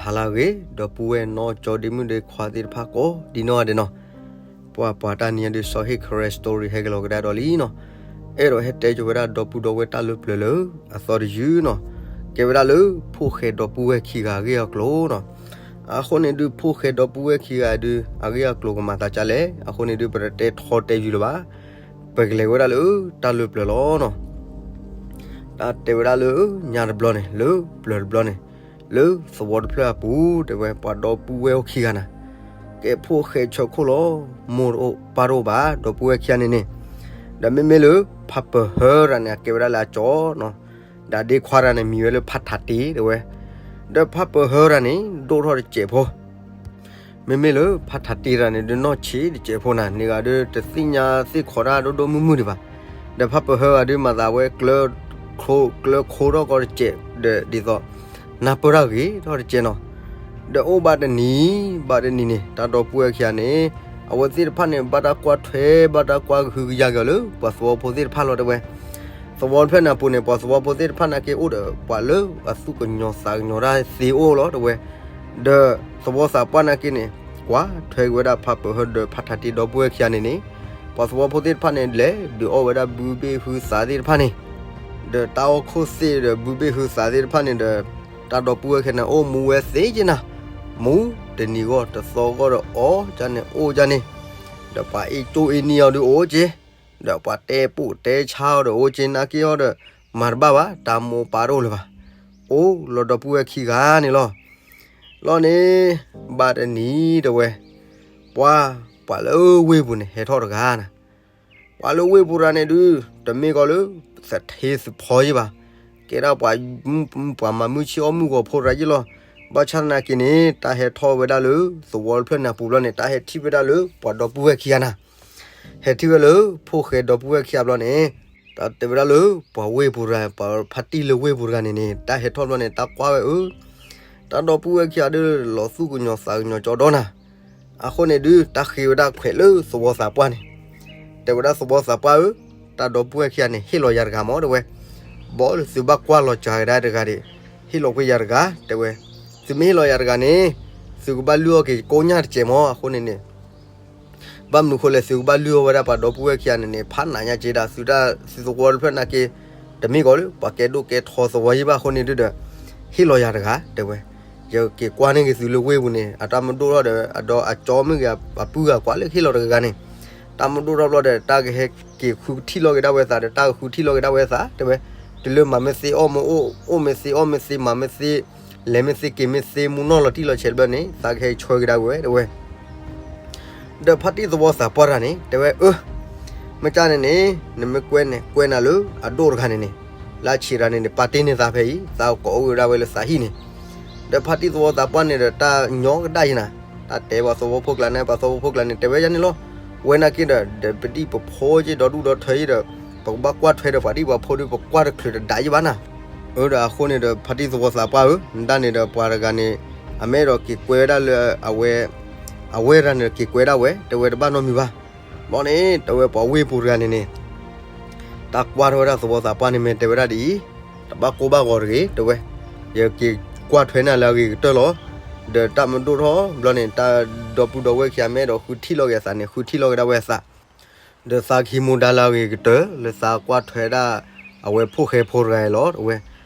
ဟါလၢအဂ့ၤ ဒီပုၢ်ဝဲၢ်နီၢ်ကၠီဒ့မုၣ်ဒ့ခွါသ့ၣ်တဖၣ်ကိးဒံနီၢ်ဂၤဒဲးနီၤ, ပှၤပှၤတၢ်နံၤအံၤဒုး စီၤဟ့ၣ် Karen Story ဟဲက့ၤလီၤကဒါဒီးလံနီၤ, အဲၣ်ဒိးဟဲတဲက့ၤဝဲဒၣ်ဒီပုၢ်ဒီဝဲၢ်တၢ်လၢပျၢၤလၢ အသီတယုၢ်နီၤ, ကဲဝဲဒၣ်လၢ ဖိၣ်ဃဲဒီပုၢ်ဝဲၢ်ခံဂၤအဂ့ၢ်အကျိၤနီၤ, အဃိန့ၣ်ဒုး ဖိၣ်ဃဲဒီပုၢ်ဝဲၢ်ခံဂၤဒုး အဂ့ၢ်အကျိၤကမၤသးဒ်လဲၣ်, အဃိန့ၣ်ဒုး ပတတဲထီတဲယုၢ်လၢၤဘၣ်, ပကလဲၤဝဲဒၣ်လၢတၢ်လၢပျၢၤလီၤနီၤ. တၢ်တဲဝဲဒၣ်လၢညါတဘျီန့ၣ် လၢပျၢၤတဘျီန့ၣ်, လၢသဝီတဖျၢၣ်အပူၤ တဲဝဲ ပှၤဒီပုၢ်ဝဲၢ်အိၣ်ခံဂၤနၤ, ကဲဖိၣ်ဃဲဆၢခိၣ်လီၤ, မိၢ်တအိၣ်ပၢ်တအိၣ်ဘၣ် ဒီပုၢ်ဝဲၢ်ခံဂၤန့ၣ်န့ၣ်, ဒီးမ့မ့ၢ်လၢ ဖးပၢၤဟၢတဂၤန့ၣ် အကဲဝဲဒၣ်လၢအကၠီနီၤ, ဒီးဒ့ခွါတဂၤန့ၣ် မံၤဝဲလၢဖးထးတ့ တဲဝဲ, ဒီးဖးပၢၤဟၢတဂၤန့ၣ် ဒိၣ်ထီၣ်တစဲးဖိ မ့မ့ၢ်လၢဖးထးတ့တဂၤန့ၣ် ဒုးနီၢ်ဆံးတစဲးဖိနၤ, န့ၣ်ဂၤဒုး တသ့ၣ်ညါသ့ၣ်ခီတၢ်ဒိၣ်ဒိၣ်မုၢ်မုၢ်ဒံးဘၣ်, ဒီးဖးပၢၤဟၢဂၤဒုး မၤသးဝဲ ကျၢၤခိထီၣ်ကီတစဲး ဒီးဒ်သိး နၢ်ပၢၢ်တၢ်ဂ့ၤထီၣ်တစဲးနီၤ, ဒီးအိၣ်ဘၣ်တနံၤ ဘၣ်တနံၤန့ၣ် တၢ်ဒီပုၢ်ဝဲၢ်ခံဂၤန့ၣ် အဝဲသ့ၣ်တဖၣ်န့ၣ် ဘၣ်တၢ်ကွၢ်ထွဲ ဘၣ်တၢ်ကွၢ်ကဟုကယာ်က့ၤအီၤလၢ ပှၤသဝီဖိသ့ၣ်တဖၣ်လီၤ တဲဝဲ, သဝီတဖျၢၣ်န့ၣ်အပူၤန့ၣ် ပှၤသဝီဖိသ့ၣ်တဖၣ်နာ်က့ အိၣ်ဒီးပှၤလၢအသူၣ်ကညီၤသးကညီၤတၢ်သ့အိၣ်လီၤ တဲဝဲ, ဒီးသဝီသးပှၢ်နာ်က့န့ၣ် ကွၢ်ထွဲက့ၤဝဲဒၣ်ဖးပၢၤဟၢဒီးဖးထးတ့ဒီပုၢ်ဝဲၢ်ခံဂၤန့ၣ်န့ၣ်, ပှၤသဝီဖိသ့ၣ်တဖၣ်န့ၣ် လဲၤဒုးအီၣ်ဝဲဒၣ်ဘုဘ့ၣ်ဟုသးသ့ၣ်တဖၣ်န့ၣ်, ဒီးတၢ်အီၣ်ခိၣ်သ့ၣ်ဒီးဘုဘ့ၣ်ဟုသးသ့ၣ်တဖၣ်န့ၣ်ဒီး တၢ်ဒီပုၢ်ဝဲၢ်ခံဂၤန့ၣ် အိၣ်မူဝဲသ့က့နၤ, မူတနံၤဂီၢ်တသီဂီၢ်ဒီးအီၣ်ကန့ၣ်အိၣ်ကန့ၣ်, ဒီးပှၤအ့ၣ်ကၠိအ့ၣ်နံၣ်အီၤဒုးအိၣ်က့, ဒီးပှၤတဲပိာ်တဲဆါအီၤဒီးအိၣ်က့နာ်က့အီၤဒီး မၤတဘၣ်ဘၣ် တၢ်မိၢ်ပၢ်တအိၣ်လၢၤဘၣ်, အိၣ်လီၤဒီပုၢ်ဝဲၢ်ခံဂၤန့ၣ်လီၤ. လီၤန့ၣ် ဘၣ်တနံၤတဲဝဲ, ပှၤ ပှၤလၢဝ့ၢ်ပူၤန့ၣ် ဟဲထီၣ်တဂၤနၤ, ပှၤလၢဝ့ၢ်ပူၤတဂၤန့ၣ်ဒုး တမ့ၢ်ကီးလၢ သထ့သဖီယ့ၢ်ဘၣ်, ကဲဒၣ်ပှၤ ပှၤမၤမုၢ်ဆ့ၣ်အီၣ်မုၢ်ဂီၤဖိတဂၤယ့ၢ်လီၤ. ဘၣ်ဆၣ်သနာ်က့န့ၣ် တၢ်ဟဲထီၣ်ဝဲဒၣ်လၢ သဝီတဖျၢၣ်န့ၣ်အပူၤဘျီန့ၣ် တၢ်ဟဲထံၣ်ဝဲဒၣ်လၢပှၤဒီပုၢ်ဝဲၢ်ခံဂၤနၤ, ဟဲထံၣ်ဝဲလၢဖိၣ်ဃဲဒီပုၢ်ဝဲၢ်ခံဂၤဘျီန့ၣ်, တၢ်တဲဝဲဒၣ်လၢ ပှၤဝ့ၢ်ပူၤတဂၤ ပှၤဖါတံၢ်လၢဝ့ၢ်ပူၤတဂၤန့ၣ်န့ၣ် တၢ်ဟဲထီၣ်ဘျီန့ၣ် တၢ်ကွၢ်ဝဲအၢ, တၢ်ဒီပုၢ်ဝဲၢ်ခံဂၤဒုး လီၤသူၣ်ကညီၤသးကညီၤကၠီဒီနၤ, အဃိန့ၣ်ဒုး တၢ်ဃ့ဝဲဒၣ်ခွဲးလၢသဝီသးပှၢ်န့ၣ်, တဲဝဲဒၣ်သဝီသးပှၢ်ဧၢ, တၢ်ဒီပုၢ်ဝဲၢ်ခံဂၤန့ၣ် ဟ့ၣ်လီၤယၤတဂၤမး တဲဝဲ, ဘၣ်လၢသုဘၣ်ကွၢ်လီၤစှၤကဒါတဂၤဒီး ဟ့ၣ်လီၤကွံာ်ယၤတဂၤ တဲဝဲ, သုမ့ၢ်ဟ့ၣ်လီၤယၤတဂၤန့ၣ် သုကဘၣ်လုၢ်အီၣ်က့ၤကိညၢ်တစဲးမး အဃိန့ၣ်န့ၣ် ဘၣ်မနုၤဃိလဲၣ် သုကဘၣ်လုၢ်အီၣ်ဝဲဒၣ်ပှၤဒီပုၢ်ဝဲၢ်ခံဂၤန့ၣ်န့ၣ် ဖးနးညါက့ဒၣ် သုတၢ်သုသဝီတဖျၢၣ်နာ်က့, တမ့ၢ်ကီးလၢ ပှၤကဲဒိၣ်ကဲထီသဝီယ့ၢ်ဘၣ်အဃိန့ၣ်ဒုးဒီး, ဟ့ၣ်လီၤယၤတဂၤ တဲဝဲ, ယက့ၤကွၢ်န့ၢ်က့ၤသုလၢဝ့ၢ်ပူၤန့ၣ် အတၢ်မဒိၣ်ထီၣ်ဒီး အဒီးအကၠီမ့ၢ်ဂ့ၤ အပုၢ်ဂၤကွၢ်လၢဟ့ၣ်လီၤတဂၤဂၤန့ၣ်, တၢ်မဒိၣ်ထီၣ်ဘျီဒီး တၢ်ကဟဲက့ၤဃုထံၣ်လီၤက့ၤဒၣ်ဝဲသးဒီး တၢ်ကဃုထံၣ်လီၤက့ၤဒၣ်ဝဲသး တဲဝဲ, တုၤလၢမၤမ့ၢ်သ့အီၣ်မ့ၢ်အိၣ် အိၣ်မ့ၢ်သ့အီၣ်မ့ၢ်သ့ မၤမ့ၢ်သ့ လဲၤမ့ၢ်သ့က့ၤမ့ၢ်သ့ မူနီၢ်လီၤတံၢ်လီၤဆဲးတဘျီန့ၣ် သးကဟဲဆှၢက့ၤဒၣ်ဝဲ တဲဝဲ ဒီးဖါတံၢ်သဝီသးပှၢ်တဂၤန့ၣ် တဲဝဲအၢ, မ့ၢ်ကၢ်န့ၣ်န့ၣ် နမ့ၢ်ကွဲန့ၣ် ကွဲနၤလၢအဒိၣ်တဂၤန့ၣ်န့ၣ်, လၢဆံးတဂၤန့ၣ်န့ၣ် ပာ်တ့ၢ်န့ၢ်သးဖဲအံၤ သးကိးအိၣ်က့ၤဝဲဒၣ်ဝဲလၢသးဟံၣ်န့ၣ်, ဒီးဖါတံၢ်သဝီသးပှၢ်န့ၣ်ဒီး တၢ်ညီကဒၣ်ယနၤ, တၢ်တဲပှၤသဝီဖိကျါန့ၣ် ပှၤသဝီဖိကျါန့ၣ် တဲဝဲယၤန့ၣ်လီၤ, ဝဲနာ်က့ဒီး ဒီးပဒံၣ်ပဖိက့ဒီဒူၣ်ဒီထၢယ့ဒီး ပကဘၣ်ကွၢ်ထွဲဒီးပှၤဒံၣ်ပှၤဖိဒီး ပကွၢ်တချုးတဒါယ့ဘၣ်နၤ အၢ ဒီးအဃိန့ၣ်ဒီး ဖါတံၢ်သဝီသးပှၢ်ဧၢ, နဒၣ်န့ၣ်ဒီးပှၤတဂၤန့ၣ် အမ့ၢ်အဲၣ်ဒိးက့ၤကွဲဝဲဒၣ်လၢအဝဲ, အဝဲတဂၤန့ၣ်က့ၤကွဲဒၣ်ဝဲ တဲဝဲတဘၣ်နီတမံၤဘၣ်. ဘျီန့ၣ် တဲဝဲပှၤဝ့ၢ်ပူၤတဂၤန့ၣ်န့ၣ် တၢ်ကွၢ်ထီၣ်ဝဲဒၣ်သဝီသးပှၢ်န့ၣ်မ့ၢ်တဲဝဲဒၣ်ဒ်အံၤ, တဘၣ်ကိၢ်ဘၣ်ဂီၤတဂ့ၤ တဲဝဲ, ယက့ၤကွၢ်ထွဲနၤလၢအဂ့ၤကတၢၢ်လီၤ. ဒီးတၢ်မဒိၣ်ထီၣ်ဘျီန့ၣ် တၢ်ဒီပုၢ်ဒီဝဲၢ်ခံဂၤမ့ၢ်အဲၣ်ဒိးဃုထံၣ်လီၤက့ၤအသးန့ၣ် ဃုထံၣ်လီၤက့ၤဒၣ်ဝဲအသး ဒီးသးကဟံးမူဒါလၢအဂ့ၤကတၢၢ် လၢသးကွၢ်ထွဲဒၣ် အဝဲဖိၣ်ဃဲဖိတဂၤအံၤလီၤ တဲဝဲ.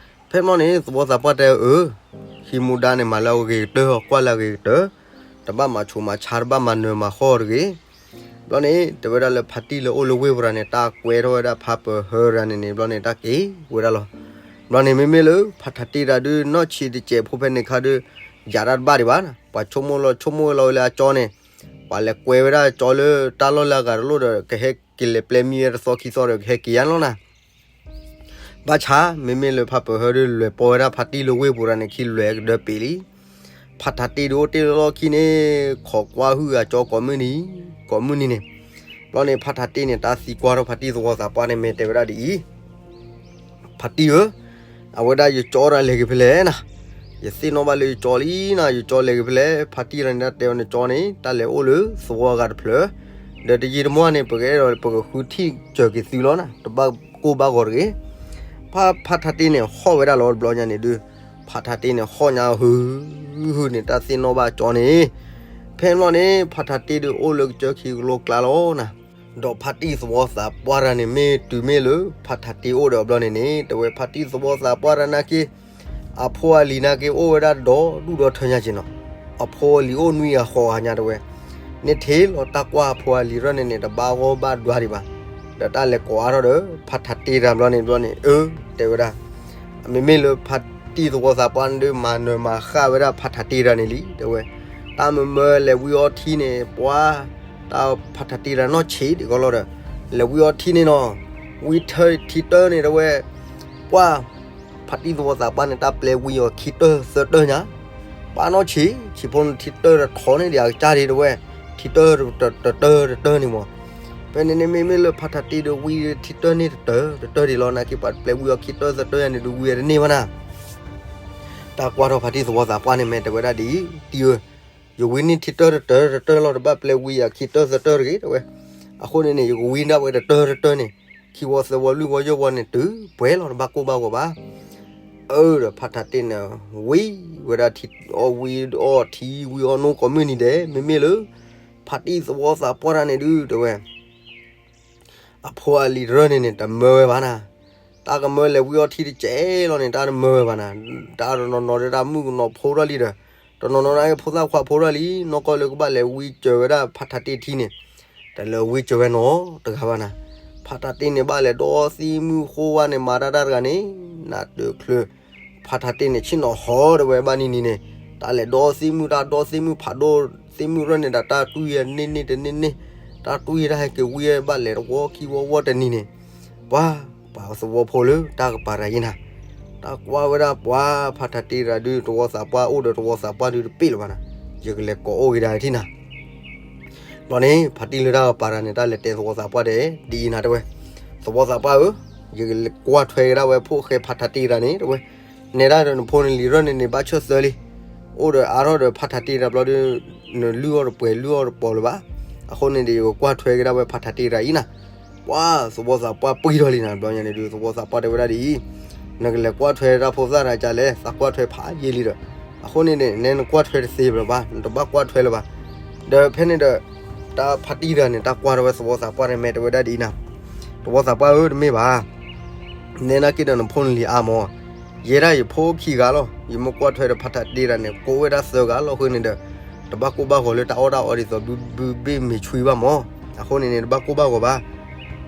ဖဲမီၢ်န့ၣ် သဝီသးပှၢ်တဲအၢ, ဟံးမူဒါန့ၣ်မၤလၢအဂ့ၤကတၢၢ် ကွၢ်လၢအဂ့ၤကတၢၢ်, တဘၣ်မၤဆူးမၤဆါ တဘၣ်မၤနၢၤမၤဃီတဂ့ၤ. ဘျီန့ၣ် တဲဝဲဒၣ်လၢဖါတံၢ်လၢအိၣ်လၢဝ့ၢ်ပူၤတဂၤန့ၣ် တၢ်ကွဲထီၣ်ဝဲဒၣ်ဖါပၢၤဟၢတဂၤန့ၣ်န့ၣ် ဘျီန့ၣ် တၢ်က့ၤဝဲဒၣ်လီၤ. ဘျီန့ၣ် မ့မ့ၢ်လၢဖါထးတံၢ်တဂၤဒုး နီၢ်ဆံးတစဲးဖိဖဲန့ၣ်ခါဒုး ယၤတၢ်တဘၣ်ဒံးဘၣ်, ပှၤဆိကမိၣ်လီၤဆိကမိၣ်ဝဲလီၤဝဲလၢအကၠီန့ၣ် ပှၤလဲၤကွဲဝဲဒၣ်ကၠီလၢတၢ်လီၢ်လၢအဂၤတလိၣ်ဒီး ကဟဲက့ၤလဲၤပျဲမံဝဲတသီခံသီဒီး ကဟဲက့ၤယါန့ၣ်လီၤနၤ. ဘၣ်ဆၣ် မ့မ့ၢ်လၢဖါပၢၤဟၢဒုး လဲၤပိာ်ဝဲဒၣ်ဖါတံၢ်လၢဝ့ၢ်ပူၤတဂၤန့ၣ် ခံလဲၤကဒၢပ့ၤလံ. ဖါထးတံၢ်ဒုးအိၣ်တ့ၢ်လၢလီၢ်ခံန့ၣ် ခိးကွၢ်ဟုၣ်အကၠီကိးမုၢ်နံၤ, ကိးမုၢ်နံၤန့ၣ်. ဘျီန့ၣ် ဖါထးတံၢ်န့ၣ် တၢ်သံကွၢ်ထီၣ်ဖါတံၢ်သဝီသးပှၢ်န့ၣ် မ့ၢ်တဲဝဲဒၣ်ဒ်အံၤ, ဖါတံၢ်ဧၢ, အဝဲဒၣ်ယကၠီတဂၤလဲၤက့ၤဖဲလဲၣ်နၤ, ယသ့ၣ်နီၣ်ဘၣ်လၢယကၠီလံနၤ, ယကၠီလဲၤက့ၤဖဲလဲၣ်. ဖါတံၢ်တဂၤန့ၣ် တၢ်တဲအီၤ နကၠီန့ၣ် တၢ်လဲၤအိၣ်လၢသဝီအဂၤတဖျၢၣ်, ဒီးတယံာ်တမီၢ်န့ၣ် ပကအဲၣ်ဒိးပကဃုထံၣ်စၢၤက့ၤသုလီၤနၤ, တဘၣ်ကိၢ်ဘၣ်ဂီၤတဂ့ၤ. ဖါ, ဖါထးတံၢ်န့ၣ် ဟီၣ်ဝဲဒၣ်လီၤတဘျီညါန့ၣ်ဒုး, ဖးထးတ့န့ၣ် ဟီၣ်ညါဟု ဟုန့ၣ် တၢ်သ့ၣ်နီၣ်ဘၣ်ကၠီန့ၣ်, ဖဲန့ၣ်ဘျီန့ၣ် ဖးထးတ့ဒုးအိၣ်လၢကစၢၢ်ခံကလိကျါလီၤနၤ. ဒီးဖးတံၢ်သဝီသးပှၢ်တဂၤန့ၣ် မ့ၢ်တုၤမ့ၢ်လၢဖးထးတ့အိၣ်ဒီးအဘျီန့ၣ်န့ၣ် တဲဝဲ ဖးတံၢ်သဝီသးပှၢ်တဂၤနာ်က့ အဖိအလံၤနာ်က့ အိၣ်ဝဲဒၣ်ဒီဒူၣ်ဒီထၢညါက့နီၤ. အဖိအလံၤအိၣ်နွံဂၤဃိးဂၤညါတဲဝဲ, န့ၣ်ထဲလီၤတၢ်ကွၢ်အဖိအလံၤရၢၢ်န့ၣ်န့ၣ် တဘၣ်ဂီၢ်ဘၣ်ဒွါဒံးဘၣ်. ဒီးတၢ်လဲၤကိးအါထီၣ်ဒီး ဖးထးတ့တဂၤဘျီန့ၣ်ဘျီန့ၣ် အၢ တဲဝဲဒၣ် မ့မ့ၢ်လၢဖးတံၢ်သဝီသးပှၢ်န့ၣ်ဒုး မၤနၢၤမၤဃၣ်ဝဲဒၣ်ဖးထးတ့တဂၤန့ၣ်လံ တဲဝဲ. တၢ်မၢမၢလဲၤဝံအီထံန့ၣ် ပှၤ တၢ်ဖးထးတ့တဂၤနီၢ်ဆံးဒံးကီးလီၤဒီး လဲၤဝံအီထံန့ၣ်နီၤ, ဝံထၢထံတၢၢ်န့ၣ်တဲဝဲ ပှၤ ဖးတံၢ်သဝီသးပှၢ်န့ၣ် တၢ်ပျဲဝံအီၤခံတၢၢ်သၢတၢၢ်ညါ, ပှၤနီၢ်ဆံး ဆံးဖိန့ၣ်ထံတၢၢ်တထီန့ၣ်ဒံးအကစၢ်ဒံးတဲဝဲ, ထံတၢၢ်တတၢၢ်တတၢၢ်န့ၣ်မး. ဖဲန့ၣ်န့ၣ် မ့မ့ၢ်လၢဖးထးတ့ဒီးဝံထံတၢၢ်န့ၣ်တတၢၢ်တတၢၢ်ဒံးလီၤ နာ်က့ ပှၤပျဲဝံအီၤခံတၢၢ်သၢတၢၢ်ညါန့ၣ်ဒုးဝံအတန့ၢ်ဘၣ်နၤ တၢ်ကွၢ်ထီၣ်ဖးတံၢ်သဝီသးပှၢ်န့ၣ် မ့ၢ်တဲဝဲဒၣ်ဒ်အံၤ, တံၢ်ဧၢ, ယဝံန့ၢ်ထံတၢၢ်တတၢၢ်တတၢၢ်လီၤ တဘၣ်ပျဲဝံယၤခံတၢၢ်သၢတၢၢ်တဂ့ၤ တဲဝဲ. အဃိန့ၣ်န့ၣ် ယကဝံဒၣ်ဝဲတတၢၢ်တတၢၢ်န့ၣ် ခံဝီသၢဝီလွံၢ်ဝီယဲၢ်ဝီန့ၣ် တုၤပှဲၤလီၤ တဘၣ်ကိၢ်ဘၣ်ဂီၤဘၣ်. အၢ ဒီးဖးထးတ့န့ၣ် ဝံဝဲဒၣ်ထံ အီၣ်ဝံအီထံဝံအီနိကိးမုၢ်နံၤဒဲး မ့မ့ၢ်လၢ ဖးတံၢ်သဝီသးပှၢ်တဂၤန့ၣ်ဒုး တဲဝဲ အဖိအလံၤတရၢၢ်န့ၣ်န့ၣ် တမၢဝဲဘၣ်နၤ, တၢ်ကမၢလဲၤဝံအီထံတကဲးလီၤန့ၣ် တၢ်တမၢဝဲဘၣ်နၤ, တၢ်တနီၤနီၤဒီးတၢ်မုၣ်ကနီၤဖိထီၣ်လံဒီး တနီၤနီၤန့ၣ်ဖိသၣ်ခွါဖိထီၣ်လံ နီၢ်ကီၢ်လၢကဘၣ်လဲၤဝံစၢၤဝဲဒၣ်ဖးထးတ့ထံန့ၣ် တလၢဝံစၢၤဝဲနီတဂၤဘၣ်နၤ. ဖးထးတ့န့ၣ် ဘၣ်လဲၤဒီသံမုၢ်ဃိဝဲန့ၣ် မၤတၢ်တၢ်တဂၤန့ၣ် နးတချုး ဖးထးတ့န့ၣ် ဆ့ၣ်နီၤဟီတဲဝဲဘၣ်နံၤနံၤန့ၣ် တၢ်လဲၤဒီသံမုၢ် တၢ်ဒီသံမုၢ်ဖးဒိၣ် သံမုၢ်ရၢၢ်န့ၣ်ဒီး တၢ်တွံၢ်ယၤန့ၢ်န့ၢ်တန့ၢ်န့ၢ် တၢ်တွံၢ်ယၤတၢ်ဟဲက့ၤဝံဘၣ်လဲၤတဝီခံဝီဝီတနံၤန့ၣ် ပှၤ ပှၤသဝီဖိလၢတၢ်ကပၤတဂၤအံၤနၤ တၢ်ကွၢ်ဝဲဒၣ်ပှၤဖးထးတ့တဂၤဒုး သဝီသးပှၢ်အိၣ်ဒီးသဝီသးပှၢ်ဒုးတပ့ၢ်လၢၤဘၣ်နၤ, ယကလဲၤကိးအိၣ်က့ၤဒၣ်ထံၣ်နၤ ဘျီန့ၣ် ဖးတံၢ်လၢတၢ်ကပၤတဂၤန့ၣ် တၢ်လဲၤတဲသဝီသးပှၢ်ဒဲး ဒ်အံၤနၤတဲဝဲ, သဝီသးပှၢ်ဧၢ, ယကလဲၤကွၢ်ထွဲက့ၤဒၣ်ဝဲဖိၣ်ဃဲဖးထးတ့တဂၤန့ၣ် တဲဝဲ, နဲဒၣ်ဒီးနဖိနလံၤရၢၢ်န့ၣ်န့ၣ် ဘၣ်ဆၢၣ်သၢလံ, အိၣ်ဒီးအါထီၣ်ဒီးဖးထးတ့တဂၤဘျီဒီး နလုၢ်အီၣ်တပှဲၤလုၢ်အီၣ်တပီၤလၢၤဘၣ်, အဃိန့ၣ်ဒီး ယကကွၢ်ထွဲက့ၤဒၣ်ဝဲဖးထးတ့တဂၤအံၤနၤ, ပှၤသဝီသးပှၢ်ပှံၢ်ထီၣ်လံနၤ ဘျီညါန့ၣ်ဒုး သဝီသးပှၢ်တဲဝဲဒၣ်ဒ်အံၤ, နကလဲၤကွၢ်ထွဲတၢ်ဖိသၣ်တဂၤကလဲၣ် သးကွၢ်ထွဲဖးယံာ်လံဒီး, အဃိန့ၣ်န့ၣ် နဲနကွၢ်ထွဲတသ့လၢၤဘၣ် နတဘၣ်ကွၢ်ထွဲလၢၤဘၣ်, ဒီးဖဲန့ၣ်ဒီး တၢ်ဖးတံၢ်တဂၤန့ၣ် တၢ်ကွၢ်ထီၣ်ဝဲသဝီသးပှၢ်န့ၣ် မ့ၢ်တဲဝဲဒၣ်ဒ်အံၤနၤ, သဝီသးပှၢ်ဧၢ တမ့ၢ်ဘၣ် နဲနာ်က့ဒီးနဖိနလံၤအါမး, ယဲဒၣ်ယဖိခံဂၤလီၤ ယမ့ၢ်ကွၢ်ထွဲဒီးဖးထးတ့တဂၤန့ၣ် ကိးဝဲဒၣ်သၢဂၤလီၤဃုာ်န့ၣ်ဒီး, တဘၣ်ကိၢ်ဘၣ်ဂီၤလၢတၢ်အီၣ်တၢ်အီဒ်သိးဘုဘ့ၣ်မ့ၤဆွံဘၣ်မး, အဃိန့ၣ်န့ၣ် တဘၣ်ကိၢ်ဘၣ်ဂီၤဘၣ်,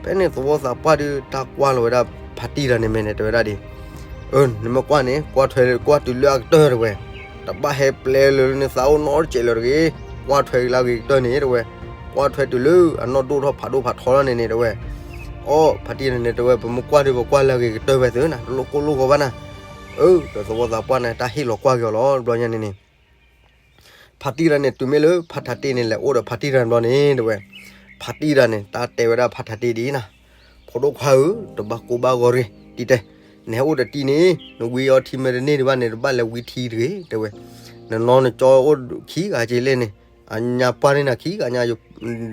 ဖဲန့ၣ်သဝီသးပှၢ်ဒီး တၢ်ကွၢ်လီၤဝဲဒၣ်ဖးတံၢ်တဂၤန့ၣ် မ့ၢ်န့ၣ်တဲဝဲဒၣ်ဒ် အၢ နမ့ၢ်ကွၢ်န့ၣ် ကွၢ်ထွဲကွၢ်တုၤလၢအကတၢၢ်တဲဝဲ, တဘၣ်ဟဲပျဲလၢနသးအိၣ်နီတစဲးလၢၤတဂ့ၤ, ကွၢ်ထွဲက့ၤလၢအဂ့ၤကတၢၢ်န့ၣ်တဲဝဲ, ကွၢ်ထွဲတုၤလၢအနီၢ်ဒိၣ်ထီၣ်ဖးဒိၣ်ဖးထီလီၤန့ၣ်န့ၣ်တဲဝဲ, အီ ဖးတံၢ်န့ၣ်န့ၣ်တဲဝဲ ပမ့ၢ်ကွၢ်ဒီးပကွၢ်လၢအဂ့ၤကတၢၢ်ဝဲသုနၤ တလိၣ်ကိၢ်လိၣ်ဂီၤဘၣ်နၤ, အၢ ဒီးသဝီသးပှၢ်န့ၣ် တၢ်ဟ့ၣ်လီၤကွၢ်က့ၤအီၤလီၤ တဘျီညါန့ၣ်န့ၣ် ဖးတံၢ်တဂၤန့ၣ် တုၤမ့ၢ်လၢဖးထးတ့န့ၣ် လဲၤအိၣ်ဒီးဖးတံၢ်တဂၤန့ၣ်ဘျီန့ၣ်တဲဝဲ, ဖးတံၢ်တဂၤန့ၣ် တၢ်တဲဝဲဒၣ်ဖးထးတ့ဒ်အံၤနၤ, ဖိဒိၣ်ခွါဧၢ, တဘၣ်ကိၢ်ဘၣ်ဂီၤတဂ့ၤ, တံၢ်တဲ, နဟဲအိၣ်ဒီးတံၢ်န့ၣ် နဝံအီထံမ့ၢ်တန့ၢ်ဒံးဘၣ်န့ၣ် တဘၣ်လဲၤဝံထံတဂ့ၤ တဲဝဲ, နနီၢ်နကၠီအိၣ်ခံဂၤက့လဲၣ်န့ၣ်, အညါပှၢ်န့ၢ်နၤခံဂၤညါ,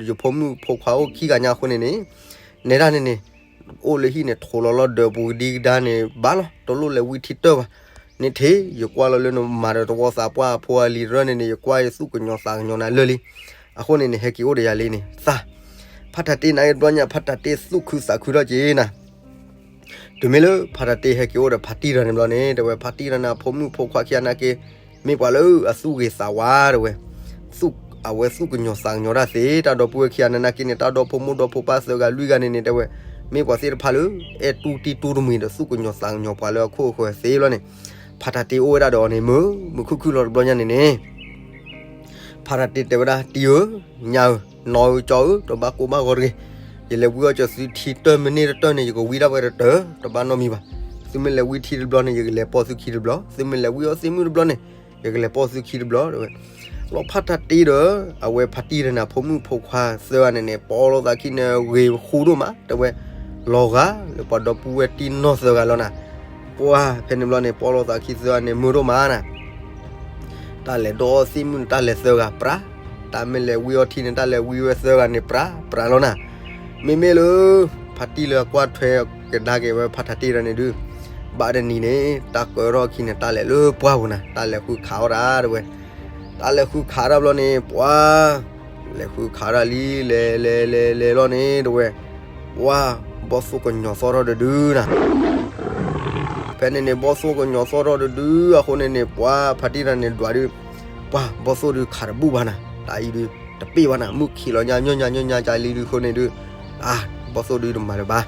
ယဖိမုၣ်ဖိခွါအိၣ်ခံဂၤညါအဃိန့ၣ်န့ၣ်, နဲဒၣ်န့ၣ်န့ၣ် အိၣ်လၢဟံၣ်န့ၣ် ထိးလီၤလီၤဒၢးပူၤကဒံကဒါန့ၣ် ဘၣ်လီၤ တလိၣ်လဲၤဝံထံတၢၢ်ဘၣ်, န့ၣ်ထဲ ယကွၢ်လီၤလၢနမၤဒီးသဝီသးပှၢ်အဖိအလံၤတရၢၢ်န့ၣ်န့ၣ် ယကွၢ်ယသူၣ်ကညီၤသးကညီၤနၤလၢာ်လံ, အဃိန့ၣ်န့ၣ် ဟဲက့ၤအိၣ်ဒီးယၤလံန့ၣ် သး, ဖးထးတ့န့ၣ်တဘျီညါ ဖးထးတ့သူၣ်ခုသးခုထီၣ်က့ၤနၤ တုၤမ့ၢ်လၢဖးထးတ့ဟဲက့ၤအိၣ်ဒီးဖးတံၢ်တဂၤန့ၣ်ဘျီန့ၣ် တဲဝဲ ဖးတံၢ်တဂၤန့ၣ် အဖိမုၣ်ဖိခွါခံဂၤနာ်က့ မ့ၢ်ပှၤလၢအသူၣ်ဂ့ၤသးဝါတဲဝဲ, သူၣ်, အဝဲသူၣ်ကညီၤသးကညီၤတၢ်သ့ တၢ်ဒီပုၢ်ဝဲၢ်ခံဂၤန့ၣ်နာ်က့န့ၣ် တၢ်ဒီဖိမိၢ်ဒီဖိပၢ်သၢဂၤလွံၢ်ဂၤန့ၣ်န့ၣ် တဲဝဲ, မ့ၢ်ပှၤသ့ၣ်တဖၣ်လၢ အဲၣ်တူၢ်တံၢ်တူၢ်တမှံၤဒီးသူၣ်ကညီၤသးကညီၤပှၤလၢအခိၣ်အဃၢၤသ့ဘျီန့ၣ်, ဖးထးတ့အိၣ်ဝဲဒၣ်ဒီးအီၤန့ၣ် မုာ်မုာ်ခုၣ်ခုၣ်လီၤတဘျီညါန့ၣ်န့ၣ် ဖးထးတ့တဲဝဲဒၣ် တံၢ်ဧၢ, ညါဧၢ, နီၢ်ဧၢ ကၠီဧၢ, တဘၣ်ကိၢ်ဘၣ်ဂီၤတဂ့ၤ, ယလဲၤဝံအီၣ်ကၠီသုထံတၢၢ်မ့ၢ်န့ၢ်တတၢၢ်န့ၣ် ယကဝံဒၣ်ဝဲတတၢၢ် တဘၣ်နီတမံၤဘၣ်, သုမ့ၢ်လဲၤဝံထံတဘျီန့ၣ် ယကလဲၤပိာ်သုခံတဘျီ, သုမ့ၢ်လဲၤဝံအီၣ်သ့ၣ်မုၣ်တဘျီန့ၣ် ယကလဲၤပိာ်သုခံတဘျီ တဲဝဲ, လီၤဖးထးတ့ဒီး အဝဲဖးတံၢ်တဂၤန့ၣ် အဖိမုၣ်ဖိခွါသၢဂၤန့ၣ်န့ၣ် ပိာ်လိာ်သးခံန့ၣ်ဂ့ၤဃူဒိၣ်မး တဲဝဲ, လီၤဂာ်လၢပှၤဒီပုၢ်ဝဲၢ်တံၢ်နီၢ်သၢဂၤလီၤနၤ, ပှၤဖဲန့ၣ်ဘျီန့ၣ် ပိာ်လိာ်သးခံသၢဂၤန့ၣ် မုာ်ဒိၣ်မးနၤ တၢ်လဲၤဒီသ့ၣ်မုၣ်န့ၣ် တၢ်လဲၤသၢဂၤပြး, တၢ်မ့ၢ်လဲၤဝံအီထံန့ၣ် တၢ်လဲၤဝံဝဲသၢဂၤန့ၣ် ပြးပြးလီၤနၤ, မ့မ့ၢ်လၢ ဖးတံၢ်လၢအကွၢ်ထွဲကဒါက့ၤဝဲဖးထးတ့တဂၤန့ၣ်ဒုး, ဘၣ်တနံၤန့ၣ် တၢ်ကၢထီၣ်ခံန့ၣ် တၢ်လဲၤလၢပှၢ်ပူၤနၤ, တၢ်လဲၤဃုခးအီၣ်တၢ်တဝဲ, တၢ်လဲၤဃုခးတၢ်ဘျီန့ၣ် ပှၤ လဲၤဃုခးတၢ်လံ လဲၤ လဲၤ လဲၤ လဲၤလီၤန့ၣ်တဝဲ, ပှၤ ဘီၣ်သိၣ်ကညီၤသီၣ်ထီၣ်တဒုနၤ. ဖဲန့ၣ်န့ၣ် ဘီၣ်သိၣ်ကညီၤသီၣ်ထီၣ်တဒုအဃိန့ၣ်န့ၣ် ပှၤဖါတံၢ်တၢ်န့ၣ်ဒွးဒုး, ပှၤ ဘီၣ်သိၣ်ဒုးခးတဘူၣ်ဘၣ်နၤ, တၢ်အံၤဒုး တပ့ၢ်ဘၣ်နၤ, မုၢ်ခံးလီၤညါ ညီညါ ညီညါကလံဒုးအဃိန့ၣ်ဒုး, အါ ဘီၣ်သိၣ်ဒုးတမၤတဘၣ်.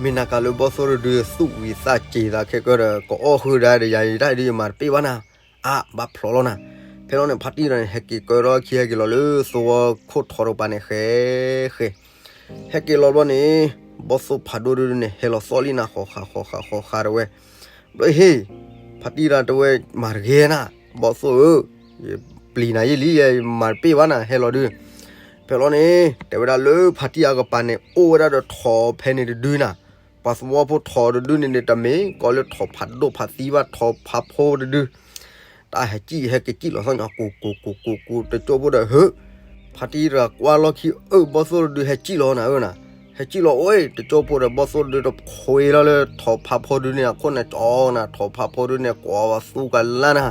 မ့ၢ်နၤကးလၢဘီၣ်သိၣ်တဒုး သူၣ်ဝံၤသးစ့ၤသးခဲကၢဒီး ကအီၣ်ဃုာ်ဒၣ်ဒီးယၤ ယတၢ်အံၤဒုးယမၤတပ့ၢ်ဘၣ်နၤ, အါ ဘၣ်ဖျိးလီၤနၤ. ဖဲလီၤန့ၣ် ဖါတံၢ်တၢ်န့ၣ် ဟဲက့ၤကၢထီၣ်ခံ ဟဲက့ၤလီၤလၢသဝီခိၣ်ထီတကပၤန့ၣ် ဃဲ ဃဲ ဟဲက့ၤလီၤဘျီန့ၣ် ဘီၣ်သိၣ်ဖးဒိၣ်ဒုးန့ၣ် ဟဲလီၤသီၣ်လံနၤ ဃီၤဃး ဃီၤဃး ဃီၤဃးတဝဲ, ဘျီဟ့ၣ် ဖါတံၢ်တၢ်တဝဲ မၤတဂ့ၤနၤ, ဘီၣ်သိၣ်ဧၢ, ယပျံၤနၤယဲၢ်လံ ယမၤတပ့ၢ်ဘၣ်နၤ ဟဲလီၤဒုး. ဖဲလီၤန့ၣ် တဲဝဲဒၣ်လၢဖါတံၢ်အကပၤန့ၣ် အိၣ်ဝဲဒၣ်ဒီးထိးဖဲန့ၣ်တဒုနၤ, ပှၤသဝီဖိထိးတဒုန့ၣ်န့ၣ် တမ့ၢ်ကီးလၢထိးဖးဒိၣ်ဖးသံဘၣ် ထိးဖးဖိတဒု တၢ်ဟဲကံၣ် ဟဲက့ၤကံၣ်လီၤသီၣ်ညီ ကူးကူးကူးကူးကူး တကၠိဖိဒီး ဟၢ ဖါတံၢ်တၢ်ကွၢ်လီၢ်ခံ အၢ ဘီၣ်သိၣ်တဒုဟဲကံၣ်လီၤနၤဧၢနၤ, ဟဲကံၣ်လီၤအိၣ် တကၠိဖိဒီး ဘီၣ်သိၣ်တဒုတခွ့လီၤလၢထိးဖးဖိဒုန့ၣ် အခိၣ်နၤကၠီနၤ, ထိးဖးဖိဒုန့ၣ် ကွၢ်ဝဲသူကလါနၤ.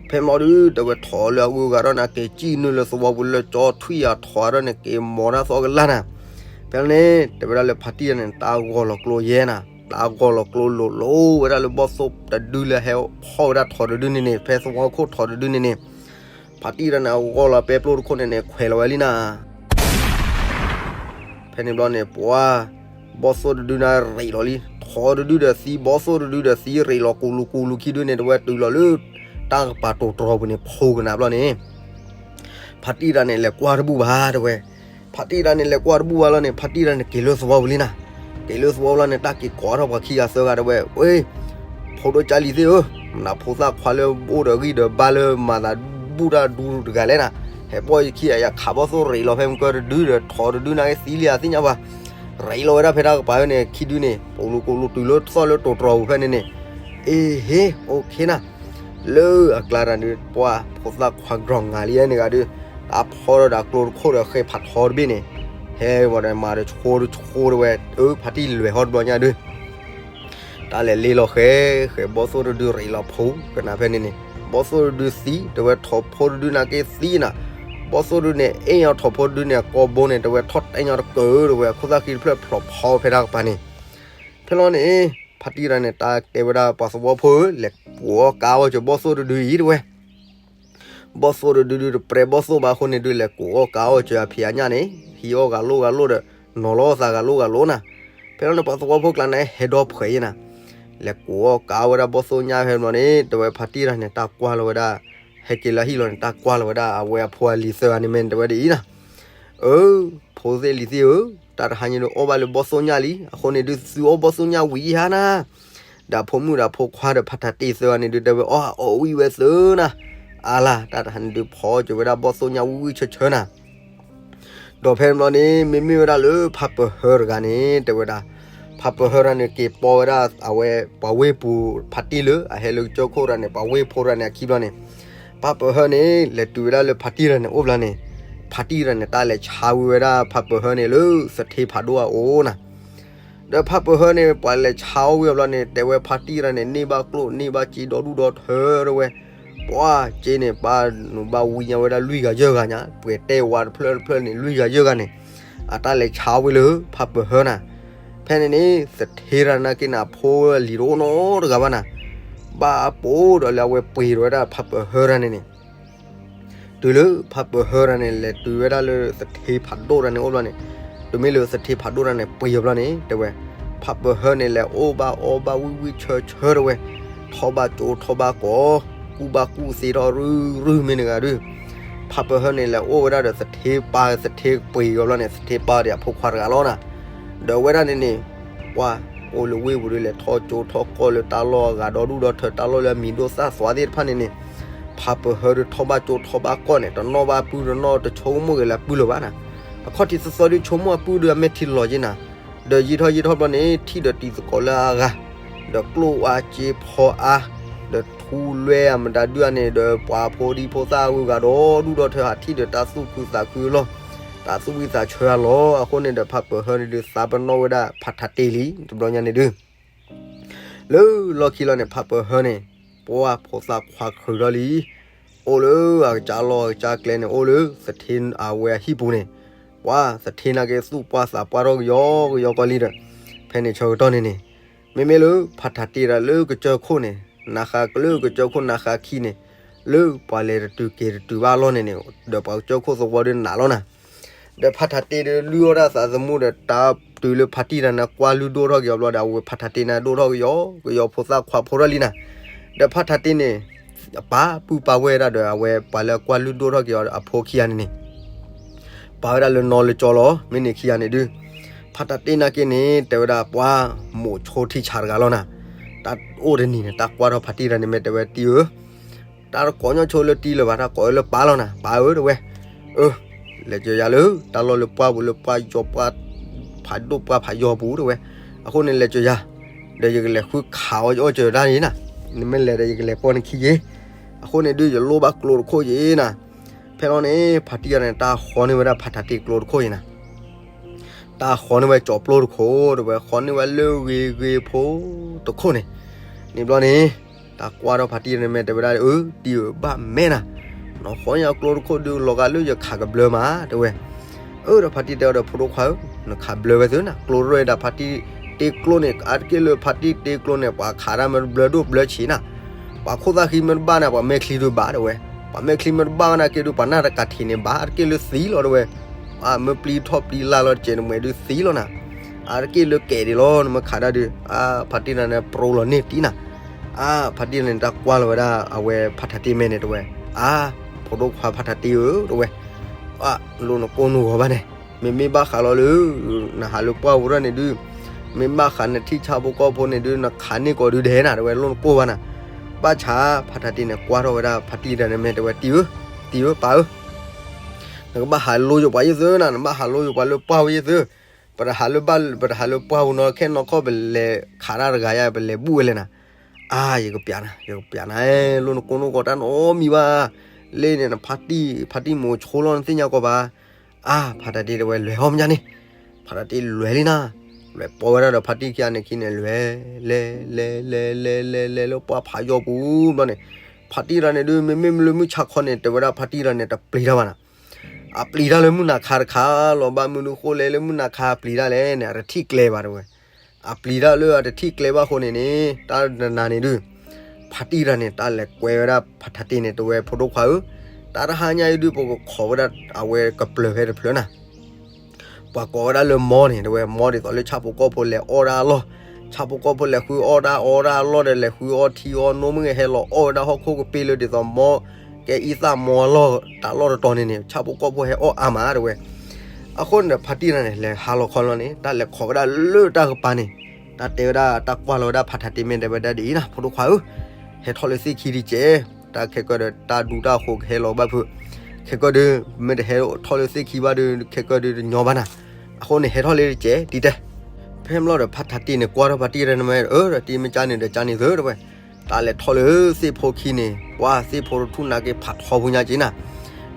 ဖဲမီၢ်ဒုး တဲဝဲထိးလၢအဂုၤအဂၤဒီးနၤ က့ၤကံၣ်နုာ်လၢသဝီပူၤလၢကၠီထွံၣ်အထိးဒီးန့ၣ် က့ၤမီၤတၢ်သီကလါနၤ. ဖဲန့ၣ် တဲဝဲဒၣ်လၢဖါတံၢ်တၢ်န့ၣ် တၢ်ဂီၢ်လီၤကျိယဲနၤ, တၢ်ဂီၢ်လီၤကျိလိၤလိၤဝဲဒၣ်လၢဘီၣ်သိၣ်တဒုလၢဟဲဖီၣ်ဝဲဒၣ်ထိးတဒုန့ၣ်န့ၣ် ဖဲသဝီခိၣ်ထိးတဒုန့ၣ်န့ၣ် ဖါတံၢ်တၢ်န့ၣ် အဂီၢ်လီၤပဲပျိတခိၣ်န့ၣ်န့ၣ် ခွဲးလီၤဝဲလံနၤ. ဖဲန့ၣ်ဘျီန့ၣ် ပှၤ ဘီၣ်သိၣ်တဒုန့ၣ်ရ့းလီၤလံ, ထိးတဒုဒီးသံ ဘီၣ်သိၣ်တဒုဒီးသံ ရ့းလီၤကူးလူၤကူးလူၤခံဒုန့ၣ် တဝဲတုၤလီၤလၢ တၢ်ကပၤတိၤတြီၤပူၤန့ၣ် ဖိကနၣ်ဘျီန့ၣ် ဖါတံၢ်တၢ်န့ၣ် လဲၤကွၢ်တဘူၣ်ဘၣ်တဝဲ. ဖါတံၢ်တၢ်န့ၣ် လဲၤကွၢ်တဘူၣ်ဘၣ်လီၤန့ၣ် ဖါတံၢ်တၢ်န့ၣ် က့ၤလၢသဝီပူၤလံနၤ. က့ၤလၢသဝီပူၤလီၤန့ၣ် တၢ်က့ၤကိးထီၣ်ပှၤခံဂၤသၢဂၤတဝဲ, ဝဲ ဖိဒိၣ်ကၢ်လံၤသ့ၣ်ဧၢ, မနုၤဖိသၣ်ခွါလၢအိၣ်ဒီးဂံၢ်ဒီးဘါလၢမၤသးဘူၣ်တၢ်ဒူတဂၤလဲၣ်နၤ, ဟဲပိာ်ယခံဂၤ ယခးဘီၣ်သိၣ်ရ့းလီၤဖဲမုၢ်ကၢတဒုဒီး ထိးတဒုန့ၣ်က့ၤသံလံဧါသ့ၣ်ညါဘၣ်. ရ့းလီၤဝဲဒၣ်ဖဲတၢ်ကပၤန့ၣ် ခံဒုန့ၣ် ပူၤလူၤကူးလူၤတုၤလၢသီၣ်လၢတိၤတြီၤပူၤဖဲန့ၣ်န့ၣ်, အ့ဟ့ အိၣ်ခ့နၤ လၢအကျါတၢ်ဒုး ပှၤဖိသၣ်ခွါ ကြီၤငါလံန့ၣ်ဂၤဒုး, တၢ်ဖီၣ်ဒီးတၢ်ကျိတခိၣ်ဒီးဃဲဖးထီတဘ့ၣ်န့ၣ်, ဟဲဝဲဒီးမၤဒီးဆိတဆိတဝဲ, အၢ ဖါတံၢ်လဲၤဟီၣ်တဘျီညါဒုး, တၢ်လဲၤလ့လီၤဃဲ ဃဲဘီၣ်သိၣ်တဒုရ့းလီၤဖိကနၣ်ဖဲန့ၣ်န့ၣ်, ဘီၣ်သိၣ်တဒုသံ တဝဲထိးဖိတဒုန့ၣ်က့ၤသံနၤ, ဘီၣ်သိၣ်တဒုန့ၣ် အ့ၣ်အီၤထိးဖိတဒုန့ၣ် အကိာ်ဘိန့ၣ် တဝဲထီၣ်တဲညီတကၢၢ်တဝဲ ခိၣ်သၣ်ဃံတဖျၢၣ်ဖျိးဖီဖဲတၢ်ကပၤန့ၣ် ဖဲလီၤန့ၣ် ဖါတံၢ်တၢ်န့ၣ် တၢ်တဲဝဲဒၣ်ပှၤသဝီဖိဧၢ လဲၤကိးအီၣ်ကးအီၣ်စၢၤဘီၣ်သိၣ်တဒုအံၤတဝဲ, ဘီၣ်သိၣ်တဒုဒုးတပြဲဘီၣ်သိၣ်ဘၣ်အဃိန့ၣ်ဒုး လဲၤကိးအီၣ်ကးအီၣ်စၢၤအဖံးအညၣ်န့ၣ် ဟံးအီၣ်ဂၤလိၣ်ဂၤလိၣ်ဒီး နီၤလီၤသးဂၤလိၣ်ဂၤလိၣ်နၤ, ဖဲလီၤန့ၣ် ပှၤသဝီဖိကျါန့ၣ် ဟဲဒီဖှဲးယဲနၤ, လဲၤကိးအီၣ်ကးအီၣ်ဝဲဒၣ်ဘီၣ်သိၣ်ညၣ်ဖဲလီၤန့ၣ် တဝဲဖါတံၢ်တၢ်န့ၣ် တၢ်ကွၢ်လီၤဝဲဒၣ် ဟဲက့ၤလၢဟံၣ်လီၤန့ၣ် တၢ်ကွၢ်လီၤဝဲဒၣ် အဝဲအဖိအလံၤသၢဂၤန့ၣ်မ့ၢ်တဝဲဒ်အံၤနၤ အၢ ဖိသ့ၣ်လံၤသ့ၣ်ဧၢ, တၢ်တဟါညါဒုးအီၣ်ဘၣ်လၢဘီၣ်သိၣ်ညၣ်လံ, အဃိန့ၣ်ဒုးသုအီၣ်ဘီၣ်သိၣ်ညၣ်ဝံၤဟါနၤ, ဒီးဖိမုၣ်ဒီးဖိခွါဒီးဖါတၢ်တ့ၢ်သၢဂၤန့ၣ်ဒုး တဲဝဲအီၣ်အီၣ်ဝံၣ်ဝဲသၢနၤ, အါလါ တၢ်တဟါန့ၣ်ဒုးဖီက့ၤဝဲဒၣ်ဘီၣ်သိၣ်ညၣ်ဝံၣ်ဝံၣ်ဆၢဆၢနၤ ဒီးဖဲန့ၣ်ဘျီန့ၣ် မ့မ့ၢ်ဝဲဒၣ်လၢဖးပၢၤဟၢတဂၤန့ၣ် တဲဝဲဒၣ်, ဖးပၢၤဟၢတဂၤန့ၣ် က့ၤပိာ်ဝဲဒၣ်အဝဲ ပှၤဝ့ၢ်ပူၤဖါတံၢ်လၢ အဟဲလၢကစၢၢ်ခိၣ်တဂၤန့ၣ် ပှၤဝ့ၢ်ဖိတဂၤန့ၣ် အခံဘျီန့ၣ်, ဖးပၢၤဟၢန့ၣ် လဲၤတုၤဝဲဒၣ်လၢဖါတံၢ်တဂၤန့ၣ်အိၣ်ဘျီန့ၣ်, ဖါတံၢ်တဂၤန့ၣ် တၢ်လဲၤဆါဝံၤဝဲဒၣ်ဖးပၢၤဟၢန့ၣ်လၢ သထ့ဖးဒိၣ်အအိၣ်နၤ ဒီးဖးပၢၤဟၢန့ၣ် ပှၤလဲၤဆါအီၣ်ဝံၤအဘျီန့ၣ် တဲဝဲဖါတံၢ်တဂၤန့ၣ် န့ၢ်ဘၣ်ကျိၣ်န့ၢ်ဘၣ်စ့ဒီဒူၣ်ဒီထၢတဝဲ, ပှၤစ့န့ၣ် ဘၣ်နုာ်ဘၣ်ဝံညါဝဲဒၣ်လွံၢ်ဂၤယဲၢ်ဂၤညါ, ပှဲၤတဲဝါတဖျၢၣ်တဖျၢၣ်န့ၣ် လွံၢ်ဂၤယဲၢ်ဂၤန့ၣ်, အတၢ်လဲၤဆါဝံၤလၢဖးပၢၤဟၢနၤ, ဖဲန့ၣ်န့ၣ် သထ့တဂၤန့ၣ်က့ၤနၤ ဖိလံၤတအိၣ်နီတဂၤဘၣ်နၤ, ဘၣ်အပိာ်ဒီးလၢအဝဲပှ့ၤဒီးဝဲဒၣ်ဖးပၢၤဟၢတဂၤန့ၣ်န့ၣ် တုၤလၢဖးပၢၤဟၢတဂၤန့ၣ် လဲၤတုၤဝဲဒၣ်လၢသထ့ဖးဒိၣ်တဂၤန့ၣ်အိၣ်ဘျီန့ၣ်, တုၤမ့ၢ်လၢသထ့ဖးဒိၣ်တဂၤန့ၣ် ပှ့ၤအီၤဘျီန့ၣ် တဲဝဲ, ဖးပၢၤဟၢန့ၣ် လဲၤအိၣ်ဘၣ်အီဘၣ်ဝံၣ်ဝံၣ်ဆၢဆၢတဝဲ, ထီၣ်ဘၣ်ကၠိထီၣ်ဘၣ်ကီ, ကူၣ်ဘၣ်ကူၣ်သ့ထီၣ်ရုၢ်ရုၢ်မ့ၢ်တဂၤဒုး, ဖးပၢၤဟၢန့ၣ် လဲၤအိၣ်ဝဲဒၣ်ဒီးသထ့ပၢ် သထ့ပှ့ၤအီၤဘျီန့ၣ် သထ့ပၢ်ဒီးအဖိခွါတဂၤလီၤနၤ, ဒီးဝဲဒၣ်န့ၣ်န့ၣ် ပှၤ အိၣ်လၢဝ့ၢ်ပူၤဒုးလဲၤထီၣ်ကၠိထီၣ်ကီၢ်လၢတၢ်လီၢ်အဂၤဒီဒူၣ်ဒီထၢတၢ်လီၢ်လၢအမံၤဒိၣ်သၣ်သွါသ့ၣ်တဖၣ်န့ၣ်န့ၣ်, ဖးပၢၤဟၢဒုးထီၣ်ဘၣ်ကၠိထီၣ်ဘၣ်ကီၢ်န့ၣ် တနီၣ်ဘၣ်ပုၢ်တနီၣ်တဆိကမိၣ်ဂ့ၤလၢပုၢ်လၢၤဘၣ်နၤ, အခီၣ်ထံးသီသီဒုး ဆိကမိၣ်အပုၢ်ဒုးအမဲာ်ထံလီၤက့နၤ, ဒီးယံာ်ထီၣ်ယံာ်ထီၣ်ဘျီန့ၣ် ထံၣ်ဒီးတံၤသကိးလၢအဂၤ, ဒီးကျိၣ်အါစ့ဖီအါ, ဒီးထူလွဲအမတၤဒုးအါန့ၣ် ဒီးပှၤဖိဒံဖိသၣ်အဂုၤအဂၤဒီဒူၣ်ဒီထၢဟးထံၣ်ဒီးတၢ်သူၣ်ခုသးခုအလီၢ်, တၢ်သူၣ်ဝံၣ်သးဆၢအလီၢ်, အဃိန့ၣ်ဒီးဖးပၢၤဟၢန့ၣ်ဒုးသးပ့ၤနီၣ်ဝဲဒၣ်ဖးထးတ့ၢ်လံ တဘျီညါန့ၣ်ဒုး လၢလီၢ်ခံလီၤန့ၣ် ဖးပၢၤဟၢန့ၣ် ပှၢ်ဖိသၣ်ခွါချုးထီၣ်လံ, အိၣ်လၢအကစၢ်လီၢ်အကစၢ်ကျဲန့ၣ် အိၣ်လၢသထ့အဝဲအဟံၣ်ပူၤန့ၣ်, ပှၢ်သထ့နာ်က့သူၣ်ပှၢ်သးပှၢ်ထီၣ်ကယီကယီကီလံဒီး, ဖဲန့ၣ်ဆၢကတီၢ်န့ၣ်န့ၣ်, မ့မ့ၢ်လၢဖးထးတ့ဒီးလၢကစၢၢ်ခိၣ်န့ၣ်, နၤဃးလၢကစၢၢ်ခိၣ်နၤဃးခံန့ၣ်, လၢပှၤလဲၤတတုၤက့ၤတတုၤဘၣ်အလီၢ်န့ၣ်န့ၣ်, ဒီးပှၤကစၢၢ်ခိၣ်သဝီဒုးနးလီၤနၤ ဒီးဖးထးတ့ဒုးလုၢ်အီၣ်တၢ်သးသမူဒီး တၢ်တုၤလၢဖးတံၢ်တၢ်န့ၣ် ကွၢ်လုၢ်ဒိၣ်ထီၣ်က့ၤအီၤဘျီဒီး အဝဲဖးထးတ့န့ၣ်ဒိၣ်ထီၣ်က့ၤကယီကယီဖိသၣ်ခွါဖိထီၣ်လံနၤ, ဒီးဖးထးတ့န့ၣ် ပာ်ပုၢ်ပာ်ဝဲၢ်ဒၣ်ဒီး အဝဲပှၤလၢကွၢ်လုၢ်ဒိၣ်ထီၣ်က့ၤအီၤအဖိခံဂၤန့ၣ်န့ၣ် ပာ်ဝဲဒၣ်လၢနီလၢကၠီလီၤ. မ့ၢ်န့ၣ်ခံဂၤန့ၣ်ဒုး ဖးထးတ့နာ်က့န့ၣ် တဲဝဲဒၣ်ပှၤမိၣ်ဆိထံဆးတဂၤလီၤနၤ, တၢ်အိၣ်တနံၤန့ၣ် တၢ်ကွၢ်ထီၣ်ဖးတံၢ်တၢ်န့ၣ် မ့ၢ်တဲဝဲတံၢ်ဧၢ တၢ်တကိးညီဆိလၢတံၢ်လၢၤဘၣ် တၢ်ကိးလၢပၢ်လီၤနၤ, ပၢ်ဧၢ တဲဝဲ, အၢ, လဲၤကၢၤယၤလၢ တၢ်လီၢ်လၢပှၢ်ပူၤလၢပှၢ်ယီၤပှၢ်ဖးဒိၣ်ပှၢ်ဖးယီၤပူၤတဲဝဲ, အဃိန့ၣ်လဲၤကၢၤယၤ, ဒီးယကလဲၤဃုခးအီၣ်ယအီၣ်ကၢၤတၢ်န့ၣ်နၤ, နမ့ၢ်လဲၤဒီးယကလဲၤပိာ်နခံယ့ၣ်, အဃိန့ၣ်ဒုးယလိၣ်ဘၣ်ကျိတခိၣ်ယ့ၣ်နၤ, ဖဲလီၤန့ၣ် ဖးတံၢ်တၢ်န့ၣ် တၢ်ဃီန့ၢ်ဝဲဒၣ်ဖးထးတ့ကျိတခိၣ်ယ့ၣ်နၤ တၢ်ဃီန့ၢ်ဝဲကၠီၤပျိတခိၣ် တဲဝဲ ဃီန့ၢ်ဝဲလၢဂ့ၤဂ့ၤဖိတခိၣ်န့ၣ်, န့ၣ်ဘျီန့ၣ်, တၢ်ကွၢ်ထီၣ်ဖးတံၢ်တၢ်န့ၣ်မ့ၢ်တဲဝဲဒၣ် အၢ တံၢ်ဧၢဘၣ်မဲနၤ, နီၢ်ဃီညါကျိတခိၣ်ဒုးလီၤဂာ်လၢယခးကဘျၢမး တဲဝဲ, အၢ ဒီးဖးတံၢ်တဲအီၤဒီး ဖိဒိၣ်ခွါဧၢ, နခးဘျၢဝဲသုနၤ ကျိတရၢၢ်ဒၣ်ဖးတံၢ်တ့ကျိန့ၣ် အါတက့ၢ်လၢဖးတံၢ်တ့ကျိန့ၣ် ပှၤခးတၢ်မ့ၢ်တဘျၢဒိၣ်ဘျၢဆံးနၤ ပှၤခိၣ်သၣ်ဃံမ့ၢ်တဘၣ်နၤ ပှၤမဲာ်ချံဒုးဘၣ်တဲဝဲ, ပှၤမဲာ်ချံမ့ၢ်တဘၣ်ဝဲနၤက့ဒုး ပှၤနၢ်တကးထံးန့ၣ်ဘၣ် အါတက့ၢ်လၢသံလီၤတဲဝဲ, မ့ၢ်ပျံၤထီၣ်ပျံၤလၢ်လီၤတကဲးနမဲာ်ဒုးသံလီၤနၤ, အါတက့ၢ်လၢကဲးဒံးလီၤ နမ့ၢ်ခးဒၣ်ဒုး, အါ ဖးတံၢ်တၢ်န့ၣ် ပရိလီၤန့ၢ်တံၢ်နၤ, အါ ဖးတံၢ်တၢ်န့ၣ် တၢ်ကွၢ်လီၤဝဲဒၣ် အဝဲဖးထးတ့မဲာ်န့ၣ်တဲဝဲ, အါ ဖိဒိၣ်ခွါဖးထးတ့ဧၢ တဲဝဲ, အါ လိၣ်နကိၢ်နဂီၤဘၣ်န့ၣ်, မ့မ့ၢ်ဘၣ်ဃးလီၤလၢ နဟးလၢပှၢ်ပူၤထီၣ်န့ၣ်ဒုး, မ့ၢ်ဘၣ်ဃးနထံၣ်ဆၣ်ဖိကီၢ်ဖိန့ၣ်ဒုး နခးန့ၢ်ကီးဒုးဒဲးနၤ တဲဝဲ လိၣ်နကိၢ်ဘၣ်နၤ, ဘၣ်ဆၣ် ဖးထးတ့န့ၣ် ကွၢ်ထီၣ်ဝဲဒၣ်ဖးတံၢ်တၢ်န့ၣ်မ့ၢ်တဲဝဲ တံၢ်ဧၢ, တံၢ်ဧၢ ပၢ်ဧၢ နကဘၣ်ဟးလိယိာ်ပှၤယ့ၢ်သုနၤ နဘၣ်ဟးလိယိာ်ပှၤလၢပှၢ်ဝဲယ့ၢ်သု, ပတဟးလၢဘၣ် ပတဟးလၢပှၢ်ပူၤနီၤ ခဲနီၢ်ခီၣ်ပလဲၤခးတၢ်တဂၤယါ ပလဲၤဘူၣ်ဝဲလဲၣ်နၤ, အါ ယကပျးနၤ ယကပျးနၤ လိၣ်နကိၢ်နဂီၤတၢ်နီတမံၤဘၣ်, လၢန့ၣ် နဖးတံၢ် ဖးတံၢ်မိၣ်ဆိလီၤ နသ့ၣ်ညါကီးဘၣ်, အါ ဖးထးတ့တဲဝဲ လဲၤဟီၣ်မညါန့ၣ်, ဖးထးတ့လဲၤလံနၤ, လဲၤပိာ်ဝဲဒၣ်ဒီးဖးတံၢ်ခံဂၤန့ၣ်ခံန့ၣ် လဲၤ လဲၤ လဲၤ လဲၤ လဲၤ လဲၤ လဲၤလၢပှၢ်ဖးယီၤပူၤဘျီန့ၣ်, ဖးတံၢ်တၢ်န့ၣ်ဒုး မ့မ့ၢ်လၢမုၢ်ဆါခီန့ၣ် တဲဝဲဒၣ်ဖးတံၢ်တၢ်န့ၣ် တပျံၤတၢ်ဘၣ်နၤ အပျံၤတၢ်လၢမုၢ်နၤခါတခါလီၤ ဘၣ်မနုၤဃိလဲၣ်လၢမုၢ်နၤခါပျံၤတၢ်လဲၣ်န့ၣ် အတထံၣ်ကျဲဘၣ်တဲဝဲ, အပျံၤတၢ်လၢအတထံၣ်ကျဲဘၣ်အဃိန့ၣ်န့ၣ် တၢ်တနၤန့ၣ်ဒုး, ဖးတံၢ်တၢ်န့ၣ် တၢ်လဲၤကွဲဝဲဒၣ်ဖးထးတ့န့ၣ် တဲဝဲ ဖိဒိၣ်ခွါဧၢ, တၢ်တဟါညါအံၤဒုး ပကခိးဝဲဒၣ်အဝဲကပျၢၤဖဲတဖျၢၣ်နၤ ပှၤကိးဝဲဒၣ်လၢမီန့ၣ် တဲဝဲ မီဒ်သိးလၢဆၣ်ဖိကီၢ်ဖိလဲၤအီၣ်ဒၣ်အလီၢ်, ဆၣ်ဖိကီၢ်ဖိလဲၤဃုအီၣ်ဒၣ်အီဒၣ်အလီၢ်ဒီး လဲၤဃုအီထံအီနိမ့ၢ်ဂ့ၤ ဟဲလီၤအီၣ်ဝဲဒၣ်ဟီၣ်ခိၣ်ကပ့ၢ်လၢဒ်သိးမီ ကဲအံသၣ်မီအလီၢ် တၢ်လီၢ်တတီၤန့ၣ်န့ၣ် ဆၣ်ဖိကီၢ်ဖိဟဲအီၣ်အါမးတဲဝဲ, အဃိန့ၣ်ဒီး ဖါတံၢ်တၢ်န့ၣ် လဲၤဟးလီၤခီလီၤန့ၣ် တၢ်လဲၤခိးဝဲဒၣ်လၢတၢ်ကပၤန့ၣ်, တၢ်တဲဝဲဒၣ် တၢ်ကွၢ်လီၤဝဲဒၣ်ဖါထးတ့ မ့ၢ်တဲဝဲဒၣ်ဒ်အံၤနၤ ဖိဒိၣ်ခွါဧၢ, ဟဲထီၣ်လၢသ့ၣ်ခံဒံးကဲး, တၢ်ခဲကၢဒီး တၢ်ဒူတၢ်ဃိးကဟဲလီၤဘၣ်ဖုး, ခဲကၢဒီး မ့ၢ်တဟဲထီၣ်လၢသ့ၣ်ခံဘၣ်ဒီး ခဲကၢဒီးတညီဘၣ်နၤ, အဃိန့ၣ် ဟဲထီၣ်လၢတကဲး တံၤတဲ, ဖဲမ့ၢ်လီၤဒီး ဖါထးတ့န့ၣ် ကွၢ်ထီၣ်ဖါတံၢ်တၢ်န့ၣ်မ့ၢ် အၢ ဒီးတံၤမ့ၢ်ကၢန့ၣ်ဒီး ကၢန့ၣ်သုတဲဝဲ, တၢ်လဲၤထီၣ်လၢသ့ၣ်ဖိခံန့ၣ် ပှၤသ့ၣ်ဖိတထူၣ်နာ်က့ဖးထီဖိညါက့နၤ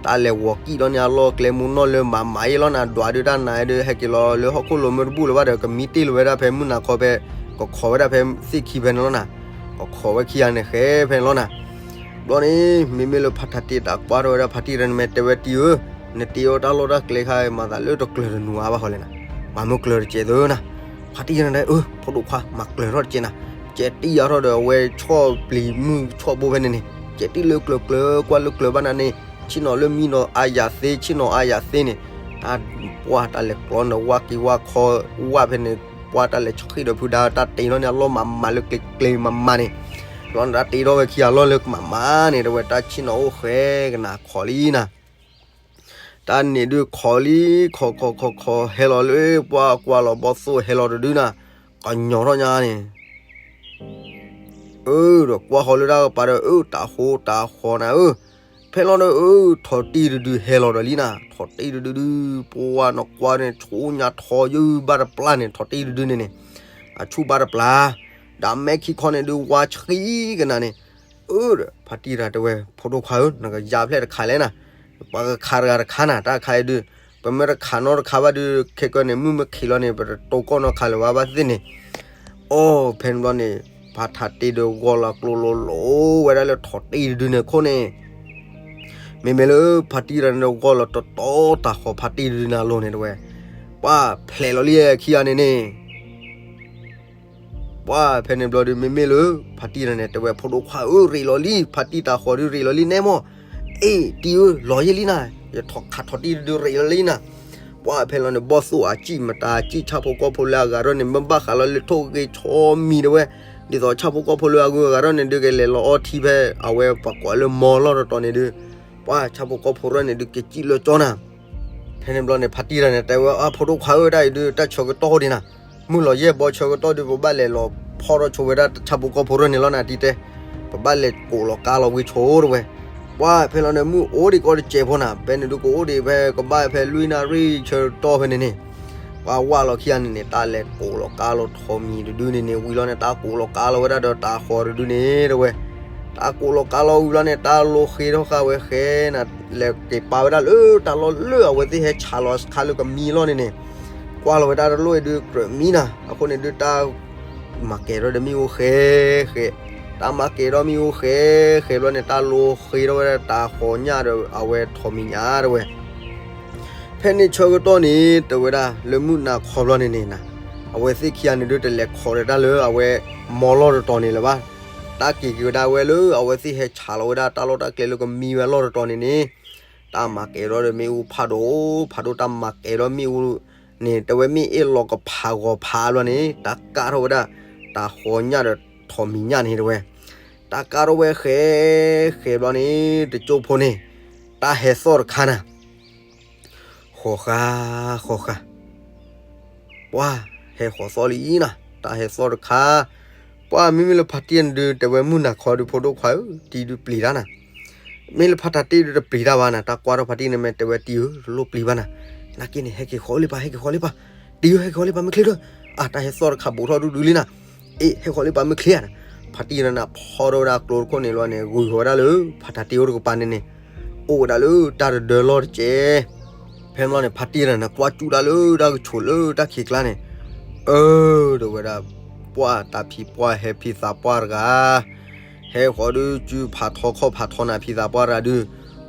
တၢ်လဲၤဝီၤကံၣ်ဒီးန့ၣ်အလီၢ်ကျဲမူနီၢ်လၢမၤမၤအံၤလီၤနၤ ဒွးဒုးတၢ်နၤဒုး ဟဲက့ၤလီၤလၢဟီၣ်ခိၣ်လိၤမ့ၢ်တဘူၣ်လၢၤဘၣ်ဒီး ကမံတ့ၢ်လၢၤဝဲဒၣ်ဖဲမုၢ်နၤခီဖဲ ကခိးဝဲဒၣ်ဖဲသ့ၣ်ခံဖဲန့ၣ်လီၤနၤ, ကခိးဝဲခံဂၤန့ၣ်ဃဲဖဲန့ၣ်လီၤနၤ, ဘျီန့ၣ် မ့မ့ၢ်လၢဖါထးတ့တၢ်ကွၢ်ထီၣ်ဝဲဒၣ်ဖါတံၢ်တၢ်န့ၣ်မ့ၢ်တဲဝဲတံၢ်ဧၢ, နတ့အီၣ်တၢ်လီၢ်တၢ်ကျဲခါ မၤသးလၢတကျၢၤတနူၤအါဘၣ်ဃီလဲၣ်နၤ, မၤမုၢ်ကျၢၤတကဲးသုနၤ, ဖါတံၢ်တၢ်န့ၣ် အၢ ဖိဒိၣ်ခွါ မၤကျၢၤထီၣ်တကဲးနၤ, ကဲတံၢ်ယါထီၣ်ဒီးအဝဲဆီၣ်ပျံၤမုၢ်ဆီၣ်ဘိဖဲန့ၣ်န့ၣ် ကဲတံၢ်လၢကျၢၤကျၢၤ ကွၢ်လၢကျၢၤဘၣ်နၤန့ၣ် ဆ့ၣ်နီၤလၢမံနီၤအါယၤသ့ ဆ့ၣ်နီၤအါယၤသ့န့ၣ်, တၢ်ပှၢ်တၢ်လဲၤကျီန့ၣ် ဝါက့ၤဝါခီဝါဖဲန့ၣ်, ပှၢ်တၢ်လဲၤဆှံဒီးဖုဒါ တၢ်တ့ထီၣ်န့ၣ်အလီၢ်မၤမၤလၢကျဲကျဲမၤမၤန့ၣ်, ဘျီန့ၣ် တၢ်တ့ထီၣ်ဝဲခံဂၤလီၢ်လၢမၤမၤန့ၣ် တဲဝဲတၢ်ဆ့ၣ်နီၤအိၣ်ဃဲကနၤခိးလံနၤ တၢ်န့ၣ်ဒုးခိးလံ ခိးခိးခိးခိး ဟဲလီၤလၢပှၢ်ကွၢ်လီၤဘီသိၣ်ဟဲလီၤတဒုနၤ, ကညီၤထီၣ်ညါန့ၣ်, အၢ ဒီးကွၢ်ဃီၤလၢတၢ်ကပၤဒီး အၢ တၢ်ဃိတၢ်ဃီနၤဧၢ, ဖဲလီၤဒီး အၢ ထိးတံၢ်တဒုဟဲလီၤဒီးလံနၤ, ထိးတံၢ်တဒုဒုး ပှၢ်နကွၢ်န့ၣ် ဆူညါထီယုၢ်ဘၣ်တပျၢ်န့ၣ် ထိးတံၢ်တဒုန့ၣ်န့ၣ်, အဆူၣ်ဘၣ်တပျၢ်, ဒီးမဲာ်ခံခီန့ၣ်ဒုး ဝါဆှံကနၤန့ၣ်, အၢ ဒီးဖါတံၢ်တၢ်တဲဝဲ ဖိဒိၣ်ခွါဧၢ နကယါဖျဲၣ်တခါလဲၣ်နၤ, ပှၤကခးတဂၤတခါနၤ တၢ်ခါအံၤဒုး, ပမ့ၢ်တခးနီတခါဘၣ်ဒုး ခဲကၢန့ၣ် မုၢ်မ့ၢ်ခံးလီၤန့ၣ် ပတတိၤကီၢ်နီတခါလၢၤဘၣ်ဘၣ်သ့ၣ်န့ၣ်, အိၣ် ဖဲန့ၣ်ဘျီန့ၣ် ဖးထးတ့ၢ်ဒီးဂီၢ်လီၤကျိလိၤလိၤဝဲဒၣ်လၢထိးတ့ၢ်တဒုန့ၣ်အခိၣ်န့ၣ်, မ့မ့ၢ်လၢဖါတံၢ်တဂၤန့ၣ်ဒီးဂီၢ်လီၤတတီတၢ်ဃီၤဖါတံၢ်တဒုန့ၣ်အလိၤန့ၣ်တဝဲ, ပှၢ်ဖျဲးလီၤလံခံဂၤန့ၣ်န့ၣ် ပှၢ်ဖဲန့ၣ်ဘျီဒုး မ့မ့ၢ်လၢ ဖါတံၢ်တဂၤန့ၣ် တဲဝဲ ဖိဒိၣ်ခွါဧၢ ရ့းလီၤလံ, ဖါတံၢ်တၢ်ဃီၤဒုးရ့းလီၤလံ နဲမီၢ်, အ့ၣ် တံၢ်ဧၢ လီၤယဲၢ်လံနၤ, ယထိးခးထိးတံၢ်ဒုးရ့းလီၤလံနၤ. ပှၢ်ဖဲလီၤန့ၣ် ဘီၣ်သိၣ်အစံၣ်မတၤစံၣ် ဆၣ်ဖိကီၢ်ဖိလၢအဂၤထီၣ်န့ၣ် မ့ၢ်ဘၣ်ဃးလီၤလၢထိၣ်ဂ့ၤဆီမံၤတဝဲ, ဒ်သိးဆၣ်ဖိကီၢ်ဖိလၢအဂုၤအဂၤထီၣ်န့ၣ်ဒုး ကလဲၤလီၤအီထံဖဲ အဝဲပှၤကိးလၢမီၤလီၢ်တတီၤန့ၣ်ဒုး, ပှၢ်ဆၣ်ဖိကီၢ်ဖိထီၣ်န့ၣ်ဒုး ကစံၣ်လၢကၠီနၤ. ဖဲန့ၣ်ဘျီန့ၣ် ဖါတံၢ်တဂၤန့ၣ် တဲဝဲ အဖိဒိၣ်ခွါဧၢ တၢ်အံၤဒုး တၢ်ဆၢကတီၢ်ဒံးနၤ, မုၢ်လီၤယဲၢ်ဘီဆၢကတီၢ်ဒုး ပဘၣ်လဲၤလီၤဖီၣ်ထီၣ်ဆိဝဲဒၣ်ဆၣ်ဖိကီၢ်ဖိထီၣ်န့ၣ်လီၤနၤ တံၢ်တဲ, ပဘၣ်လဲၤကိးလီၤကါလီၤဝံၤဆိတဝဲ. ပှၢ်ဖဲလီၤန့ၣ် မုၢ်အိၣ်ဒံးကီးတစဲးဖိနၤ, ဖဲန့ၣ်ဒုးကအိၣ်ဒံးဖဲကဘၣ်ဖဲလွံၢ်နၣ်ရံၣ်ဆၢကတီၢ်ဖဲန့ၣ်န့ၣ်, ပှၢ်ဝၢ်လီၤခံဂၤန့ၣ်န့ၣ် တၢ်လဲၤကိးလီၤကါလီၤထိးမံၤတဒုန့ၣ်န့ၣ် ဝံၤလီၤန့ၣ် တၢ်ကိးလီၤကါလီၤဝဲဒၣ်ဒီးတၢ်ဃီၤတဒုန့ၣ်တဝဲ. တၢ်ကိးလီၤကါလီၤဝံၤလီၤန့ၣ် တၢ်လိၤဃ့ထီၣ်ဃာ်ဝဲဃဲနၤ, လဲၤက့ၤပာ်ဝဲဒၣ်လၢတၢ်လီၢ်လၢအဝဲသ့ၣ်ဟဲဆးလီၤခါလၢကမံလီၢ်န့ၣ်န့ၣ်, ကွၢ်လီၤဝဲဒၣ်တလိၣ်အံၤဒုးကြၢးမံနၤ, အဃိန့ၣ်ဒုးတၢ် မၤကဲၤထီၣ်ဒီးမ့ၣ်အူဃဲဃဲ, တၢ်မၤကဲၤထီၣ်မ့ၣ်အူဃဲဃဲဘျီန့ၣ် တၢ်လိၤဃ့ထီၣ်ဝဲဒၣ်တၢ်ဃီၤညၣ်ဒီးအဝဲထိးမံၤညၣ်တဝဲ. ဖဲန့ၣ်ဆၢကတီၢ်န့ၣ် တဲဝဲဒၣ်လၢမုၢ်နၤခီဘျီန့ၣ်န့ၣ်နၤ, အဝဲသ့ၣ်ခံဂၤန့ၣ်ဒုးတလဲၤခိးတၢ်လၢအဝဲမီၤလီၢ်တတီၤန့ၣ်လၢၤဘၣ်. တၢ်က့ၤက့ၤဝဲဒၣ်ဝဲလၢအဝဲသ့ၣ်ဟဲဆးလီၤဝဲဒၣ်တၢ်လီၢ်တၢ်ကျဲလၢကမံဝဲလီၢ်တတီၤန့ၣ်န့ၣ်, တၢ်မၤကဲၤထီၣ်ဒီးမ့ၣ်အူဖးဒိၣ်ဖးဒိၣ် တၢ်မၤကဲၤထီၣ်မ့ၣ်အူန့ၣ် တဲဝဲမ့ၣ်အ့ၣ်လီၤကဖးဂီၤဖးဘျီန့ၣ် တၢ်ကၢ်ထီၣ်ဝဲဒၣ် တၢ်ဃီၤညၣ်ဒီးထိးမံၤညၣ်န့ၣ်တဝဲ. တၢ်ကၢ်ထီၣ်ဝဲဃဲဃဲဘျီန့ၣ် တကၠိဖိန့ၣ် တၢ်ဟဲသီၣ်တခါနၤ ဃီၤဃာ်ဃီၤဃာ်, ပှၢ်ဟဲဃီၤသီၣ်လံနၤ တၢ်ဟဲသီၣ်တခါ, ပှၢ်မ့မ့ၢ်လၢဖါတံၢ်န့ၣ်ဒုး တဲဝဲမုၢ်နၤခီဒုး ဖိဒိၣ်ခွါဧၢ တံၢ်ဒုးပျံၤတၢ်နၤ, မ့ၢ်လၢဖါတံၢ်ဒုးတပျံၤတၢ်ဘၣ်နၤ, တၢ်ကွၢ်ထီၣ်ဖါတံၢ်န့ၣ်မ့ၢ်တဲဝဲတံၢ်ဧၢ တလိၣ်ပျံၤဘၣ်နၤ, နာ်က့န့ၣ် ဟဲက့ၤဃီၤလံပၢ် ဟဲက့ၤဃီၤလံပၢ်, တံၢ်ဧၢ ဟဲက့ၤဃီၤလံပၢ် မ့ၢ်ချ့ဒီး, အါ တၢ်ဟဲသီၣ်တခါဘူးထီၣ်ဒုဒုလံနၤ, အ့ၣ် ဟဲဃီၤလံပၢ် မ့ၢ်ချ့ဧါနၤ, ဖါတံၢ်န့ၣ်နၤ ဖီၣ်ထီၣ်ဝဲဒၣ်ကျိတခိၣ်န့ၣ်လီၤန့ၣ် ဂုၤဃီၤဝဲဒၣ်လၢ ဖါတံၢ်အိၣ်တကပၤန့ၣ်န့ၣ်, အိၣ်ဝဲဒၣ်လၢတၢ်တဒၢလီၢ်တကဲး ဖဲန့ၣ်ဘျီန့ၣ် ဖါတံၢ်တဂၤန့ၣ် ကွၢ်စူၣ်တၢ်လၢတၢ်ကဆိးလၢတၢ်ခံးကျါန့ၣ်, အၢ တဲဝဲဒၣ်, ပှၢ်တၢ်ဖံးပှၢ်ဟဲဖံသးပှၢ်တဂၤ, ဟဲဃီၤဒုးစုဖးထီခီၣ်ဖးထီနၤ ဖံသးပှၢ်တဂၤဒုး,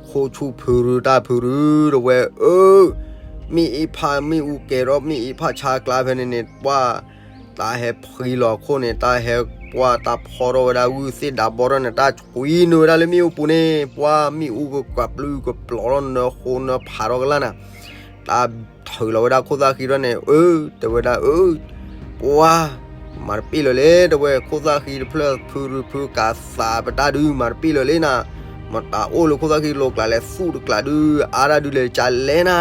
ခိၣ်ဆူၣ်ဖုရူတၢ်ဖုရူ တဲဝဲ, အၢ မ့ၣ်အ့ၣ်ဖးမ့ၣ်အူကဲၤထီၣ် မ့ၣ်အ့ၣ်ဖးဆါကျါဖဲန့ၣ်န့ၣ် ပှၢ် တၢ်ဟဲဖှံလီၤအခိၣ်န့ၣ် တၢ်ဟဲပှၢ်တၢ်ဖီၣ်ထီၣ်ဝဲဒၣ်ဂုၢ်သ့ၣ်ဒးဘီထီၣ်န့ၣ် တၢ်ကွံနုာ်ဝဲဒၣ်လၢမ့ၣ်အူပူၤန့ၣ် ပှၢ်မ့ၣ်အူကကွၢ်ပျုၢ်ကပျီၤထီၣ်နၢဃိနၢဖးထီၣ်ကလၢ်နၤ, တၢ်ထုးလီၤဝဲဒၣ်ခိၣ်သၣ်ဃံထီၣ်န့ၣ် အၢ တဲဝဲဒၣ် အၢ ပှၢ် မၤတပ့ၢ်လၢၤလဲၣ် တဲဝဲ ခိၣ်သၣ်ဃံတဖျၢၣ်ဖုရူဖုကးသးပတၢ်ဒုး မၤတပ့ၢ်လၢၤလဲၣ်နၤ, မတၤအိၣ်လၢခိၣ်သၣ်ဃံလိၤကျါလဲၣ် သူၣ်တကျးဒုး အါတၢ်ဒုးလဲၤကလဲၣ်နၤ,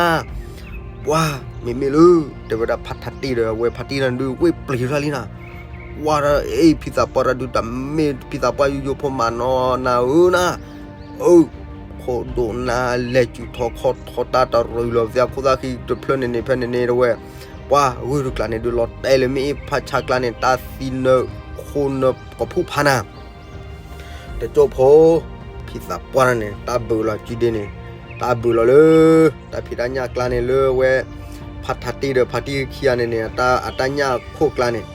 ပှၢ်မ့မ့ၢ်လၢ တဲဝဲဒၣ်ဖါထးတ့ၢ်ဒီးအဝဲဖါတံၢ်တဂၤဒုး ဝ့ၢ်ပျံၤထီၣ်လံနၤ, ပှၢ်ဒီးအ့ၣ်ဖံသးပှၢ်တၢ်ဒုး တမ့ၢ်ဖံသးပှၢ်ယိယိဖိမၤနီၤနၤဧၢနၤ, အၢ ခိၣ်ဒိၣ်နၤလဲၤစုၣ်ထီၣ်ခီၣ်ထီၣ်တၢ်တရံးလီၤပသ့ၣ်ခိၣ်သၣ်ဃံတဖျၢၣ်န့ၣ်န့ၣ် ဖဲန့ၣ်န့ၣ်တဝဲ, ပှၢ်ဂုၢ်တကျးန့ၣ်ဒုး လီၤတဲာ်လၢမ့ၣ်အ့ၣ်ဖးဆါကျါန့ၣ် တၢ်သံနၢခိနၢကဖူၣ်ဖးနၤ တကၠိၢ်ဖိ ဖံသးပှၢ်န့ၣ် တၢ်ဘုးလီၤစုဒ့န့ၣ် တၢ်ဘုးလီၤလၢ တၢ်ဖံးတၢ်ညၣ်ကျါန့ၣ်လၢဝဲ ဖါထးတ့ၢ်ဒီးဖါတံၢ်ခံဂၤန့ၣ်န့ၣ် အတၢ်ညၣ်ခိၣ်ကျါန့ၣ်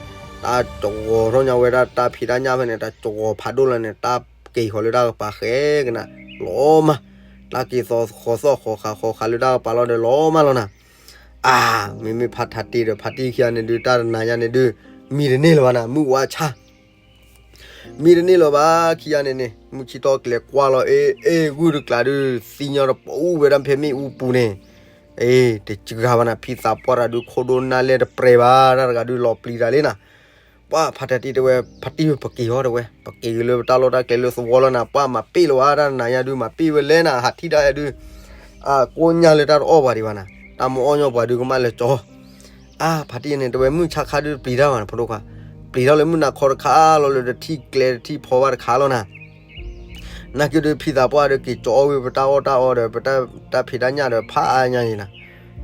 တၢ်တဂီၤထီၣ်ညါဝဲဒၣ်တၢ်ဖံးတၢ်ညၣ်ဖဲန့ၣ် တၢ်တဂီၤဖးဒိၣ်လီၤန့ၣ် တၢ်က့ၤဃီၤလၢတၢ်ကပၤဃဲကနၤ လီၤမၢ် တၢ်က့ၤသီဃီၤသီၣ်ဃီၤဃာ်ဃီၤဃာ်လၢတၢ်ကပၤလီၤဒီးလီၤမၢ်လီၤနၤ အါ မ့မ့ၢ်ဖါထးတ့ၢ်ဒီးဖါတံၢ်ခံဂၤန့ၣ်ဒုး တၢ်တနၤညါန့ၣ်ဒုး မံတန့ၢ်လၢၤဘၣ်နၤ မုၢ်ဝါဆါ မံတန့ၢ်လၢၤဘၣ် ခံဂၤန့ၣ်န့ၣ် မုၢ်ဆံတီၢ်ကလဲၤကွၢ်လီၤ အ့ၣ် အ့ၣ် ဂုၢ်တကျးဒုး သံညီတပူၤဝဲဒၣ်ဖဲမ့ၣ်အူပူၤန့ၣ်, အ့ၣ် တစှၤဘၣ်နၤ ဖံသးပှၢ်တၢ်ဒုး ခိၣ်ဒိၣ်နါလဲၢ်တပြဲၤဘၣ် တၢ်တဂၤဒုးလီၤပျံၤတၢ်လံနၤ, ပှၢ်ဖါထးတ့ၢ်တဲဝဲ ဖါတံၢ်ပက့ၤအီၤတဲဝဲ ပက့ၤက့ၤလၢပတၢ်လီၢ်တၢ်ကျဲလၢသဝီလီၤနၤ ပှၢ်မၤပ့ၢ်လၢၤဘၣ် တၢ်တနၤညါဒုး မၤပ့ၢ်ဝဲလဲၣ်နၤ ဟးထံၣ်တၢ်ဒုး အကိၣ်ညါလၢတၢ်တအီၣ်ပှၤဒံးဘၣ်နၤ တၢ်မ့ၢ်အီၣ်ညီပှၤဒုးကမၣ်လဲၤကၠီ အါ ဖါတံၢ်န့ၣ် တဲဝဲမုၢ်ဆါခါဒုးတပျံၤတၢ်ဘၣ်န့ၣ် ဖိဒိၣ်ခွါ, ပျံၤထီၣ်လၢမုၢ်နၤခီတခါလီၤလၢတထံၣ်ကျဲတထံၣ်ဖီဘၣ်တခါလီၤနၤ, နာ်က့ဒုးဖံသးပှၢ်ဒုးက့ၤကၠီအီၣ်ဝံၤပတၢ်အီၣ်တၢ်အီဒီး ပတၢ်ဖံးတၢ်ညၣ်ဒီးဖးအါညါအံၤနၤ,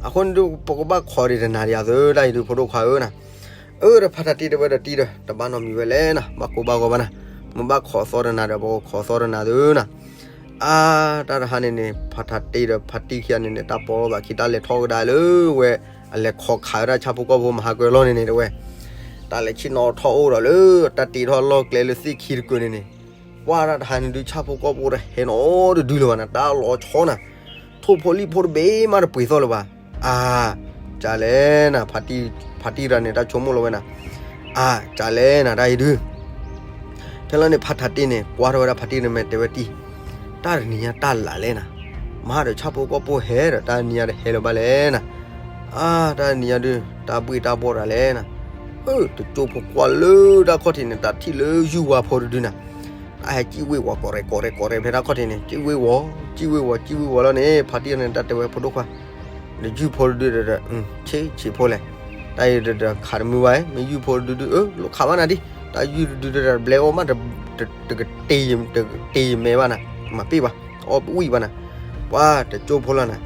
အဃိန့ၣ်ဒုး ပကဘၣ်ခိးဒံးတနၤဒံးအသု တၢ်အံၤဒုးဖိဒိၣ်ခွါဧၢနၤ, အၢ ဒီးဖါထးတံၢ်တဲဝဲဒီးတံၢ်ဒီး တဘၣ်နီတမံၤဝဲလဲၣ်နၤ ဘၣ်ကိၢ်ဘၣ်ဂီၤဘၣ်နၤ, မ့ၢ်ဘၣ်ခိးသီတနၤဒီး ပကခိးသီတနၤသုနၤ အါ တၢ်တဟါန့ၣ်န့ၣ် ဖါထးတ့ၢ်ဒီးဖါတံၢ်ခံဂၤန့ၣ်န့ၣ် တၢ်ပီလိာ်သးခံ တၢ်လဲၤထီၣ်ကဒါလၢဝဲ အလဲၤခိးခးဝဲဒၣ်ဆၣ်ဖိကီၢ်ဖိမဟါကၢလီၢ်န့ၣ်န့ၣ်တဝဲ, တၢ်လဲၤဆ့ၣ်နီၤထီၣ်အိၣ်ဒီးလၢတၢ်တ့ထီၣ်လီၢ်ကျဲလၢသ့ၣ်ခံတကုာ်န့ၣ်န့ၣ်, ပှၤတၢ်တဟါန့ၣ်ဒုး ဆၣ်ဖိကီၢ်ဖိတဟဲနီတဒုလၢၤဘၣ်နၤ, တၢ်လီၤဆီနၤ, ထိၣ်ဖိလံၣ်ဖိတဘ့ၣ်မးတပှ့ၤသီၣ်လၢၤဘၣ်. အါ, ကလဲၣ်နၤ, ဖါတံၢ်တဂၤန့ၣ် တၢ်ဆိကမိၣ်လီၤဝဲနၤ, အါ, ကလဲၣ်နၤ တၢ်အံၤဒုး ဖဲလီၤန့ၣ် ဖါထးတ့န့ၣ် ကွၢ်ထီၣ်ဝဲဒၣ်ဖါတံၢ်န့ၣ်မ့ၢ်တဲဝဲတံၢ်, တၢ်တနံၤညါတၢ်လၢ်လဲၣ်နၤ, မၤဒီးဆၣ်ဖိကီၢ်ဖိဟဲဒီး တၢ်နံၤညါတဟဲလၢၤဘၣ်လဲၣ်နၤ, အါ, တၢ်နံၤညါဒုး တၢ်ဘှ့ၣ်တၢ်ဘှီၣ်တၢ်လဲၣ်နၤ, အၢ တကၠိဖိကွၢ်လၢတၢ်ခီၣ်ထံးန့ၣ် တၢ်ထံၣ်လၢယူၢ်ဝါဖိတဒုနၤ, တၢ်ဟဲကံၣ်ဝ့ၢ်ဝီၤကီးရဲၣ်ကီးရဲၣ်ကီးရဲၣ်ဖဲတၢ်ခီၣ်ထံးန့ၣ် ကံၣ်ဝ့ၢ်ဝီၤ ကံၣ်ဝ့ၢ်ဝီၤ ကံၣ်ဝ့ၢ်ဝီၤလီၤန့ၣ် ဖါတံၢ်န့ၣ် တၢ်တဲဝဲဖိဒိၣ်ခွါ ဒီးယုၢ်ဖိတဒုဒီး ဆ့းဆ့းဖိလဲၣ်, တၢ်အံၤဒီးခးတမုာ်ဘၣ်, မ့ၢ်ယုၢ်ဖိတဒုဒု အၢ လိၣ်ခးဘၣ်နၤဒံး, တၢ်ယုၢ်တဒုဒီး တဘျဲအီၣ်မး တကတ့ၤယမဲာ်ဘၣ်နၤ, မၤပ့ၢ်ဘၣ်, အီၣ်ဝံၣ်ဘၣ်နၤ, ပှၤတကၠိဖိလီၤနၤ,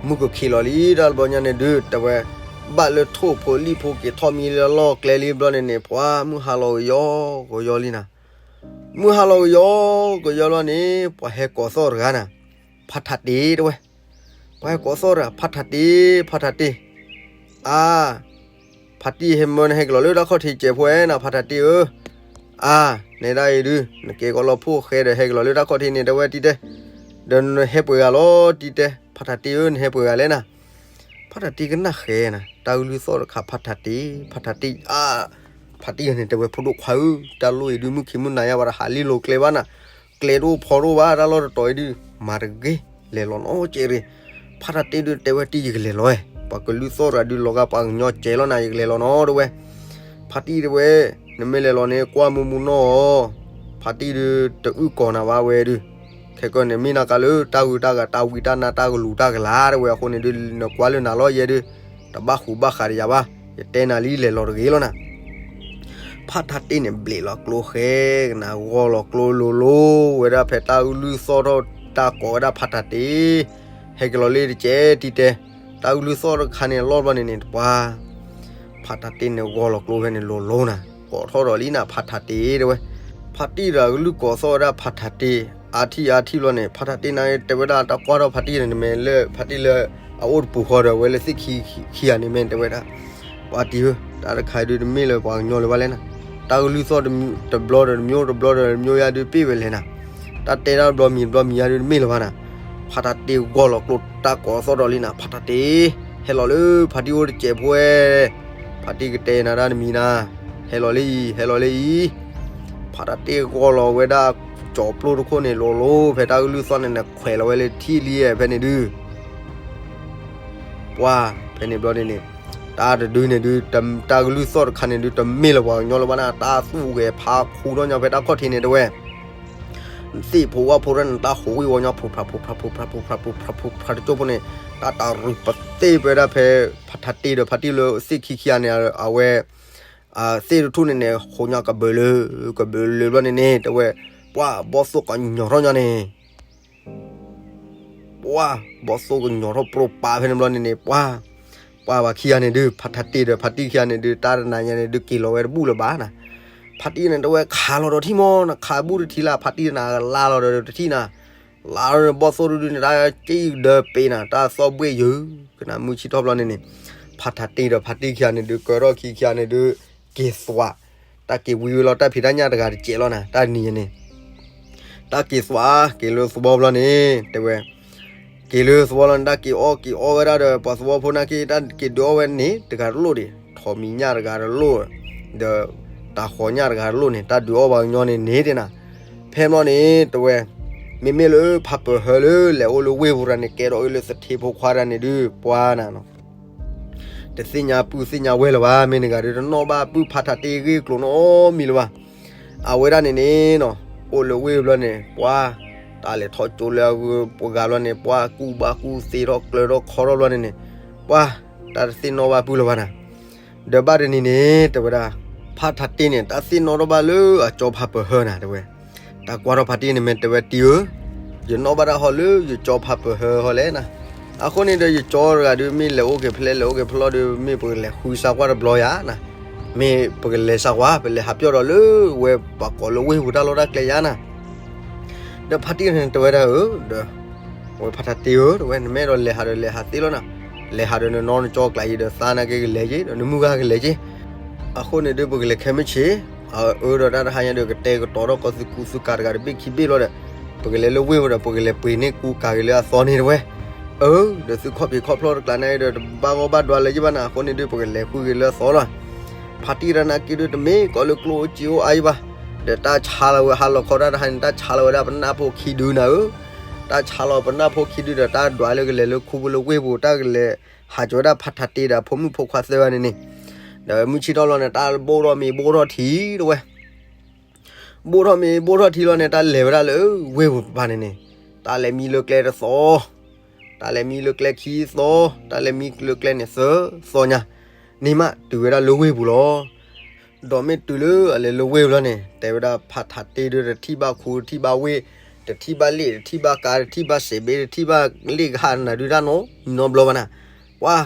မုၢ်ကခံးလီၤလံ တၢ်တဘျီညါန့ၣ်ဒုး တဲဝဲ ဘၣ်လၢထိၣ်ဖိလံၣ်ဖိက့ၤထီၣ်မံလၢလီၢ်ကျဲလံဘျီန့ၣ်န့ၣ် ပှၤမုၢ်ဟါလီၤကယီကယီလံနၤ, မုၢ်ဟါလီၤကယီကယီလီၤန့ၣ် ပှၤဟဲကိးသီၣ်တဂၤနၤ, ဖါထးတ့တဲဝဲ ပှၤဟဲကိးသီၣ်တဂၤ ဖါထးတ့, ဖါထးတ့, အါ, ဖါတံၢ်ဟဲမၢနဟဲက့ၤလီၤလၢတၢ်ခီၣ်ထံးကဲးဖိဝဲနၤ ဖါထးတ့ဧၢ, အါ, နဲဒၣ်အံၤဒုး နကဲကီးလီၤဖိၣ်ဃဲဒီးဟဲက့ၤလီၤလၢတၢ်ခီၣ်ထံးန့ၣ် တဲဝဲတံၢ်တဲ, ဒီးနဟဲပှဲၤဂၤလီၤတံၢ်တဲ, ဖါထးတ့ဧၢ နဟဲပှဲၤဂၤလဲၣ်နၤ, ဖါထးတ့ကနၣ်ဃဲနၤ တၢ်ကလုၢ်သီၣ်တခါ ဖါထးတ့, ဖါထးတ့, အါ, ဖါတံၢ်န့ၣ် တဲဝဲဖိဒိၣ်ခွါဧၢ, တၢ်လီၢ်အံၤဒုး မုၢ်ခံမုၢ်နၤယါ ပှၤတဟးလံလိၤကျဲဘၣ်နၤ, ကျဲတအိၣ်ဖီတအိၣ်ဘၣ် တၢ်လီၢ်တတီၤအံၤဒုး, မၤတဂ့ၤ, လဲၤလီၤနီတစဲးရ့ၣ်, ဖါထးတ့ဒုး တဲဝဲတံၢ် ယကလဲၤလီၤဝဲ, ပှၤကလုၢ်သီၣ်တဂၤဒုး လီၤဂာ်ပှၤကညီကဲးလီၤနၤ ယကလဲၤလီၤနီတဝဲ, ဖါတံၢ်တဲဝဲ, နမ့ၢ်လဲၤလီၤန့ၣ် ကွၢ်မူမူနီၢ်အီၤ, ဖါတံၢ်ဒုး တအုၣ်ကီၤနၤဘၣ်ဝဲဒုး, ခဲကီန့ၣ် မ့ၢ်နၤကးလၢတၢ်ဂုၤတၢ်ဂၤ တၢ်ဝံတၢ်နါ တၢ်ကလူၤတၢ်ကလၤ တဲဝဲအဃိန့ၣ်ဒုး နကွၢ်လၢနၤလီၤယဲဒုး, တဘၣ်ဃူဘၣ်ဃးဒီးယၤဘၣ်, ယတဲနၤလံ လဲၤလီၤတဂ့ၤလီၤနၤ ဖါထးတ့န့ၣ် ဘျဲးလီၤကျိဃဲကနၤ ဂီၤလီၤကျိလိၤလိၤဝဲဒၣ် ဖဲတၢ်ကလုၢ်သီၣ်ထီၣ်တၢ်ကိးဝဲဒၣ်ဖါထးတ့, ဟဲက့ၤလီၤလၢတစဲးတံၢ်တဲ, တၢ်ကလုၢ်သီၣ်တခါန့ၣ် လီၢ်ဘျီန့ၣ်န့ၣ် တပှၢ် ဖါထးတ့န့ၣ် ဂီၤလီၤကျိဖဲန့ၣ်လိၤလိၤနၤ, ကိးထီၣ်ဒီးလံနၤ ဖါထးတ့တဲဝဲ, ဖါတံၢ်ဒီးကလုၢ်ကိးသီၣ်ဝဲဒၣ်ဖါထးတ့, အါထံၣ်အါထံၣ်ဘျီန့ၣ် ဖါထးတ့န့ၣ် တဲဝဲဒၣ် တၢ်ကွၢ်ထီၣ်ဖါတံၢ်န့ၣ် နမ့ၢ်လၢ ဖါတံၢ်လၢအအိၣ်တပူၤဃီဒီး ဝဲလၢသ့ၣ်ခံခံဂၤန့ၣ် မ့ၢ်တဲဝဲဒၣ် ပှၤတံၢ်ဧၢ, တၢ်တခါဒုးတမ့ၢ်လၢပှၤကညီလၢၤဘၣ်လဲၣ်နၤ, တၢ်ကလုၢ်သီၣ်တဘျီဒီးတမျိုး တဘျီဒီးတမျိုးယါဒုး ပ့ၢ်ဝဲလဲၣ်နၤ, တၢ်တဲတၢ်တဘျီမံၤတဘျီမံၤယါဒုး တမ့ၢ်လၢၤဘၣ်နၤ, ဖါထးတ့ဂီၤလီၤကျိတၢ်ကိးသီၣ်ဒီးလံနၤ, ဖါထးတ့ ဟဲလီၤလၢဖါတံၢ်အိၣ်တစဲးဖိဝဲ, ဖါတံၢ်ကတဲနၤတၢ်တမံၤနၤ, ဟဲလီၤလၢအံၤ ဟဲလီၤလၢအံၤ ဖါထးတ့ဂီၤလီၤဝဲဒၣ် ကၠီၤပျိတခိၣ်န့ၣ် လိၤလိၤ ဖဲတၢ်ကလုၢ်သီၣ်န့ၣ်န့ၣ် ခွဲးလီၤဝဲလၢထံၣ်လံဖဲန့ၣ်ဒုး ပှၢ် ဖဲန့ၣ်ဘျီန့ၣ်န့ၣ် တၢ်တဒုန့ၣ်ဒုး တၢ်ကလုၢ်သီၣ်တခါန့ၣ်ဒုး တမ့ၢ်လၢပှၤကညီလၢၤဘၣ်နၤ, တၢ်သူၣ်ဂဲၤဖးခူထီၣ်ညီဖဲတၢ်ခီၣ်ထံးန့ၣ်တဲဝဲ သ့ၣ်ဖိဝၣ်ဖိတၢ်န့ၣ် တၢ်ဟူးဝ့ၢ်ဝီညီ ဖူးဖျးဖူးဖျးဖူးဖျးဖူးဖျးဖူးဖျးတကၠိဖိန့ၣ် တၢ်တရူးပသ့ၣ်ပဝဲဒၣ်ဖဲ ဖါထးတ့ဒီးဖါတံၢ်လၢသ့ၣ်ခံခံဂၤန့ၣ် အဝဲ သ့ၣ်တထူၣ်န့ၣ်န့ၣ် ဟူးညီကဘၢလၢ ကဘၢလၢဘျီန့ၣ်န့ၣ် တဲဝဲ ပှၢ် ဘီၣ်သိၣ်ကညီၤထီၣ်ညီန့ၣ် ပှၢ် ဘီၣ်သိၣ်ကညီၤထီၣ်ပြိပာ်ဖဲန့ၣ်ဘျီန့ၣ်န့ၣ် ပှၢ် ပှၢ်ပှၤခံဂၤန့ၣ်ဒုး ဖါထးတ့ဒီးဖါတံၢ်ခံဂၤန့ၣ်ဒုး တၢ်တနၤညါန့ၣ်ဒုး က့ၤလီၤဝဲတဘူၣ်လၢၤဘၣ်နၤ, ဖါတံၢ်န့ၣ်တဲဝဲ ခးလီၤဒီးထံၣ်မီၢ် နခးဘူၣ်တထံၣ်လၢ ဖါတံၢ်နၤကလါလီၤဒီးတထံၣ်နၤ, လါလီၤဒီးဘီၣ်သိၣ်ဒုးဒုးန့ၣ် တၢ်ကံၣ်ဒၢပ့ၤနၤ တၢ်သီၣ်ဘှ့ၣ်ယုာ် ကနၣ်မုၢ်ဆံထီၣ်ဘျီန့ၣ်န့ၣ် ဖါထးတ့ဒီးဖါတံၢ်ခံဂၤန့ၣ်ဒုး ကၢထီၣ်ခံခံဂၤန့ၣ်ဒုး က့ၤသွး တၢ်က့ၤဝံဝဲလီၤတၢ်ဖံးတၢ်ညၣ်တဂၤတစဲးလီၤနၤ တၢ်နံၤန့ၣ် တၢ်က့ၤသွး က့ၤလၢသဝီဘျီန့ၣ် တဲဝဲ က့ၤလၢသဝီလီၤန့ၣ် တၢ်က့ၤအီၣ်က့ၤအီဝဲဒၣ်ဒီး ပှၤသဝီဖိနာ်က့ တၢ်က့ၤဒုးအီၣ်ဝဲန့ၣ် တဂၤတလိၣ်ဒံး ထိးမံၤညၣ်တဂၤတလိၣ် ဒီး တၢ်ဃီၤညၣ်တဂၤတလိၣ်န့ၣ် တၢ်ဒုးအီၣ်ပှၤကညီန့ၣ်န့ၣ်တဲနၤ ဖဲဘျီန့ၣ် တဲဝဲ မ့မ့ၢ်လၢဖးပၢၤဟၢလၢလဲၤအိၣ်လၢဝ့ၢ်ပူၤတဂၤန့ၣ် ကဲထီၣ်အီၤလၢသထ့ဖိခွါတဂၤန့ၣ်ဒုး ပှၢ်နၤနီၤ တသ့ၣ်ညါပုၢ်သ့ၣ်ညါဝဲၢ်လၢၤဘၣ် မ့ၢ်တဂၤဒုးတနီၣ်ဘၣ်ပုၢ်ဖါထးတ့ဂ့ၢ်ကျိၤနီတမံၤလၢၤဘၣ်. အဝဲဒၣ်န့ၣ်န့ၣ်နီၤ အိၣ်လၢဝ့ၢ်ဘျီန့ၣ် ပှၢ် တၢ်လဲၤထီၣ်ကၠိလၢအဂုၤပှၤဂၤဘျီန့ၣ် ပှၢ်ကူၣ်ဘၣ်ကူၣ်သ့ထီၣ်ကျၢၤထီၣ်ခီထီၣ်ဘျီန့ၣ်န့ၣ် ပှၢ် တၢ်တသ့ၣ်နီၣ်ဘၣ်ပုၢ်လၢၤဘၣ်နၤ ဒီးဘၣ်တနံၤန့ၣ် တဲဝဲဒၣ် ဖါထးတ့န့ၣ် တၢ်သ့ၣ်နီၣ်ထီၣ်ဘၣ်လၢအကၠီဖးပၢၤဟၢနၤ တဲဝဲ. တၢ်ကွၢ်ထီၣ်ဖါတံၢ်န့ၣ်မ့ၢ်တဲဝဲတံၢ်ဧၢ, ယနီၣ်ဘၣ်တၢ်ဟီလၢယကၠီဖးပၢၤဟၢဟီလဲၣ်နၤ. အဃိန့ၣ်ဒီး ယကၠီတဂၤဒုး မ့ၢ်လဲၤအိၣ်က့ၤဖဲလဲၣ် လဲၤအိၣ်က့ၤဖဲလဲၣ်ဒီး မ့ၢ်ပကလဲၤဃုစၢ်ကွၢ်တဘျီယၤနၤ, မ့ၢ်ပကလဲၤစၢ်ကွၢ် ပလဲၤဟးပၠီၣ်ဒီးလၢဝဲပှၤကိးလၢဝ့ၢ်ပူၤတၢ်လီၢ်တၢ်ကျဲယၤနၤ ဒီးဖါတံၢ်န့ၣ်တဲဝဲဒၣ်ဧၢ, ဒီး ဝဲဖါထးတ့ဧၢ တဲဝဲ နမ့ၢ်အဲၣ်ဒိးလဲၤဟးဒီးလဲၤဟးသ့လီၤနၤ, လဲၤဟးဒီးနနီၢ်နကၠီကျးအံၤဒီးသးနာ်က့ကလဲၤက့ၤ ဒီးနမုၢ်ဂၤကလဲၤက့ၤ, အဃိန့ၣ်ဒုး ပကလဲၤခဲမုၢ်ဆ့ၣ်, အၢဒီးတၢ်တဟါညါဒီး ကတဲာ်ကတီၤထီၣ်ကီးသုကူသုကၤတဂၤတဘ့ၣ်ခံဘ့ၣ်လီၤဒီး ပကလဲၤလၢဝ့ၢ်ပူၤဒီး ပကလဲၤပှ့ၤန့ၢ်ကူကၤက့ၤလၢအသီန့ၣ်တဝဲ. အၢ ဒီးသုခီၣ်ဖံးခီၣ်ဖျီၣ်တကျါန့ၣ်ဒီး တဘၣ်ဂီၢ်ဘၣ်ဒွးလၢၤယံၣ်ဘၣ်နၤ, အဃိန့ၣ်ဒုး ပကလဲၤဃုက့ၤလၢအသီလီၤ. ဖါတံၢ်တဂၤန့ၣ်က့ဒုး တမ့ၢ်ကီးလၢကျိၣ်အိၣ်စ့အိၣ်အါယံၣ်ဘၣ်, ဒီးတၢ်ဆါလီၤဝဲဟးလီၤခီတၢ်တဟါန့ၣ် တၢ်ဆါလီၤဝဲဒၣ်ပနၢ်ဖိခံဒုနၤဧၢ. တၢ်ဆါလီၤပနၢ်ဖိခံဒုဒီး တၢ်ဒွးလၢကလဲၤလၢခူပူၤလၢဝ့ၢ်ပူၤ တၢ်ကလဲၤဟးကၠီဝဲဒၣ်ဖါထးတ့ဒီးအဖိမုၣ်ဖိခွါသၢဂၤန့ၣ်န့ၣ်, ဒီးမုၢ်ဆ့ၣ်ထီၣ်လီၤန့ၣ် တၢ်ဘိၣ်ထီၣ်မ့ၤဘိၣ်ထီၣ်ထံတဝဲ ဘိၣ်ထီၣ်မ့ၤဘိၣ်ထီၣ်ထံလီၤန့ၣ် တၢ်လဲၤဝဲဒၣ်လၢဝ့ၢ်ပူၤတပၤန့ၣ်န့ၣ်, တၢ်လဲၤမံလၢကျဲတသီ, တၢ်လဲၤမံလၢကျဲခံသီ, တၢ်လဲၤမံလၢကျဲန့ၣ်သၢသီညါ, န့ၢ်မးတုၤဝဲဒၣ်လၢဝ့ၢ်ပူၤလီၤ. ဒီးမ့ၢ်တုၤလၢအလဲၤလၢဝ့ၢ်ပူၤလီၤန့ၣ် တဲဝဲဒၣ်ဖါထးတ့ဒုးတထံၣ်ဘၣ်ခူတထံၣ်ဘၣ်ဝ့ၢ်, တထံၣ်ဘၣ်လ့ၣ် တထံၣ်ဘၣ်ကါ တထံၣ်ဘၣ်စဲးဘ့ တထံၣ်ဘၣ်လ့ၣ်ကဟၣ်နၤဒုးတၢ်နီတဘျီဘၣ်နၤ. ပှၤ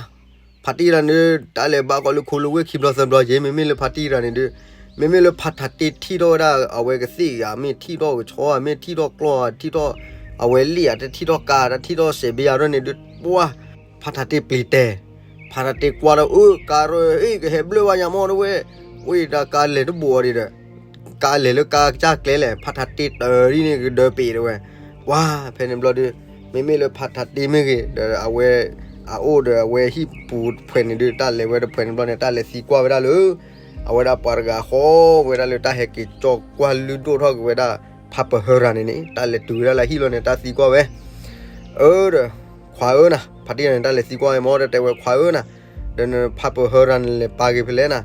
ဖါတံၢ်တဂၤန့ၣ် တၢ်လဲၤဘၣ်ကီးလၢခူလၢဝ့ၢ်ခံဘျီသၢဘျီယ့ၢ်, မ့မ့ၢ်လၢဖါတံၢ်တဂၤန့ၣ်ဒုး, မ့မ့ၢ်လၢဖါထးတ့ထံၣ်ထီၣ်ဝဲဒၣ် အဝဲကသ့ၣ်ဂၤ မ့ၢ်ထံၣ်ထီၣ်ကဆီဧါ မ့ၢ်ထံၣ်ထီၣ်ကျီၢ်ဧါ ထံၣ်ထီၣ်အဝဲလ့ၣ်ဧါ တထံၣ်ထီၣ်ကါ တထံၣ်ထီၣ်စဲးဘ့ဧါထီၣ်န့ၣ်ဒုး, ပှၤ ဖါထးတ့ပျံၤတဲာ်, ဖါထးတ့ကွၢ်ဒီး အၢ ကါရၢ အ့ၣ် ကဟဲဘျၢၣ်ဘၣ်ညါမီၢ်တဝဲ, ဝဲဒၣ်ကါလဲၤတဘူးအီၤဒံးဒီး ကါလဲၤလၢကါကစၢ်ကျဲလဲၣ်, ဖါထးတ့တၢ်ဒ်န့ၣ်ကဒၢပ့ၤတဝဲ. ပှၤ ဖဲန့ၣ်ဘျီဒုး, မ့မ့ၢ်လၢဖါထးတ့မ့ၢ်ဂ့ၤ ဒီးအဝဲ အအိၣ်ဒီးအဝဲဟံၣ်ပူၤတဖှဲးန့ၣ်ဒုး တၢ်လဲၤဝဲတဖှဲးန့ၣ်ဘျီန့ၣ် တၢ်လဲၤသံကွၢ်ဝဲဒၣ်လၢ အဝဲဒၣ်ပှၤတဂၤဃီဝဲဒၣ်လၢတၢ်ဟဲက့ၤကၠီကွၢ်လုၢ်ဒိၣ်ထီၣ်က့ၤဝဲဒၣ် ဖးပၢၤဟၢတဂၤန့ၣ်န့ၣ် တၢ်လဲၤတုၤဝဲဒၣ်လၢဟံၣ်လီၤန့ၣ် တၢ်သံကွၢ်ဝဲ, အၢ ဒီး ခွါဧၢနၤ, ဖါတံၢ်တဂၤန့ၣ် တၢ်လဲၤသံကွၢ်ဝဲမီၢ် တၢ်တဲဝဲခွါဧၢနၤ, ဒီးနဖးပၢၤဟၢတဂၤန့ၣ် လဲၤပာ်က့ၤဖဲလဲၣ်နၤ.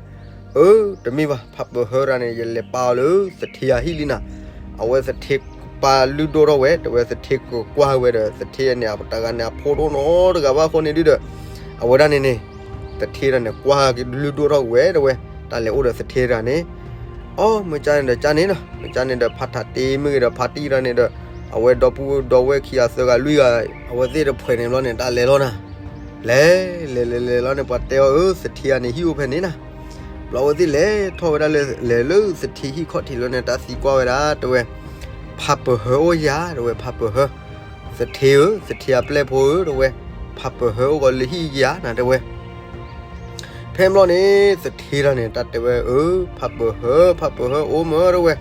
အၢ တမ့ၢ်ဘၣ် ဖးပၢၤဟၢတဂၤန့ၣ် ယလဲၤပာ်အီၤလၢသထ့အဟံၣ်လံနၤ. အဝဲသထ့ပာ်လုၢ်ဒိၣ်ထီၣ်ဝဲ တဲဝဲသထ့ကကွၢ်ဝဲဒီး သထ့န့ၣ် တဂၤန့ၣ် အဖိတအိၣ်နီတဂၤဘၣ်အဃိန့ၣ်ဒုးဒီး အဝဲဒၣ်န့ၣ်န့ၣ် သထ့တဂၤန့ၣ် ကွၢ်လုၢ်ဒိၣ်ထီၣ်က့ၤဝဲတဝဲ, တၢ်လဲၤအိၣ်ဒီးသထ့တဂၤန့ၣ် အိ မ့ၢ်ကၠါန့ၣ်ဒီးကၠါန့ၣ်လီၤ, မ့ၢ်ကၠါန့ၣ်ဒီး ဖါထးတ့မ့ၢ်ဂ့ၤဒီး ဖါတံၢ်တဂၤန့ၣ်ဒီး အဝဲဒီပုၢ်ဒီဝဲၢ်ခံဂၤသၢဂၤလွံၢ်ဂၤ အဝဲသ့ၣ်တဖှဲးန့ၣ်ဘျီန့ၣ် တၢ်လဲၤလီၤနၤ. လဲၤ လဲၤလဲၤလဲၤလီၤန့ၣ် ပှၤတဲအီၤ အၢ သထ့တဂၤန့ၣ် ဟံၣ်အိၣ်ဖဲန့ၣ်နၤ. ဘျီအဝဲသ့ၣ်လဲၤထီၣ်ဝဲဒၣ်လၢ လဲၤလၢသထ့ဟံၣ်ခီၣ်ထံးလီၤန့ၣ် တၢ်သံကွၢ်ဝဲဒၣ် တဲဝဲ ဖးပၢၤဟၢအိၣ်ယၤ တဲဝဲ ဖးပၢၤဟၢ, သထ့ဧၢ သထ့အပျဲၢ်ဖိဧၢ တဲဝဲ, ဖးပၢၤဟၢအိၣ်ဂီၤလၢဟံၣ်ယၤနၤ တဲဝဲ. ဖဲဘျီန့ၣ် သထ့တဂၤန့ၣ် တၢ်တဲဝဲ အၢ ဖးပၢၤဟၢ ဖးပၢၤဟၢအိၣ်မၢ တဲဝဲ,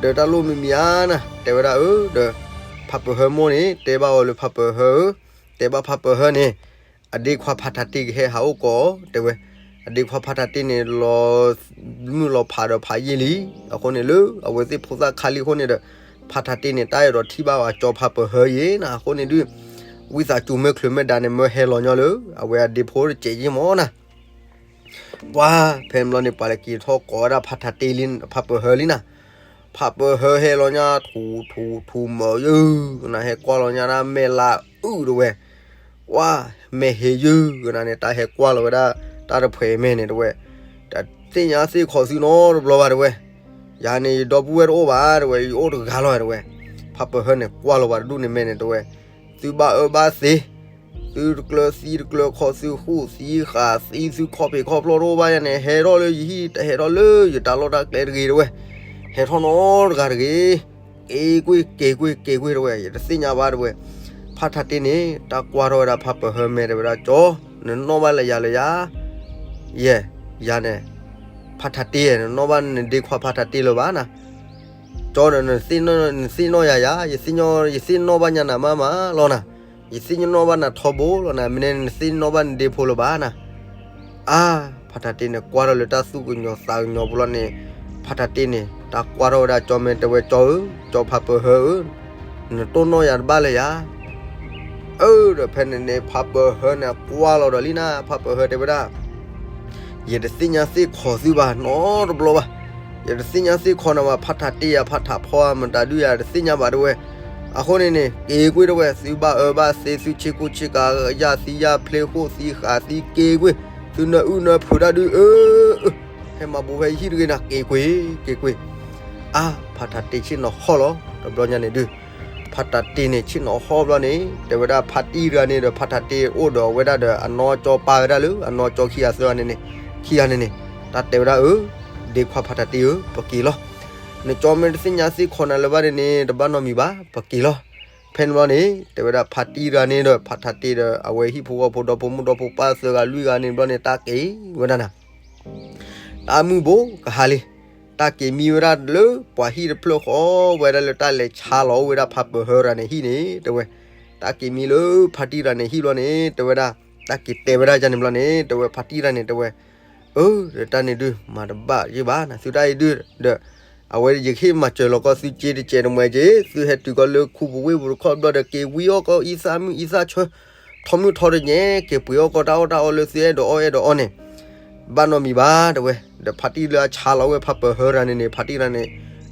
ဒီးတၢ်လိၣ်မံၤမံၤဧါနၤ တဲဝဲဒၣ် အၢ ဒီး ဖးပၢၤဟၢမိၢ်န့ၣ် တဲဘၣ်အီၤလၢဖးပၢၤဟၢဧၢ, တဲဘၣ်ဖးပၢၤဟၢန့ၣ် အဒ့ခွါဖါထးတ့ကဟဲဟးအိၣ်ကိး တဲဝဲ, အဒ့ခွါဖါထးတ့န့ၣ် လီၤမုၢ်လီၤဖးဒီးဖးယံာ်လံ, အဃိန့ၣ်လၢအဝဲသ့ၣ်ဖိသၣ်ခါလံအဃိန့ၣ်ဒီး ဖါထးတ့န့ၣ် တၢ်အဲၣ်ဒိးထံၣ်ဘၣ်အကၠီဖးပၢၤဟၢယ့ၤနၤ အဃိန့ၣ်ဒုး ဝံသးစူၤမ့ၢ်ချုးမ့ၢ်ဒါန့ၣ် မၢဟဲလီၤညီလၢ အဝဲအဒ့ဖိတစဲးယ့ၢ်မၢ်နၤ. ပှၤ ဖဲဘျီန့ၣ် ပှၤလဲၤက့ၤထီၣ်ကိးဝဲဒၣ်ဖါထးတ့လံ ဖးပၢၤဟၢလံနၤ. ဖးပၢၤဟၢဟဲလီၤညါ ထူထူထူမၢယုၢ်ကနၤ ဟဲကွၢ်လီၤညါဒၣ်မဲာ်လးအုၣ်တဝဲ, ပှၤ မဲာ်ဟ့ယုၢ်ကနၤန့ၣ် တၢ်ဟဲကွၢ်လီၤဝဲဒၣ် တၢ်တဖှဲးမဲာ်န့ၣ်တဝဲ, တသ့ၣ်ညါသ့ၣ်ခီးသုနီတဘျီဘၣ်တဝဲ, ယၤန့ၣ် ယဒီပုၢ်ဝဲၢ်တအိၣ်ဘၣ်တဝဲ ယအိၣ်တဂၤလီၤတဝဲ, ဖးပၢၤဟၢန့ၣ် ကွၢ်လီၤဝဲတဒူၣ်န့ၣ်မဲာ်န့ၣ်တဝဲ, သုဘၣ်အၢဘၣ်သီ သုတကျၢၤသံတကျၢၤခီ သုဃိၣ်သံဃာ်သံ သုခီၣ်ဖံးခီၣ်ဖျီၣ်တအိၣ်ဘၣ်ယၤန့ၣ် ဟဲထီၣ်လၢယဟံၣ် တဟဲထီၣ်လၢယတၢ်လီၢ်တၢ်ကျဲတဂ့ၤတဝဲ, ဟဲထီၣ်နီတဂၤတဂ့ၤ, က့ၤကွံာ် က့ၤကွံာ် က့ၤကွံာ်တဝဲ ယတသ့ၣ်ညါဘၣ်တဝဲ, ဖါထးတ့န့ၣ် တၢ်ကွၢ်ထီၣ်ဝဲဒၣ်ဖးပၢၤဟၢမဲာ်တဲဝဲဒၣ် ကၠီ နနီၣ်ဘၣ်လၢယၤလၢယၤ, ယဲ ယၤန့ၣ် ဖါထးတ့ နနီၣ်ဘၣ်နဒ့ခွါဖါထးတ့လၢၤဘၣ်နၤ, ကၠီဒီး နသ့ၣ်နီၣ်ယၤယၤ ယသ့ၣ်နီၣ်ဘၣ်ညါနၤမးမးလီၤနၤ, ယသ့ၣ်နီၣ်ဘၣ်နၤထီဘိလီၤနၤ မ့ၢ်န့ၣ် နသ့ၣ်နီၣ်ဘၣ်နဒ့ဖိလၢၤဘၣ်နၤ. အါ ဖါထးတ့န့ၣ် ကွၢ်ထီၣ်လၢတၢ်သူၣ်ကညီၤသးကညီၤပူၤလီၤန့ၣ်, ဖါထးတ့န့ၣ် တၢ်ကွၢ်ထီၣ်ဝဲဒၣ်ကၠီမဲာ်တဲဝဲ ကၠီဧၢ, ကၠီဖးပၢၤဟၢဧၢ, နတိၢ်နီၣ်ယၤတဘၣ်လၢၤယၤ အၢ ဒီးဖဲန့ၣ်န့ၣ် ဖးပၢၤဟၢန့ၣ် ကွၢ်လီၤဒီးလံနၤ ဖးပၢၤဟၢတဲဝဲဒၣ်, ယတသ့ၣ်ညါသ့ၣ်ခီးသုဘၣ်နီတဘျီဘၣ်, ယတသ့ၣ်ညါသ့ၣ်ခီးနၤဘၣ် ဖါထးတ့ယၤ ဖါထးဖီ မတၤဒုယၤ တသ့ၣ်ညါဘၣ်တဝဲ, အဃိန့ၣ်န့ၣ် က့ၤကွံာ်တဝဲ သုဘၣ်အၢဘၣ်သီ သုဆ့ကူဆ့ကၤ ယၣ်သံယၣ်ဖျ့ ဃိၣ်သံဃာ်သံ က့ၤကွံာ်, သုနၢအုၣ်နၢဖုးတၢ်ဒုး အၢ ဟဲမၤဘူးဖဲယဟံၣ်တဂ့ၤနၤ က့ၤကွံာ် က့ၤကွံာ်, အါ ဖါထးတ့ဆ့ၣ်နီၤဟီၣ်လီၤ တဘျီညါန့ၣ်ဒုး, ဖါထးတ့န့ၣ် ဆ့ၣ်နီၤဟီၣ်ဘျီန့ၣ် တဲဝဲဒၣ်ဖါတံၢ်တဂၤန့ၣ်ဒီး ဖါထးတ့အိၣ်ဒီးအဝဲဒၣ်ဒီး အနီၢ်ကၠီပာ်ဝဲဒၣ်လၢ အနီၢ်ကၠီခံဂၤသၢဂၤန့ၣ်န့ၣ်, ခံဂၤန့ၣ်န့ၣ်, တၢ်တဲဝဲဒၣ်အၢ, ဒ့ခွါဖါထးတ့ဧၢ, ပက့ၤလီၤ, နကၠီမ့ၢ်တသ့ၣ်ညါသ့ၣ်ခီးနၤလၢၤဘၣ်န့ၣ်န့ၣ် တဘၣ်နီတမံၤဘၣ် ပက့ၤလီၤ. ဖဲန့ၣ်ဘျီန့ၣ် တဲဝဲဒၣ်ဖါတံၢ်တဂၤန့ၣ်ဒီး ဖါထးတ့ဒီး အဝဲဟံၣ်ဖိဃီဖိဒီဖိမိၢ်ဒီဖိပၢ်သၢဂၤလွံၢ်ဂၤန့ၣ်ဘျီန့ၣ် တၢ်က့ၤဝဲဒၣ်နၤ, တၢ်မုၢ်ဘိကဟါလံ, တၢ်က့ၤမံဝဲဒၣ်လၢပှၤဟံၣ်တဖျၢၣ်ဃီ ဝဲဒၣ်လၢတၢ်လဲၤဆါလီၤဝဲဒၣ်ဖါပၢၤဟၢရၤန့ၣ်ဟံၣ်န့ၣ် တဲဝဲ, တၢ်က့ၤမံလၢဖါတံၢ်ရၤန့ၣ်ဟံၣ်ဘျီန့ၣ် တဲဝဲဒၣ်, တၢ်က့ၤတဲဝဲဒၣ်ယၤန့ၣ်ဘျီန့ၣ် တဲဝဲဖါတံၢ်ရၤန့ၣ် တဲဝဲ, အၢ တၢ်န့ၣ်ဒုး မၤတဘၣ်ယဘၣ်နၤ သုတၢ်အံၤဒုး ဒီး အဝဲယကဟ့ၣ်မၤစၢၤလီၤကီၢ်သုက့တကဲးတမှဲက့, သုဟဲတုၤကီၢ်လၢခူပူၤဝ့ၢ်ပူၤတခီဘျီဒီး က့ၤဝံအီၣ်ကီၢ်အံသၣ်မုၣ်အံသၣ်ဆၢ, ထီမုၣ်ထီတညဲ, က့ၤပှ့ၤအီၣ်ကီၢ်တၢ်အီၣ်တၢ်အီလၢသုအဲၣ်ဒိးအီၣ်အဲၣ်ဒိးအီန့ၣ် ဘၣ်နီတမံၤဘၣ် တဲဝဲ, ဒီးဖါတံၢ်လၢအဆါလီၤဝဲဖါပၢၤဟၢရၤန့ၣ်န့ၣ် ဖါတံၢ်ရၤန့ၣ်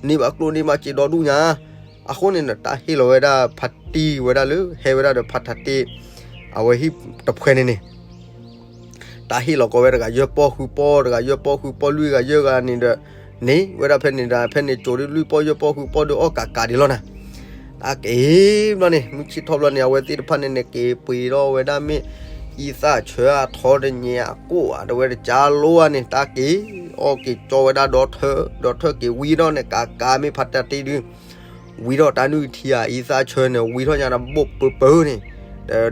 န့ၢ်ဘၣ်ကျိၣ်န့ၢ်ဘၣ်စ့ဒီဒူၣ်ညါ, အဃိန့ၣ်ဒီး တၢ်ဟ့ၣ်လီၤဝဲဒၣ်ဖါတံၢ်ဝဲဒၣ်လၢ ဟဲဝဲဒၣ်ဒီးဖါတၢ်တ့ အဝဲဟံၣ်တဖှဲန့ၣ်န့ၣ် တၢ်ဟ့ၣ်လီၤကီးဝဲတဂၤယဲၢ်ပီၢ်ဃုပီၢ် တဂၤယဲၢ်ပီၢ်ဃုပီၢ်လွံၢ်ဂၤယဲၢ်ဂၤန့ၣ်ဒီး န့ၢ်ဝဲဒၣ်ဖဲန့ၣ်ဒီး ဖဲန့ၣ်ကၠိဒုလွံၢ်ပီၢ်ယဲၢ်ပီၢ်ဃုပီၢ်ဒုအီၣ်ကးကးဒံးလီၤနၤ, တၢ်က့ၤဘျီန့ၣ် မုၢ်ဆ့ၣ်ထီၣ်ဘျီန့ၣ် အဝဲသ့ၣ်တဖၣ်န့ၣ်န့ၣ် က့ၤပှ့ၤထီၣ်ဝဲဒၣ်မ့ၢ် အံသၣ်ဆၢအထီတညဲအကိၣ်ဧါ တဲဝဲတကးလိဧါန့ၣ် တၢ်က့ၤအီၣ်က့ၤကၠီဝဲဒၣ်ဒီထၢ ဒီထၢက့ၤဝံထီၣ်န့ၣ် ကးကးမ့ၢ်ဖါတၢ်တ့ဒု ဝံထီၣ်တၢ်နုၢ်ထံဧါ အံသၣ်ဆၢန့ၣ် ဝံထီၣ်ညါတဘိၣ်ပၢပၢန့ၣ်,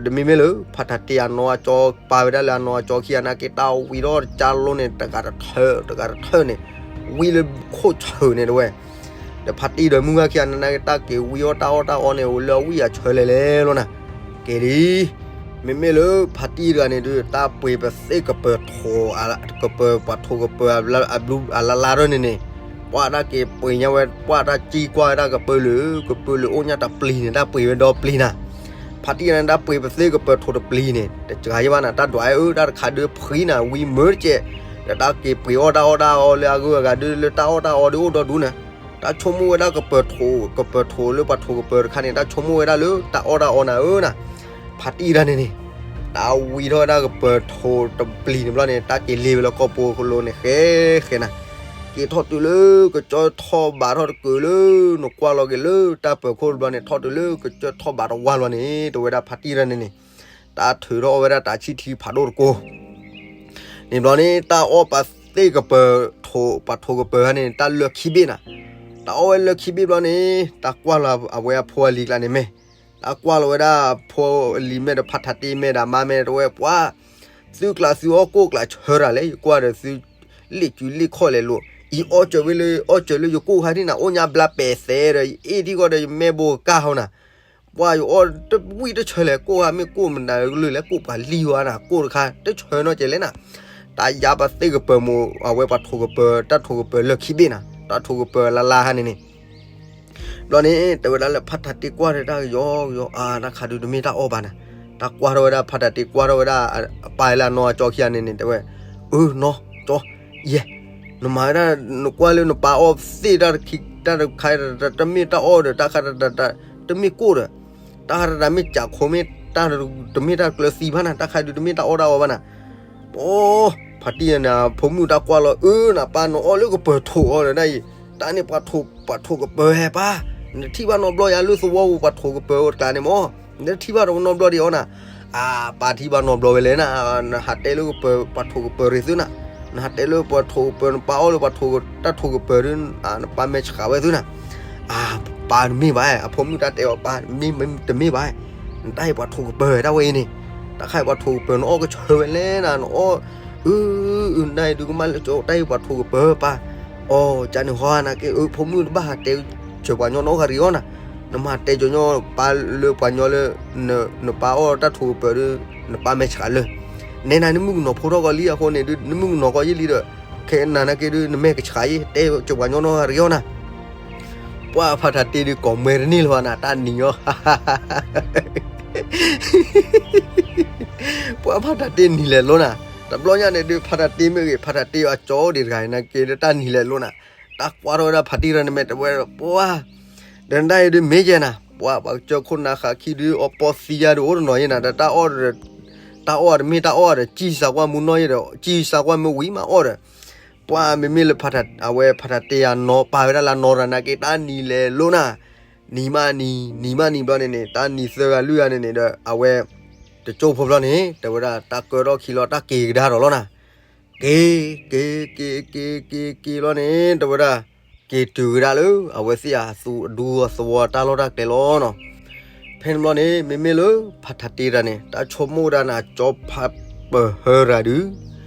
ဒီးတမ့မ့ၢ်လၢ ဖါတၢ်တ့အနီၢ်အကၠီ ပာ်ဝဲဒၣ်လၢအနီၢ်အကၠီခံဂၤနာ်က့ တၢ်ဝံထီၣ်တကးလိန့ၣ် တဂၤတထၢ တဂၤတထၢန့ၣ် ဝံလၢခိၣ်ဆၢၣ်န့ၣ်တဲဝဲ, ဒီးဖါတံၢ်ဒီးမုၢ်ဂၤခံဂၤနာ်က့ တၢ်က့ၤဝံအီၣ်တၢ်အီၣ်တၢ်အီန့ၣ် အိၣ်လၢအဝံၣ်အဆၢလဲၤလဲၤလီၤနၤ, ကဲဒ် မ့မ့ၢ်လၢဖါတံၢ်တဂၤန့ၣ်ဒုး တၢ်ပှ့ၤပသ့ၣ်ကပၢၤထိး ကပၢၤပှၤထိးကပၢၤအဘျုးအလါလါထီၣ်န့ၣ်န့ၣ်, ပှၤတၢ်က့ၤပှ့ၤညါဝဲ ပှၤတၢ်ကံၢ်ကွၢ်ဝဲဒၣ်ကပၢၤလုာ် ကပၢၤလုာ်အိၣ်ညါတပျံၤန့ၣ် တၢ်ပှ့ၤဝဲဒီပျံၤနၤ, ဖါတံၢ်န့ၣ် တၢ်ပှ့ၤပသ့ၣ်ကပၢၤထိးတပျံၤန့ၣ် တစှၤယဘၣ်နၤ တၢ်ဒွးအဲၣ်အၢ တၢ်တခါဒုးဖှံနၤ ဝံမၢတကဲး, ဒီးတၢ်က့ၤပှ့ၤအီၣ်တၢ်အီၣ်တၢ်အီလၢအဂုၤအဂၤဒုးလၢတၢ်အီၣ်တၢ်အီဒုးအိၣ်ဒီဒူၣ်နၤ, တၢ်ဆိကမိၣ်ဝဲဒၣ်ကပၢၤထိး ကပၢၤထိးလၢပှၤထိးကပၢၤတခါန့ၣ် တၢ်ဆိကမိၣ်ဝဲဒၣ်လၢတၢ်အီၣ်တၢ်အီနၤဧၢနၤ, ဖါတံၢ်တဂၤန့ၣ်န့ၣ်, တၢ်ဝံထီၣ်ဝဲဒၣ်ကပၢၤထိးတပျံၤန့ၣ်ဘျီန့ၣ် တၢ်က့ၤလ့ၤဝဲလၢကီၢ်ပူၤကလိၤန့ၣ် ဃဲဃဲနၤ, က့ၤထီၣ်တုၤလၢကစၢၢ်ထီၣ်ဘးထီၣ်တကုၤလၢ နကွၢ်လီၤက့ၤလၢတၢ်ပၢၤခိၣ်တဘျီန့ၣ် ထီၣ်တုၤလၢကစၢၢ်ထီၣ်ဘးတဝါလီၤန့ၣ် တဲဝဲဒၣ်ဖါတံၢ်တဂၤန့ၣ်န့ၣ်, တၢ်ထုးထီၣ်အီၣ်ဝဲဒၣ်တၢ်ဆံၣ်ထံဖးဒိၣ်တကိး န့ၣ်ဘျီန့ၣ် တၢ်အီၣ်ပသ့ၣ်ကပၢၤထိး ပှၤထိးကပၢၤဧါန့ၣ် တၢ်လၢခံဘ့ၣ်နၤ, တၢ်အီၣ်ဝဲလၢခံဘ့ၣ်ဘျီန့ၣ် တၢ်ကွၢ်လီၤအဝဲအဖိအလံၤကျါန့ၣ်မ့ၢ်, တၢ်ကွၢ်လီၤဝဲဒၣ်အဖိအလံၤမ့ၢ်ဒီးဖါတၢ်တ့မ့ၢ်ဒီးမါမ့ၢ်တဲဝဲ ပှၤ သုကျးသုအီၣ်ကိၣ်ကျးဆၢတၢ်လဲၣ် ယကွၢ်ဒီးသု လ့ၣ်ကုလ့ၣ်ခီၣ်လဲၤလိာ်, ယအီၣ်စၢၤဝဲလၢ အီၣ်စၢၤလၢယကိၣ်ခါထံၣ်နၤ အိၣ်ညါဘျါပဲာ်သဲဒီး ယအ့ၣ်ထံၣ်ဃီဒီးယမဲာ်ဘိကၢ်ဟီနၤ ပှၤယအီၣ်တဝံၣ်တဆၢလဲၣ် ကိၣ်ဟါမ့ၢ်ကိၣ်မနုၤကလုာ်လဲၣ် ကိၣ်ပှၤလံၤဝဲနၤ ကိၣ်တခါ တဆၢနီၢ်ကဲလဲၣ်နၤ, တၢ်ယါပသ့ၣ်ကပၢၤမိၢ် အဝဲပှၤထိးကပၢၤ တၢ်ထိးကပၢၤလၢခံဘ့ၣ်နၤ တၢ်ထိးကပၢၤလါလါဟါန့ၣ်န့ၣ်, ဘျီန့ၣ် တဲဝဲဒၣ်လၢဖါတၢ်တ့ကွၢ်ဒီးတၢ်ကယီကယီ အါ တၢ်ခါဒုးတမ့ၢ်တၢ်အီၣ်ဘၣ်နၤ, တၢ်ကွၢ်ထီၣ်ဝဲဒၣ်ဖါတၢ်တ့ကွၢ်ထီၣ်ဝဲဒၣ် အပၢ်လၢအနီၢ်အကၠီခံဂၤန့ၣ်န့ၣ် တဲဝဲ, အၢ နီၢ်ကၠီ ယဲၢ်, နမၤဝဲဒၣ် နကွၢ်လၢနပၢ်အီၣ်သ့ၣ်တၢ်တခါ တၢ်တခါ တမ့ၢ်တၢ်အီၣ်ဒီး တၢ်ခါတၢ် တမ့ၢ်ကိၣ်ဒီး တၢ်ခါတၢ်တၢ်မ့ၢ်ကးခိၣ်မ့ၢ် တၢ်တမ့ၢ်တၢ်ကျၢၤသံဘၣ်နၤ တၢ်ခါဒုးတမ့ၢ်တၢ်အီၣ်တၢ်အီဘၣ်နၤ, ပှၤ ဖါတံၢ်နၤ ဖိမုၣ်တၢ်ကွၢ်လီၤ အၢ နပၢ်နအီၣ်လၢကပၢၤထိးအီၤဒီးဒ်အံၤ, တၢ်န့ၣ်ပှၤထိးပှၤထိးကပၢၤဟဲပၢ်, နထံၣ်ဘၣ်နီတဘျီယၤလၢသဝီပူၤပှၤထိးကပၢၤတကျါန့ၣ်မ့ၢ်, နထံၣ်ဘၣ်နီတဘျီဒံးအီၤနၤ, အၢ ပၢ်ထံၣ်ဘၣ်နီတဘျီဝဲလဲၣ်နၤ, နဟးတဲလၢကပၢၤ ပှၤထိးကပၢၤရ့သုနၤ, နဟးတဲလၢပှၤထိးကပၢၤ နပၢ်အီၣ်လၢပှၤထိး တၢ်ထိးကပၢၤဒီး နပၢ်မဲာ်ဆှးဝဲသုနၤ, အၢ ပၢ်တမ့ၢ်ဘၣ် အဖိမုၣ်တၢ်တဲအီၤပၢ် တမ့ၢ်ဘၣ်, နတၢ်အံၤပှၤထိးကပၢၤတၢ်ဝဲအံၤန့ၣ်, တၢ်ခါအံၤပှၤထိးကပၢၤ နအီၣ်ကဆၢဝဲလဲၣ်နၤ နအီၣ်, အၢ အၢ နတၢ်အံၤဒုးကမၣ်လၢကၠီ တၢ်အံၤပှၤထိးကပၢၤပၢ်, အီ ကန့ၣ်ဟီနၤက့ အၢ ဖိမုၣ်တဘၣ်ဟးတဲ စၢၤပှၤညီနီတဂၤတဂ့ၤအီၤနၤ, နမၤတဲကၠီညီပၢ်လၢပှၤညီလၢ နပၢ်အီၣ်တၢ်ထိးကပၢၤဒီး နပၢ်မဲာ်ဆှးလၢ, နဲနၤနမုၣ်ကနီၤဖိထီၣ်ကီးလံအဃိန့ၣ်ဒုး နမုၣ်ကနီၤကီးယံာ်လံဒီး ခဲနၤနာ်က့ဒုး နမဲာ်ကဆှးအံၤ တဲစၢၤပှၤညီနီတဂၤတဂ့ၤအီၤနၤ, ပှၤဖါတၢ်တ့ဒုးကိးမွဲတန့ၢ်လၢၤဘၣ်နၤ တၢ်နံၤညီ ပှၤဖါတၢ်တ့နံၤလဲၤလိနၤ, တဘျီညါန့ၣ်ဒုး ဖါတၢ်တ့မ့ၢ်ဂ့ၤ ဖါတၢ်တ့အကၠီဒံးတဂၤနာ်က့ဒုး တၢ်နံၤလဲၤလိနၤ, တၢ်ကွၢ်ထီၣ်ဝဲဒၣ်ဖါတံၢ်ရၢန့ၣ်မ့ၢ်တဲဝဲ ပှၤ ဒီးနတၢ်အံၤဒုးမ့ၢ်ယဲနၤ ပှၤပှၤကစၢၢ်ခိၣ်နါဃးခံဒုး အီပီသံယါဒုးအိၣ်တနီၤယဲနၤ ဒီးတၢ်အီၣ်ဒီး တၢ်အီၣ်တမ့ၢ်တၢ်အီၣ်ဒီး ကံၢ်စၢ်ကွၢ်မုၢ်နီၢ်ယဲဒီး ကံၢ်စၢ်ကွၢ်မ့ၢ်ဝံၤမးအီၣ်ဒီး ပှၤမ့မ့ၢ်လၢဖါတၢ် အဝဲဖါတၢ်တ့ယၤနီၤ ပာ်ဝဲဒၣ်လၢနီၤရၤနာ်က့ တၢ်နံၤလဲၤလိနၤ, နံၤမးနံၤ နံၤမးနံၤဘျီန့ၣ်န့ၣ် တၢ်နံၤသၢဂၤလွံၢ်ဂၤန့ၣ်န့ၣ်ဒီး အဝဲ တကၠိဖိဘျီန့ၣ် တဲဝဲဒၣ် တၢ်ကၢထီၣ်ခံလီၤ တၢ်က့ၤကဒါဒီးလီၤနၤ, က့ၤ က့ၤ က့ၤ က့ၤ က့ၤ က့ၤ က့ၤ ဘျီန့ၣ် တဲဝဲဒၣ် က့ၤတုၤဝဲဒၣ်လၢအဝဲသ့ၣ်အသူအဒူအသဝီတၢ်လီၢ်တၢ်ကျဲလီၤနီၤ. ဖဲန့ၣ်ဘျီန့ၣ် မ့မ့ၢ်လၢဖါတၢ်တ့တၢ်န့ၣ် တၢ်ဆိကမိၣ်ဝဲဒၣ်နၤ ကၠီဖါပၢၤဟၢရၤဒုး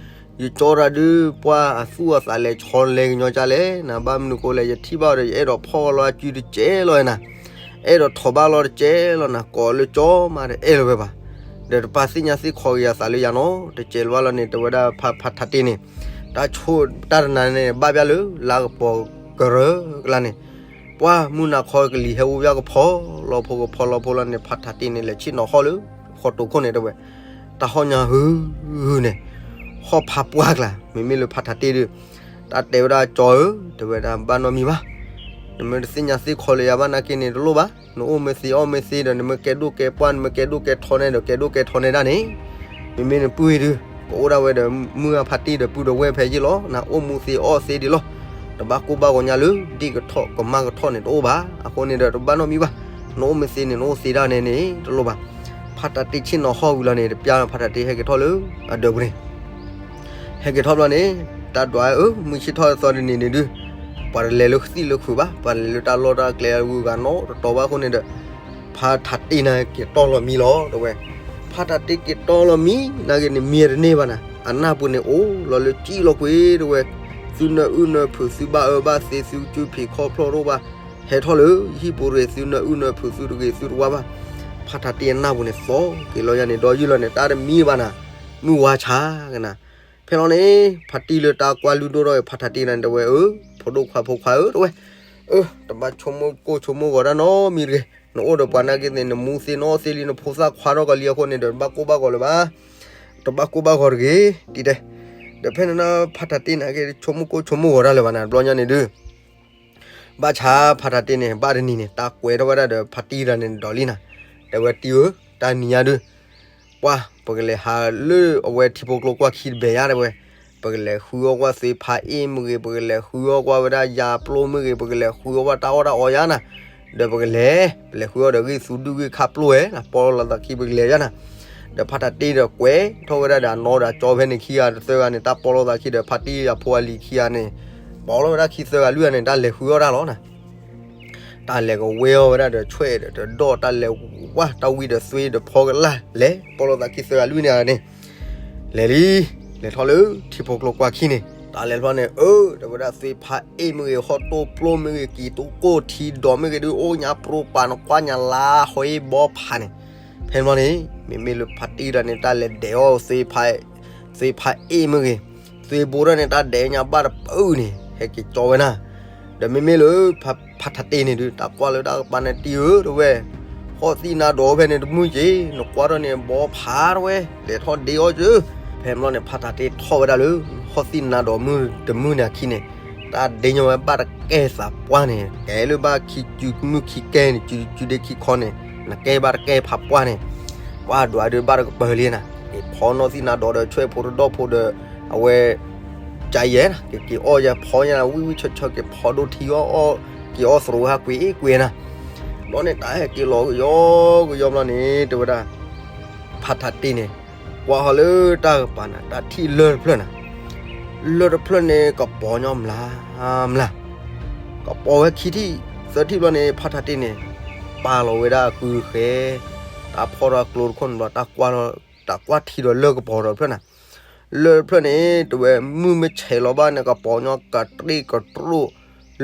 ယကၠီတၢ်ဒုး ပှၢ်အသူၣ်အသးလဲၤဆီလဲၤကညီကၢ်လဲၣ်နၤ, ဘၣ်မနုၤဃိလဲၣ် ယထံၣ်ဘၣ်ဒီး ယအဲၣ်ဒိးဖီၣ်လီၤအစုတစဲးလီၤနၤ, အဲၣ်ဒိးထီၣ်ဘၣ်လီၤတစဲးလီၤနၤ, ကိးလၢကၠီမးဒီးအဲၣ်လၢၤဝဲဘၣ်, ဒီးတပာ်သ့ၣ်ညါသ့ၣ်ခီက့ၤအသးလၢယၤနီတစဲးလီၤဘၣ်လီၤန့ၣ် တဲဝဲဒၣ်ဖါ ဖါထးတ့ၢ်န့ၣ်, တၢ်ဆိၣ်တၢ်တနၤန့ၣ် ဘၣ်ဘၣ်လၢ လါကပီၤကရၢကလါန့ၣ် ပှၢ်မုၢ်နၤခီကလံၤဟဲအိၣ်ဘၣ်ကဖီလီၤဖိကဖီလီၤဖိလီၤန့ၣ် ဖါထးတ့ၢ်န့ၣ် လဲၤဆ့ၣ်နီၤဟီၣ်လၢ ဃီတိာ်ခိၣ်န့ၣ်တဲဝဲ, တၢ်ဟီၣ်ညါဟုၣ်ဟုၣ်န့ၣ်, ဟီၣ်ဖးပှၢ်ကျါ မ့မ့ၢ်လၢဖါထးတ့ၢ်ဒုး, တၢ်တဲဝဲဒၣ်ကၠီဧၢ, တဲဝဲဒၣ်ဘၣ်နီတမံၤဘၣ်, နမ့ၢ်တသ့ၣ်ညါသ့ၣ်ခီလၢယၤဘၣ်နာ်က့န့ၣ်တလိၣ်ဘၣ်, နအိၣ်မ့ၢ်သ့အီၣ်မ့ၢ်သ့ဒီး နမ့ၢ်ကဲဒိၣ်ကဲပှၢ် နမ့ၢ်ကဲဒိၣ်ကဲထီန့ၣ်ဒီး ကဲဒိၣ်ကဲထီန့ၣ်ဒၣ်န့ၣ်, မ့မ့ၢ်နပုၢ်အံၤဒုး ကအိၣ်ဒၣ်ဝဲဒီး မုၢ်အဖါတံၢ်ဒီးပုၢ်ဒီးဝဲၢ်ဖဲယ့ၢ်လီၤ, နအိၣ်မူသ့အီၣ်သ့ဒံးလီၤ, တဘၣ်ကိၢ်ဘၣ်ဂီၤညါလၢ ဒ့ၣ်ကထီၣ်ကမၣ်ကထီၣ်န့ၣ်တအိၣ်ဘၣ်, အဃိန့ၣ်ဒီးတဘၣ်နီတမံၤဘၣ်, နအိၣ်မ့ၢ်သ့န့ၣ် နအိၣ်သ့ဒၣ်န့ၣ်န့ၣ်တလိၣ်ဘၣ်, ဖါထးတ့ၢ်ဆ့ၣ်နီၤဟီၣ်ဝံၤလီၤန့ၣ် တပျၢ်ဖါထးတ့ၢ်ဟဲက့ၤထီၣ်လၢ အဒၢးပူၤန့ၣ် ဟဲက့ၤထီၣ်ဘျီန့ၣ်, တၢ်ဒွးအၢ မုၢ်ဆ့ၣ်ထီၣ်သီတနံၤန့ၣ်ဒုး, ပှၤတလဲၤလၢသံၣ်လၢခုးဘၣ်, ပှၤလဲၤလၢတၢ်လီၢ်တၢ်ကျဲအဂုၤအဂၤနီတတီၤဘၣ်အဃိန့ၣ်ဒီး, ဖါထးတ့ၢ်န့ၣ်က့ၤတီၢ်လီၤမံလီၤတဲဝဲ, ဖါထးတ့ၢ်က့ၤတီၢ်လီၤမံ နာ်က့န့ၣ်မံတန့ၢ်ဘၣ်နၤ, အနၢ်ပူၤန့ၣ်အိၣ်လီၤလၢကံၣ်လီၤကွံာ်တဲဝဲ, သုနၢအုၣ်နၢဖုး သုဘၣ်အၢဘၣ်သီ သုကၠူဖံးခီၣ်ဖျီၣ်ရိၣ်ဘၣ်, ဟဲထီၣ်လၢယဟံၣ်ပူၤတဂ့ၤ သုနၢအုၣ်နၢဖုး သုတဂ့ၤသုတဝါဘၣ်, ဖါထးတ့ၢ်အနၢ်ပူၤန့ၣ်သီက့ၤလီၤယၤန့ၣ် ဒီးယုၢ်လီၤန့ၣ် တၢ်တမံဘၣ်နၤ, မုၢ်ဝါဆါကနၤ, ဖဲလီၤန့ၣ် ဖါတံၢ်လၢတၢ်ကွၢ်လုၢ်ဒိၣ်ထီၣ်အံၤ ဖါထးတ့ၢ်န့ၣ်တဲဝဲအၢ, ဖိဒိၣ်ခွါဖိခွါဧၢတဲဝဲ, အၢ တဘၣ်ဆိကမိၣ်ကိၢ်ဆိကမိၣ်ဂီၤတၢ်နီတမံၤတဂ့ၤ, နအိၣ်ဒီးပှၤနာ်က့သ့ၣ် နမူသ့နီၣ်သ့လံ နဖိသၣ်ခွါထီၣ်ကလံၤအဃိန့ၣ်ဒီး တဘၣ်ကိၢ်ဘၣ်ဂီၤလၢၤဘၣ်, တဘၣ်ကိၢ်ဘၣ်ဂီၤတဂ့ၤ, တံၤတဲ, ဒီးဖဲန့ၣ် ဖါထးတ့ၢ်န့ၣ်က့ ဆိကမိၣ်ကိၢ်ဆိကမိၣ်ဂီၤတၢ်လၢၤဘၣ်နၤ တဘျီညါန့ၣ်ဒုး ဘၣ်ဆၣ်ဖါထးတ့ၢ်န့ၣ် ဘၣ်တနံၤန့ၣ် တၢ်ကွဲးထီၣ်ဝဲဒၣ်ဒီးဖါတံၢ်တဂၤန့ၣ်ဒီးလံနၤ, တဲဝဲတံၢ်ဧၢ, တၢ်နံၤညါဒုး ပှၢ် ပကလဲၤဟးလၢအဝဲထံဖိကျိၤကွၢ်ခံတဘဲယါတဲဝဲ, ပကလဲၤဃုအီၣ်ကွၢ်သွ့ဖးအ့ၣ်မ့ၢ်ဂ့ၤ, ပကလဲၤဃုအီၣ်ကွၢ်ဝဲဒၣ်ယၤပျိမ့ၢ်ဂ့ၤ, ပကလဲၤဃုအီၣ်ကွၢ်တၢ်အီၣ်တၢ်အီယါနၤ, ဒီးပကလဲၤ, ပလဲၤဃုအီၣ်ဒီးဂ့ၢ်သူဒုၣ်ဂ့ၢ်ခါပျိဝဲနၤ, ပီလီၤသးခံပကလဲၤယါနၤ, ဒီးဖါထးတ့ၢ်ဒီးကွဲးထီၣ်ဝဲဒၣ်ဒီးအနီၢ်ဒီးအကၠီဖဲန့ၣ်ခံဂၤတသၢဂၤန့ၣ် တၢ်ပီလီၤသးခံဒီး ဖါတံၢ်အဖိအလံၤခံဂၤန့ၣ် ပီလီၤဝဲဒၣ်ခံသၢဂၤလွံၢ်ဂၤန့ၣ် တၢ်လဲၤဃုအီၣ်တၢ်လီၤနၤ, တၢ်လဲၤကဝဲအီၣ်ဝဲဒၣ်ဒီးဆွဲဒီးတဒီၣ် တၢ်လဲၤဝဲတၢ်ဝံၤဒီးသွ့ဒီးဖီကလာ် လဲၤပီလီၤသးခံသၢဂၤလွံၢ်ဂၤန့ၣ်, လဲၤလံ, လဲၤထီၣ်လၢထံဖိကျိၤကွၢ်ခံန့ၣ် တၢ်လဲၤဖျီန့ၣ် အၢ တဲဝဲဒၣ်သွ့ဖးအ့ၣ်မ့ၢ်ဂ့ၤ ဟီၣ်တိၢ်ပျိမ့ၢ်ဂ့ၤ ကံၢ်တိၢ်ကိၢ်ထံဒီးမ့ၢ်ဂ့ၤဒုး အိၣ်ညါပြိပာ်နကွၢ်ညါလါဟီၣ်အ့ၣ်ဘီဖးန့ၣ်, ဖဲန့ၣ်န့ၣ် မ့မ့ၢ်လၢဖါတံၢ်တဂၤန့ၣ် တၢ်လဲၤဒဲးအီၣ်သွ့ဖးအ့ၣ်မ့ၢ်ဂ့ၤ, သွ့ဘိတၢ်န့ၣ် တၢ်ဒဲးညါဘၣ်တပၢၢ်န့ၣ် ဟဲက့ၤကၠီဝဲနၤ, ဒီးမ့မ့ၢ်လၢ ဖါထးတ့ၢ်န့ၣ်ဒုး တၢ်ကွၢ်လၢတၢ်ကပၤန့ၣ် တံၢ်ဧၢ တဲဝဲ, ဟီၣ်သံၣ်နါဒီးဖဲန့ၣ်တမုၢ်က့ၤ နကွၢ်ထီၣ်န့ၣ် ဘီဖးတဲဝဲ, လဲၤထီၣ်ဒ့အီၣ်ကၢ, ဖဲန့ၣ်န့ၣ် ဖါထးတ့ၢ်ထီၣ်ဝဲဒၣ်လၢ ဟီၣ်သံၣ်နါဒီးမုၢ်တမုၢ်န့ၣ်အခံန့ၣ်, တၢ်ဒ့ညီဝဲဘၣ်တကဲသးပှၢ်န့ၣ် ကဲလၢဘၣ်ခံစုမုၢ်ခံကဲန့ၣ် စုဒ့ခံခီန့ၣ် နကဲဘၣ်တကဲဖးပှၢ်န့ၣ်, ပှၢ်ဒွးဒုးဘၣ်တကပၤလံနၤ, က့ၤဖီနီၢ်သံၣ်နါဒီးဒီးဆွဲၣ်ဖိတဒီၣ်ဖိဒီး အဝဲ ကယဲၢ်နၤ က့ၤက့ၤအီၣ်ယၤဖီညါ ဝံၣ်ဝံၣ်ဆၢဆၢ က့ၤဖီဒိၣ်ထံအီၣ်အီၣ် က့ၤအီၣ်သရူးဟးကွံာ်အ့ၣ်ကွံာ်နၤ, ဘျီန့ၣ် တၢ်ဟဲက့ၤလီၤကယီကယီဘျီန့ၣ် တဲဝဲဒၣ် ဖါထးတ့ၢ်န့ၣ် ကွၢ်ဟီၣ်လၢတၢ်ကပၤနၤ တၢ်ထံၣ်လၢၢ်တဖျၢၣ်နၤ, လၢၢ်တဖျၢၣ်န့ၣ် ကပီၤညီမျးမျး, ကပီၤဝဲခံထံၣ်သၢထံၣ်ဘျီန့ၣ် ဖါထးတ့ၢ်န့ၣ် ပာ်လီၤဝဲဒၣ်ကုဃဲ တၢ်ဖီၣ်ထီၣ်ကျိတခိၣ်န့ၣ်ဘျီ တၢ်ကွၢ်ထံဒီးလၢၢ်ကပီၤဒီးတဖျၢၣ်နၤ, လၢၢ်တဖျၢၣ်န့ၣ် တဲဝဲမုၢ်မ့ၢ်ဆဲးလီၤဘၣ်န့ၣ် ကပီၤညီကတြ့ၣ်ကတြိၣ်,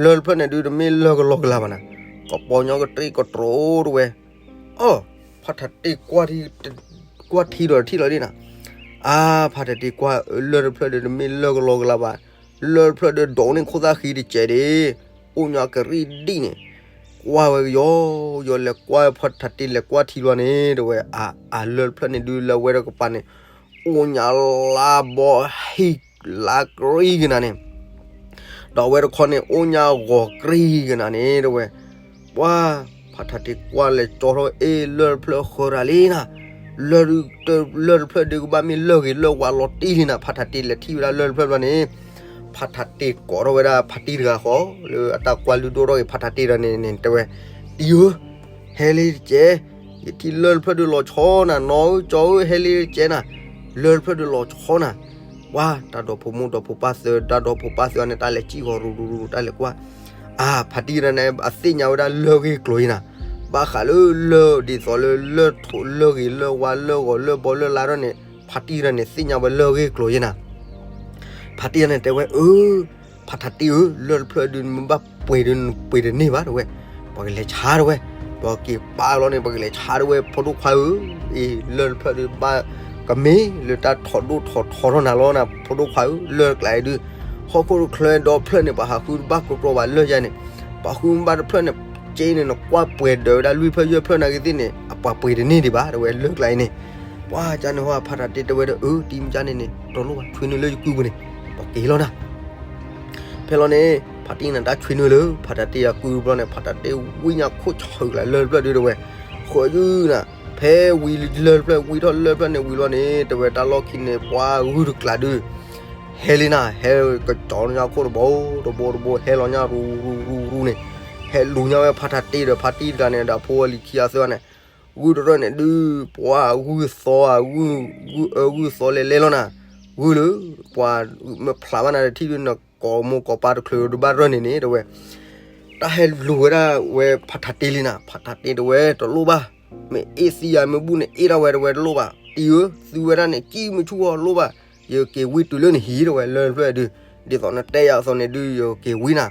လၢၢ်တဖျၢၣ်န့ၣ်ဒုးတမ့ၢ်လၢၢ်ကလီကလၤဘၣ်နၤ, ကပီၤညီကတြ့ၣ်ကတြိၣ်တဲဝဲ, အီ ဖါထးတ့ၢ်ကွၢ်ထံဒီးထံၣ်လီၤဒ်နၤ, အါ ဖါထးတ့ၢ်ကွၢ် လၢၢ်တဖျၢၣ်ဒုးတမ့ၢ်လၢၢ်ကလီကလၤဘၣ်, လၢၢ်တဖျၢၣ်ဒုးဒိးန့ၢ်ခိၣ်သၣ်ဃံတစဲးဒ့ၣ်, အိၣ်ညါကရံၣ်ဒံၣ်န့ၣ်, ကွၢ်ဝဲကယီကယီ လဲၤကွၢ်ဖါထးတ့ၢ်လဲၤကွၢ်ထံဘျီန့ၣ် တဲဝဲ အါ အါ လၢၢ်တဖျၢၣ်န့ၣ်ဒုးလၢဝဲတကပၤန့ၣ် အိၣ်ညါလါဘီဟံၣ်လါကရံၣ်ကနၤန့ၣ်, ဒီးအဝဲတခီန့ၣ် အိၣ်ညါဂီၤကရံၣ်ကနၤန့ၣ် တဲဝဲ, ပှၢ် ဖါထးတ့ၢ်ကွၢ်လဲၤကၠီထီၣ် အ့ၣ် လၢၢ်တဖျၢၣ်ဃၢၤတၢ်လံနၤ, လၢၢ် လၢၢ်တဖျၢၣ်ဒုးကဘၣ်မ့ၢ်လၢၢ်ဂ့ၤလၢၢ်ဝါလီၤတံၢ်လံနၤ, ဖါထးတ့ၢ်လဲၤထံၣ်ဝဲဒၣ်လၢၢ်တဖျၢၣ်ဘျီန့ၣ်, ဖါထးတ့ၢ်ကိးထီၣ်ဝဲဒၣ်ဖါတံၢ်တဂၤဃီ လၢအတၢ်ကွၢ်လုၢ်ဒိၣ်ထီၣ်က့ၤဖါထးတ့ၢ်တဂၤန့ၣ်န့ၣ် တဲဝဲ, တံၢ်ဧၢ ဟဲလံတကဲး, ယထံၣ်လၢၢ်တဖျၢၣ်ဒုးလီၤဆီနၤ, နီၢ်ဧၢ ကၠီဧၢ ဟဲလံတကဲးနၤ, လၢၢ်တဖျၢၣ်ဒုးလီၤဆီနၤ, ပှၢ် တၢ်ဒီဖိမိၢ်ဒီဖိပၢ်သၢ တၢ်ဒီဖိပၢ်သၢအံၤန့ၣ် တၢ်လဲၤစံၣ်ဂီၤရူၤရူၤရူၤ တၢ်လဲၤကွၢ်, အါ ဖါတံၢ်တဂၤန့ၣ် အသ့ၣ်ညါဝဲဒၣ်လၢၢ်ဂ့ၢ်ကျိၤအံၤနၤ, ဘၣ်ဃးလၢလၢၢ်ဒ်သိးလၢလၢၢ်ထိးလၢၢ်ဂ့ၤလၢၢ်ဝါလၢၢ်ဂီၤလၢၢ်ဘီလၢၢ်လါထီၣ်န့ၣ် ဖါတံၢ်တဂၤန့ၣ် သ့ၣ်ညါဝဲလၢၢ်ဂ့ၢ်ကျိၤအံၤနၤ ဖါတံၢ်န့ၣ်တဲဝဲ အၢ ဖါထးတ့ၢ်ဧၢ, လၢၢ်တဖျၢၣ်ဒုး နမ့ၢ်ဘၣ်ပှ့ၤဒုး နပှ့ၤတန့ၢ်ဘၣ် တဲဝဲ, ပှၤကလဲၤဆါ တဲဝဲ, ပှၤက့ၤပာ်လီၤန့ၣ် ပှၤကလဲၤဆါ တဲဝဲ, ဖိဒိၣ်ခွါဧၢ, အ့ လၢၢ်တဖျၢၣ်ဒုး ဘၣ်ကမ့ၢ်လၢတၢ်ထီၣ်ဒိၣ်ထီၣ်ထီထီၣ်နၤလီၤနၤ ဖိဒိၣ်ခွါဧၢ, လၢၢ်တကျါအံၤဒုး ဟီၣ်ခိၣ်တချၢဒီဖျၢၣ်န့ၣ် ပှၤဟးဃုတဘၣ်ကီကီဘၣ်လၢၢ်ယါန့ၣ်, ပှၤဃုမ့ၢ်ဘၣ်တဖျၢၣ်န့ၣ် က့န့ၣ် နကွၢ်ပှဲၤဒၢးဝဲဒၣ်လွံၢ်ဖျၢၣ်ယဲၢ်ဖျၢၣ်နာ်က့သ့ၣ်န့ၣ် အပှၤပှ့ၤတန့ၢ်ဒံးဘၣ် တဲဝဲ လၢၢ်တကျါအံၤန့ၣ်, ပှၤကန့ၣ်ဟီ ဖါထးတ့ၢ်တဲဝဲဒီး အၢ တံၤမ့ၢ်ကန့ၣ်န့ၣ် တလိၣ်ဘၣ် ဆွံနုာ်လၢယကုပူၤန့ၣ် ပှၤက့ၤလီၤနၤ ဖဲလီၤန့ၣ် ဖါတံၢ်န့ၣ် တၢ်ဆွံနုာ်လၢ ဖါထးတ့ၢ်အကုပူၤန့ၣ် ဖါထးတ့ၢ်ဝံညါခိၣ်ဆၢၣ်ကျါလၢၢ်တဖျၢၣ်ဒုး တဲဝဲ, ဃုယုၢ်နၤ, ဖဲဝံလၢၢ်တဖျၢၣ် ဝံထီၣ်လၢၢ်တဖျၢၣ်န့ၣ်ဝံၤလီၤန့ၣ် တဲဝဲ တၢ်လီၢ်ခံန့ၣ် ပှၤဂုၢ်တကျါဒုး ဟဲလံနၤ, ဟဲကစီၤညါခိၣ်တဘိတဘိတဘိ ဟဲလီၤညါရူရူရူန့ၣ်, ဟဲလူၤညါဝဲဖါထးတ့ၢ်ဒီး ဖါတံၢ်တဂၤန့ၣ်ဒီး ဖိအလံၤခံဂၤသၢဂၤန့ၣ်, ဂုၢ်တရၢၣ်န့ၣ်ဒုး ပှၤဂုၢ်သီဧါ, ဂုၢ်အၢဂုၢ်သီလဲၤလဲၤလီၤနၤ, ဂုၢ်လၢ ပှၤမ့ၢ်ဖျးဘၣ်နၤတထံၣ်ဒုး နကိးမိၢ်ကိးပၢ်တချုးဒုးဘၣ်ရၢၢ်န့ၣ်န့ၣ် တဲဝဲ, တၢ်ဟဲလူၤဝဲဒၣ်ဝဲဖါထးတ့ၢ်လံနၤ, ဖါထးတ့ၢ်တဲဝဲ တလိၣ်ဘၣ်, မ့ၢ်အ့ၣ်သံယၤ မ့ၢ်ဘူၣ်န့ၣ်အ့ၣ်ဒၣ်ဝဲ တဲဝဲ တလိၣ်ဘၣ်, တံၤဧၢ, သုဝဲဒၣ်န့ၣ် ကံၢ်မုၢ်ဆူၣ်ဃီလိၣ်ဘၣ်, ယက့ၤဝံတုၤလၢနဟံၣ် တဲဝဲ လၢၢ်တဖျၢၣ်ဒုး, ဒ်သိးနတဲယၤအသိးန့ၣ်ဒုး ယက့ၤဝံနၤ,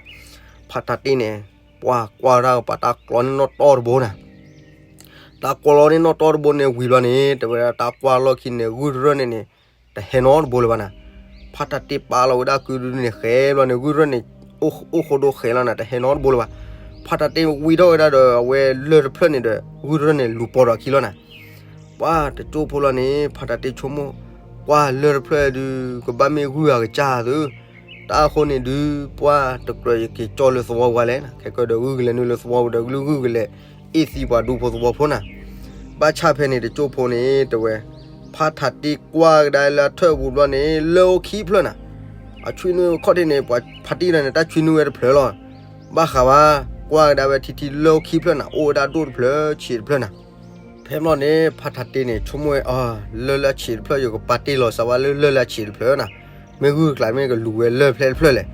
ဖါထးတ့ၢ်န့ၣ် ပှၤကွၢ်တၢ်ကပၤ တၢ်ကျီန့ၢ်နီၣ်တီၢ်တဘိနၤ တၢ်ကွၢ်လီၤန့ၢ်နီၣ်တီၢ်တဘိန့ၣ်ဝံၤလီၤန့ၣ် တဲဝဲဒၣ် တၢ်ကွၢ်လီၢ်ခံန့ၣ် ဂုၢ်တရၢၣ်န့ၣ်န့ၣ် တဟဲနီတဘိလၢၤဘၣ်နၤ, ဖါထးတ့ၢ်ပာ်လီၤဝဲဒၣ်ကုဒုန့ၣ်ဃဲဘျီန့ၣ် ဂုၢ်တရၢၣ်န့ၣ် အိၣ်ဃိဒိဃဲလီၤနၤ တဟဲနီတဘိလၢၤဘၣ်, ဖါထးတ့ၢ်ဝံထီၣ်ဝဲဒၣ်ဒီး အဝဲလၢၢ်တဖျၢၣ်န့ၣ်ဒီး ဂုၢ်တရၢၣ်န့ၣ်လူၤပိာ်ဒီးအခံလီၤနၤ, ပှၤတကၠိဖိလီၤန့ၣ် ဖါထးတ့ၢ်ဆိကမိၣ်, ကွၢ်လၢၢ်တဖျၢၣ်ဒုး ကဘၣ်မ့ၢ်ဂုၢ်အကစၢ်သု, တၢ်အဃိန့ၣ်ဒုး ပှၤတကြၢးယက့ၤကၠီလၢသဝီပူၤလဲၣ်, ခဲကဒီးဂုၢ်ကလဲၤနုာ်လၢသဝီပူၤဒီး ဂုၢ်ကလဲၤအ့ၣ်သံပှၤဒူဖိသဝီဖိနၤ, ဘၣ်ဆၣ်ဖဲန့ၣ်တကၠိဖိန့ၣ် တဲဝဲ, ဖါထးတ့ၢ်ကွၢ်ကဒါလၢအထၢၣ်ပူၤဘျီန့ၣ် လၢၢ်အိၣ်ခံဖျၢၣ်နၤ, အဆွံနုာ်ခီၣ်ထံးန့ၣ် ပှၤဖါတံၢ်တဂၤန့ၣ် တၢ်ဆွံနုာ်ဝဲတဖျၢၣ်လီၤ, ဘၣ်ဃးဘၣ်, ကွၢ်ကဒါဝဲထံထံလၢၢ်အိၣ်ခံဖျၢၣ်နၤ အိၣ်ဝဲဒၣ်ဒိၣ်တဖျၢၣ်ဆံးတဖျၢၣ်နၤ ဖဲမီၢ်န့ၣ် ဖါထးတ့ၢ်န့ၣ် ဆိကမိၣ်ဝဲအီၤ, လၢၢ်လၢအဆံးတဖျၢၣ် ယကပာ်တ့ၢ်လီၤစးဝါလၢလၢၢ်လၢအဆံးတဖျၢၣ်နၤ, မ့ၢ်ဂုၢ်ကျါမ့ၢ်ကလူၤဝဲလၢၢ်ဖျဲၣ်တဖျၢၣ်လဲၣ်,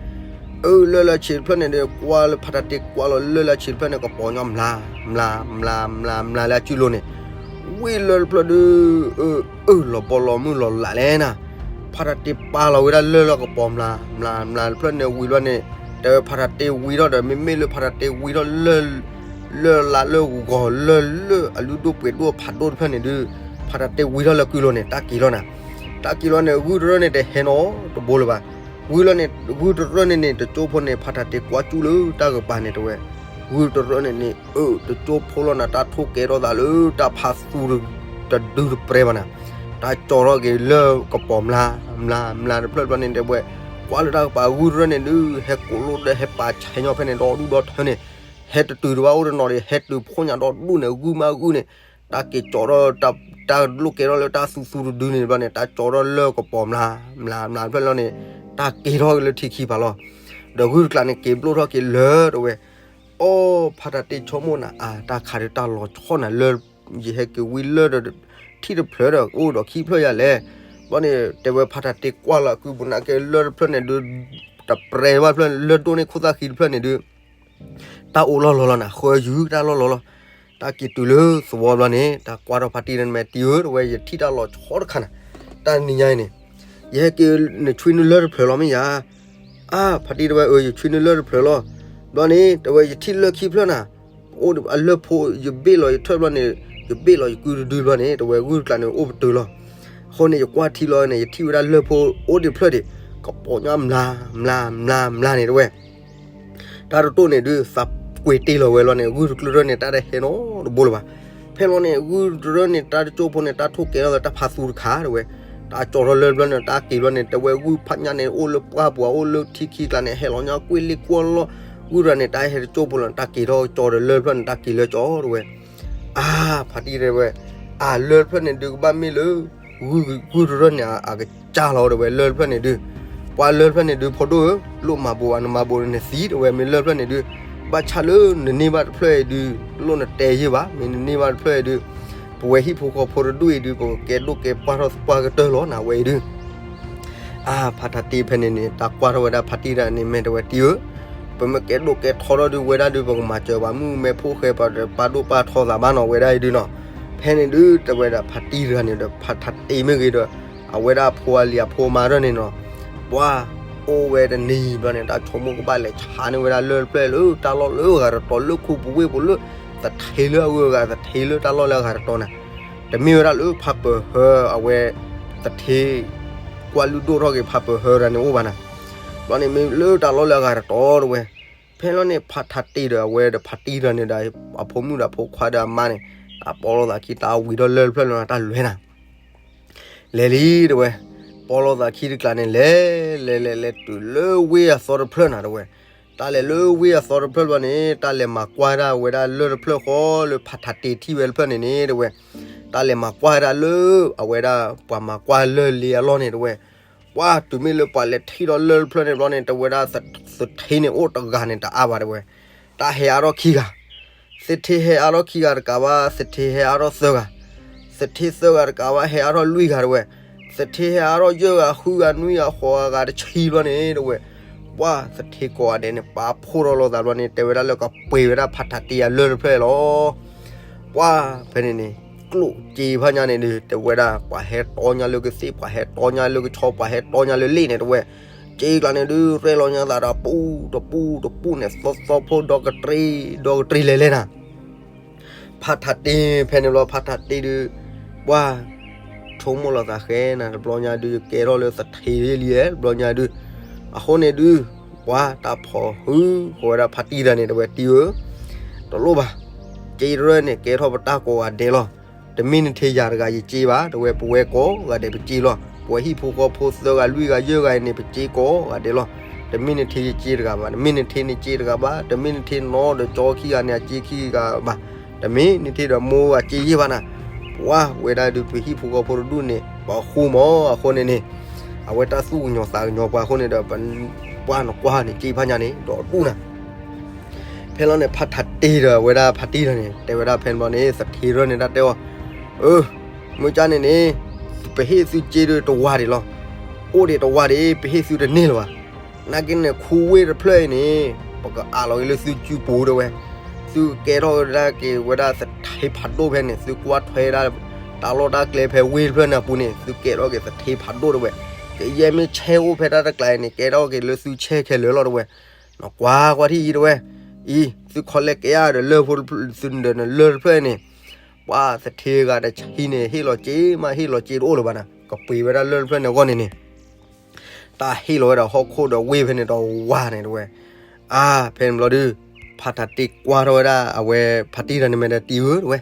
အၢ လၢၢ်လၢအဆံးတဖျၢၣ်န့ၣ်ဒီး ကွၢ်လၢဖါထးတ့ၢ်ကွၢ်လီၤလၢၢ်လၢအဆံးတဖျၢၣ်န့ၣ် ကပီၤညီမျး, မျး မျး မျး မျးလၢအစုလိၤန့ၣ်, ဝံလၢၢ်တဖျၢၣ်ဒုး, အၢ အၢ လီၤဘီလီၤမုၢ်လီၤလးလဲၣ်နၤ, ဖါထးတ့ၢ်ပာ်လီၤဝဲဒၣ်လၢၢ်လၢကပီၤမျး မျး မျးတဖျၢၣ်န့ၣ်ဝံၤလီၤန့ၣ်, တဲဝဲဖါထးတ့ၢ်ဝံထီၣ်ဒီး မ့မ့ၢ်လၢဖါထးတ့ၢ်ဝံထီၣ်လၢ လၢၢ်လၢအလုၢ်ဒိၣ်ပှ့ၤဒိၣ်ဖးဒိၣ်တဖျၢၣ်န့ၣ်ဒုး, ဖါထးတ့ၢ်ဝံထီၣ်လၢကုလိၤန့ၣ် တၢ်က့ၤထီၣ်နၤ, တၢ်က့ၤလီၤန့ၣ် ဂုၢ်တရၢၣ်န့ၣ်တဟဲနီတဘိလၢၤဘၣ်, ဝံၤလီၤန့ၣ် ဂုၢ်တရၢၣ်န့ၣ်န့ၣ် တကၠိဖိန့ၣ် ဖါထးတ့ၢ်ကွၢ်ကၠူၣ်လၢတၢ်ကပၤန့ၣ် တဲဝဲ, ဂုၢ်တရၢၣ်န့ၣ်န့ၣ် အၢ တကၠိဖိလီၤနၤ တၢ်ထိၣ်ကဲထီၣ်သးလၢတၢ်ဖးသူတဒုတပြဲဘၣ်နၤ, တၢ်ကၠီထီၣ်က့ၤလၢၢ်ကပီၤမျး မျး မျးတဖျၢၣ်တဖျၢၣ်န့ၣ် တဲဝဲ, ကွၢ်လၢတၢ်ကပၤ ဂုၢ်တရၢၣ်န့ၣ်ဒုး ဟဲကိးလိာ်ဒီး ဟဲပာ်ဆဲးညီဖဲန့ၣ် ဒီဒူၣ်ဒီထၢန့ၣ်, ဟဲတတုၤတဘၣ်အိၣ်တနီၤဒီး ဟဲတုၤဖှိၣ်ညါဒီဒူၣ်န့ၣ် ဂုၢ်မးဂုၢ်န့ၣ်, တၢ်က့ၤကၠီထီၣ် တၢ်လိၣ်ကဲထီၣ်လၢတၢ်သူသူတဒုန့ၣ်ဘျီန့ၣ် တၢ်ကၠီထီၣ်လၢၢ်ကပီၤမျး မျး မျးတဖျၢၣ်လီၤန့ၣ်, တၢ်က့ၤထီၣ်က့ၤလၢထံခံဖးလီၤ, ဒီးဂုၢ်တကျါန့ၣ် က့ၤဘျိၣ်ထီၣ်က့ၤလၢာ် တဲဝဲ, အိ ဖါထးတ့ၢ်ဆိကမိၣ်နၤ အါ တၢ်ခးဒီးတၢ်လီၤဆီနၤလၢ ယဟဲက့ၤဝံလၢၢ်ဒီး ထံၣ်တဖျၢၣ်ဒီး အိၣ်ဒီးခံဖျၢၣ်ယၤလဲၣ်, ဘျီန့ၣ် တဲဝဲဖါထးတ့ၢ်ကွၢ်လီၤအကုပူၤ နာ်က့လၢၢ်တဖျၢၣ်န့ၣ်ဒုး တပြဲဘၣ်တဖျၢၣ် လၢၢ်ဒိၣ်န့ၢ်ခိၣ်သၣ်ဃံတဖျၢၣ်န့ၣ်ဒုး တၢ်အိၣ်လီၤလီၤလီၤနၤ ဃၢယုၢ်တၢ်လီၢ်လီၤလီၤ, တၢ်က့ၤတုၤလၢသဝီဘျီန့ၣ် တၢ်ကွၢ်ထီၣ်ဖါတံၢ်န့ၣ် မ့ၢ်တံၤဧၢ တဲဝဲ ယထံၣ်တၢ်လီၤဆီတခါနၤ, တၢ်နံၤညါအံၤန့ၣ် ယဟဲက့ၤ နဆွံနုာ်လၢၢ်တဖျၢၣ်လီၤမ့ၢ်ယၤ, အါ ဖါတံၢ်တဲဝဲ အၢ ယဆွံနုာ်လၢၢ်တဖျၢၣ်လီၤ, ဘျီန့ၣ် တဲဝဲ ယထံၣ်လၢၢ်ခံဖျၢၣ်နၤ, အိၣ်ဒီးအလၢၢ်ဖိ ယဘ့ၣ်လီၤယထၢၣ်ဘျီန့ၣ် ယဘ့ၣ်လီၤယကုတဒုဘျီန့ၣ် တဲဝဲ ဂုၢ်တကျါန့ၣ် အိၣ်ပတုာ်လီၤ, အဃိန့ၣ် ယကွၢ်ထံလီၤန့ၣ် ယထံၣ်ဝဲဒၣ်လၢၢ်ဖိအိၣ်ဒံးတဖျၢၣ်ဒံး ကပီၤညီမျး မျး မျး မျးန့ၣ်တဲဝဲ တၢ်တတိၢ်န့ၣ်ဒုး သးကွံာ်တ့ၢ်လီၤဝဲလီၤန့ၣ် ဂုၢ်တကျၢၢ်န့ၣ် တၢ်တဟဲနီတဘိလၢၤဘၣ်. ဖဲလီၤန့ၣ် ဂုၢ်တရၢၢ်န့ၣ် တၢ်တကၠိၢ်ဖိန့ၣ် တၢ်ထိၣ်ကဲထီၣ်သး တၢ်ဖးသူတခါတဲဝဲ, တၢ်ကၠီထီၣ်လၢၢ်တဖျၢၣ်န့ၣ် တၢ်က့ၤဘျီန့ၣ် တဲဝဲ ဂုၢ်ဖးညါန့ၣ် အိၣ်လၢပှၢ်ပူၤ အိၣ်လၢထံခံကျါန့ၣ် ဟဲလီၤညီကွံာ်လ့ကွၢ်လီၢ်, ဂုၢ်တရၢၢ်န့ၣ် တၢ်ဟဲတကၠိၢ်ဖိလီၤ တၢ်က့ၤထီၣ်ကၠီဒီးလၢၢ်တဖျၢၣ်န့ၣ် တၢ်က့ၤလၢကၠီတဲဝဲ အါ ဖါတံၢ်တဲဝဲ, အါ လၢၢ်တဖျၢၣ်န့ၣ်ဒုး ကဘၣ်မ့ၢ်လၢ ဂုၢ်တရၢၢ်န့ၣ် အကစၢ်လီၤတဲဝဲ လၢၢ်တဖျၢၣ်န့ၣ်ဒုး, ပှၤလၢၢ်တဖျၢၣ်န့ၣ်ဒုး ဖိဒိၣ်ဧၢ, လိၣ်မၤဘိးဘၣ် နမၤဘိးနသံတဲဝဲ မ့ၢ်လၢၢ်တဖျၢၣ်န့ၣ်ဒုး, ဘၣ်ဆၣ်လၢနန့ၢ်ဘၣ်တဖျၢၣ်အံၤဒုး လိၣ်နတဲယုၢ်ဘၣ်, မ့ၢ်နန့ၢ်ဘၣ်တဖျၢၣ်အံၤဒုး, ပဝဲဟံၣ်ဖိဃီဖိတဒူၣ်အံၤဒုး ပကကဲဒိၣ်ကဲပှၢ်ထီၣ်ပှၢ်ကတၢၢ်လီၤနၤဝဲအံၤဒုး အါ ဖါထးတ့ၢ်ဖဲန့ၣ်န့ၣ် တၢ်ကွၢ်ထီၣ်ဝဲဒၣ်ဖါတံၢ်တဂၤန့ၣ် မ့ၢ်တဲဝဲတံၢ်ဧၢ, ပမ့ၢ်ကဲဒိၣ်ကဲထီထီၣ်ဒုးဝဲဒၣ်ဒုး ပကမၤစၢၤပှၤမုၣ်မဲဖိဃဲ ပှၤပာ်ဒိၣ်ပာ်ထီသးဘၣ်နီၤဝဲဒၣ်အံၤဒုးနီၤ. ဖဲန့ၣ်ဒုး တဲဝဲဒၣ်ဖါတံၢ်တဂၤန့ၣ်ဒီး ဖါထးတ့ၢ်မ့ၢ်ဂ့ၤဒီး အဝဲဒၣ်အဖိအလံၤအဖိမါတဖၣ်န့ၣ်နီၤ, ပှၤ အိၣ်ဝဲတနံၤဘျီန့ၣ် တၢ်ဆိကမိၣ်ကဘၣ်လဲၤဆါန့ၢ်ဝဲဒၣ်လၢၢ်တဖျၢၣ်လၢတၢ်လီၢ်လၢအဂၤတတီၤ လၢခိပူၤဝ့ၢ်ပူၤလၢ သထ့လၢအဂုၤအဂၤ သထ့လၢတၢ်လီၢ်လၢအဂၤတတီၤန့ၣ်, တမ့ၢ်ဝဲဒၣ်လၢဖးပၢၤဟၢအဝဲ သထ့ ကွၢ်လုၢ်ဒိၣ်ထီၣ်က့ၤဖးပၢၤဟၢတဂၤန့ၣ်အိၣ်ဘၣ်နၤ. ဘျီန့ၣ်မ့ၢ်လၢတၢ်လီၢ်လၢအဂၤတတီၤတဝဲ, ဖဲလီၤန့ၣ်ဖးထးတ့ဒီးအဝဲဒီးဖးတံၢ်တဂၤန့ၣ်ဒီး အဖိမုၣ်ဒီးဖိခွါဒီးအမါန့ၣ် တၢ်ပီလိာ်သးခံ တၢ်ဝံၤထီၣ်လၢၢ်တဖျၢၣ်လီၤ တၢ်လဲၤနၤ လဲၤလံတဝဲ, ပီလိာ်သးခံတကျးန့ၣ် လဲၤ လဲၤလဲၤလဲၤတုၤလၢဝ့ၢ်အသီတဖျၢၣ်နၤတဝဲ, တၢ်လဲၤလၢဝ့ၢ်အသီတဖျၢၣ်ဘျီန့ၣ် တၢ်လဲၤမၤကွၢ်ဒၣ်ဝဲဒၣ်လၢၢ်တဖျၢၣ်ဃီလၢဖးထးတ့ထံၣ်ဝဲတဖျၢၣ်န့ၣ်န့ၣ်တဝဲ, တၢ်လဲၤမၤကွၢ်ဒၣ်လၢ အဝဲဒၣ်ပှၤမၤကွၢ်လၢၢ်လ့အလီၢ်န့ၣ်တဝဲ, ပှၤတုၤမ့ၢ်လၢပှၤလဲၤထံၣ်ဒီးလၢၢ်တဖျၢၣ်န့ၣ်ဘျီန့ၣ် တဝဲဒၣ်သထ့န့ၣ်အိၣ်တဂၤန့ၣ်တအါဘၣ်တဝဲ, တၢ်ဟဲအါထီၣ်ခံဂၤ သထ့ဟဲအါထီၣ်ခံဂၤတကးဘၣ် သထ့ဟဲအါထီၣ်သၢဂၤ, သထ့သၢဂၤတကးဘၣ် ဟဲအါထီၣ်လွံၢ်ဂၤတဝဲ, သထ့ဟဲအါထီၣ်ယဲၢ်ဂၤ ဃုဂၤ နွံဂၤ ဃိးဂၤတဆံဘျီန့ၣ်တဝဲ, ပှၤသထ့ကိးဂၤဒဲးန့ၣ် ပာ်ဖှိၣ်ထီၣ်လိာ်သးဘျီန့ၣ် တဲဝဲဒၣ်လၢကပှ့ၤဝဲဒၣ်ဖးထးတ့အလၢၢ်တဖျၢၣ်လီၤ. ပှၤဖဲန့ၣ်န့ၣ် ကျိၣ်စ့ဖးညါန့ၣ်ဒုး တဲဝဲဒၣ် ပှၤဟဲတီညါလၢကသ့ၣ် ပှၤဟဲတီညါလၢကဆီ ပှၤဟဲတီညါလၢလ့ၣ်န့ၣ်တဝဲ, စ့ကျါန့ၣ်ဒုး ရဲၣ်လီၤညါသးဒီးပူၤတပူၤတပူၤန့ၣ် သီသီဖိဒီကတြ့ ဒီကတြ့လဲၤလဲၣ်နၤ ဖးထးတ့ဖဲန့ၣ်ဘျီ ဖးထးတ့ဒုး ပှၤ ဆိကမိၣ်လီၤသးဃဲနၤ တဘျီညါဒုး ယကဲထီၣ်လၢသထ့လံဧါ တဘျီညါဒုး, အဃိန့ၣ်ဒုး ပှၤတၢ်ဖီၣ်ဟုဃီၤဝဲဒၣ်ဖးတံၢ်တဂၤန့ၣ် တဝဲတံၢ်ဧၢ, တလိၣ်ဘၣ်, စ့တရၢၣ်န့ၣ် ကဲထီၣ်ပတၢ်ကိးဂၤဒဲးလီၤ. တမ့ၢ်နထံယၤတဂၤယစ့ဘၣ် တဝဲ ပဝဲကိးဂၤဒဲးပစ့လီၤ. ပဝဲဟံၣ်ဖိဃီဖိသၢဂၤလွံၢ်ဂၤယဲၢ်ဂၤအံၤန့ၣ် ပစ့ကိးဂၤဒဲးလီၤ. တမ့ၢ်နထံယစ့တဂၤဘၣ် တမ့ၢ်နထံနစ့တဂၤဘၣ် တမ့ၢ်နထံနီဒီးကၠီခံဂၤန့ၣ် အစ့ခံဂၤဘၣ်, တမ့ၢ်နထံဒီးမိၢ်ဂၤစ့ယဲၢ်ဘၣ်နၤ, ပှၤဝဲဒၣ်ဒုး ပဟံၣ်ဖိဃီဖိတဒူၣ်န့ၣ် ပဃူမး အဃိန့ၣ်န့ၣ်, အဝဲတၢ်သူၣ်ကညီၤသးကညီၤပှၤအဃိန့ၣ်ဒီး ပှၤနကွၢ်န့ၣ် စ့ဖးညါန့ၣ် ဒီးဒူၣ်နၤ ဖဲလီၤန့ၣ် ဖးထးတ့ဒီးအဝဲဒၣ်ဖးတံၢ်တဂၤန့ၣ် တဲဝဲဒၣ်ဖဲန့ၣ်ဘျီန့ၣ် သထ့တရၢၣ်န့ၣ် တၢ်တဲအီၤ, အၢ, မ့ၢ်ကၢ်န့ၣ်န့ၣ် ပဟ့ၣ်သုစ့ဒုးတဝၤဒံးလီၤ. အိၣ်ဒံးတဝၤဒံး ပဟ့ၣ်သုတန့ၢ်လၢၤဘၣ်. နာ်က့န့ၣ် ခူဝ့ၢ်တဖျၢၣ်အံၤန့ၣ် ပကအးလီၤက့ၤလၢသုစုပူၤတဝဲ, သုကဲထီၣ်ဝဲဒၣ်က့ၤဝဲဒၣ်သထ့ဖးဒိၣ်ဖဲန့ၣ် သုကွၢ်ထွဲဒၣ် တၢ်လီၢ်တၢ်ကျဲဖဲဝ့ၢ်တဖျၢၣ်န့ၣ်အပူၤန့ၣ် သုကဲထီၣ်က့ၤသထ့ဖးဒိၣ်တဝဲ, ကယဲၢ်မ့ၢ်ဆဲအိၣ်ဖဲတၢ်တကျးအံၤန့ၣ် ကဲထီၣ်က့ၤလၢသုဆဲခဲလၢာ်လီၤတဝဲ, နကွၢ်ကွၢ်ထံၣ်အံၤတဝဲ, အံၤ သုခီလဲၣ်ကဲဧါဒီးလၢၢ်ဖိသုဒီးနလၢၢ်တဖျၢၣ်အံၤန့ၣ်, ပှၤသထ့ဂၤတဆံန့ၣ် ဟ့ၣ်လီၤစ့မး ဟ့ၣ်လီၤစ့တအိၣ်လၢၤဘၣ်နၤ ကပှ့ၤဝဲဒၣ်လၢၢ်တဖျၢၣ်န့ၣ်အဂီၢ်န့ၣ်န့ၣ် တၢ်ဟ့ၣ်လီၤဝဲဒၣ်ဟီၣ်ခိၣ်ဒီးဝ့ၢ်ဖဲန့ၣ်ဒီးဝါန့ၣ်တဝဲ, အါ ဖဲန့ၣ်ဘျီဒုး ဖးထးတ့ကွၢ်ထီၣ်ဝဲဒၣ်အဝဲဖးတံၢ်တဂၤန့ၣ် မ့ၢ်ဒီးတံၢ်ဧၢတဝဲ,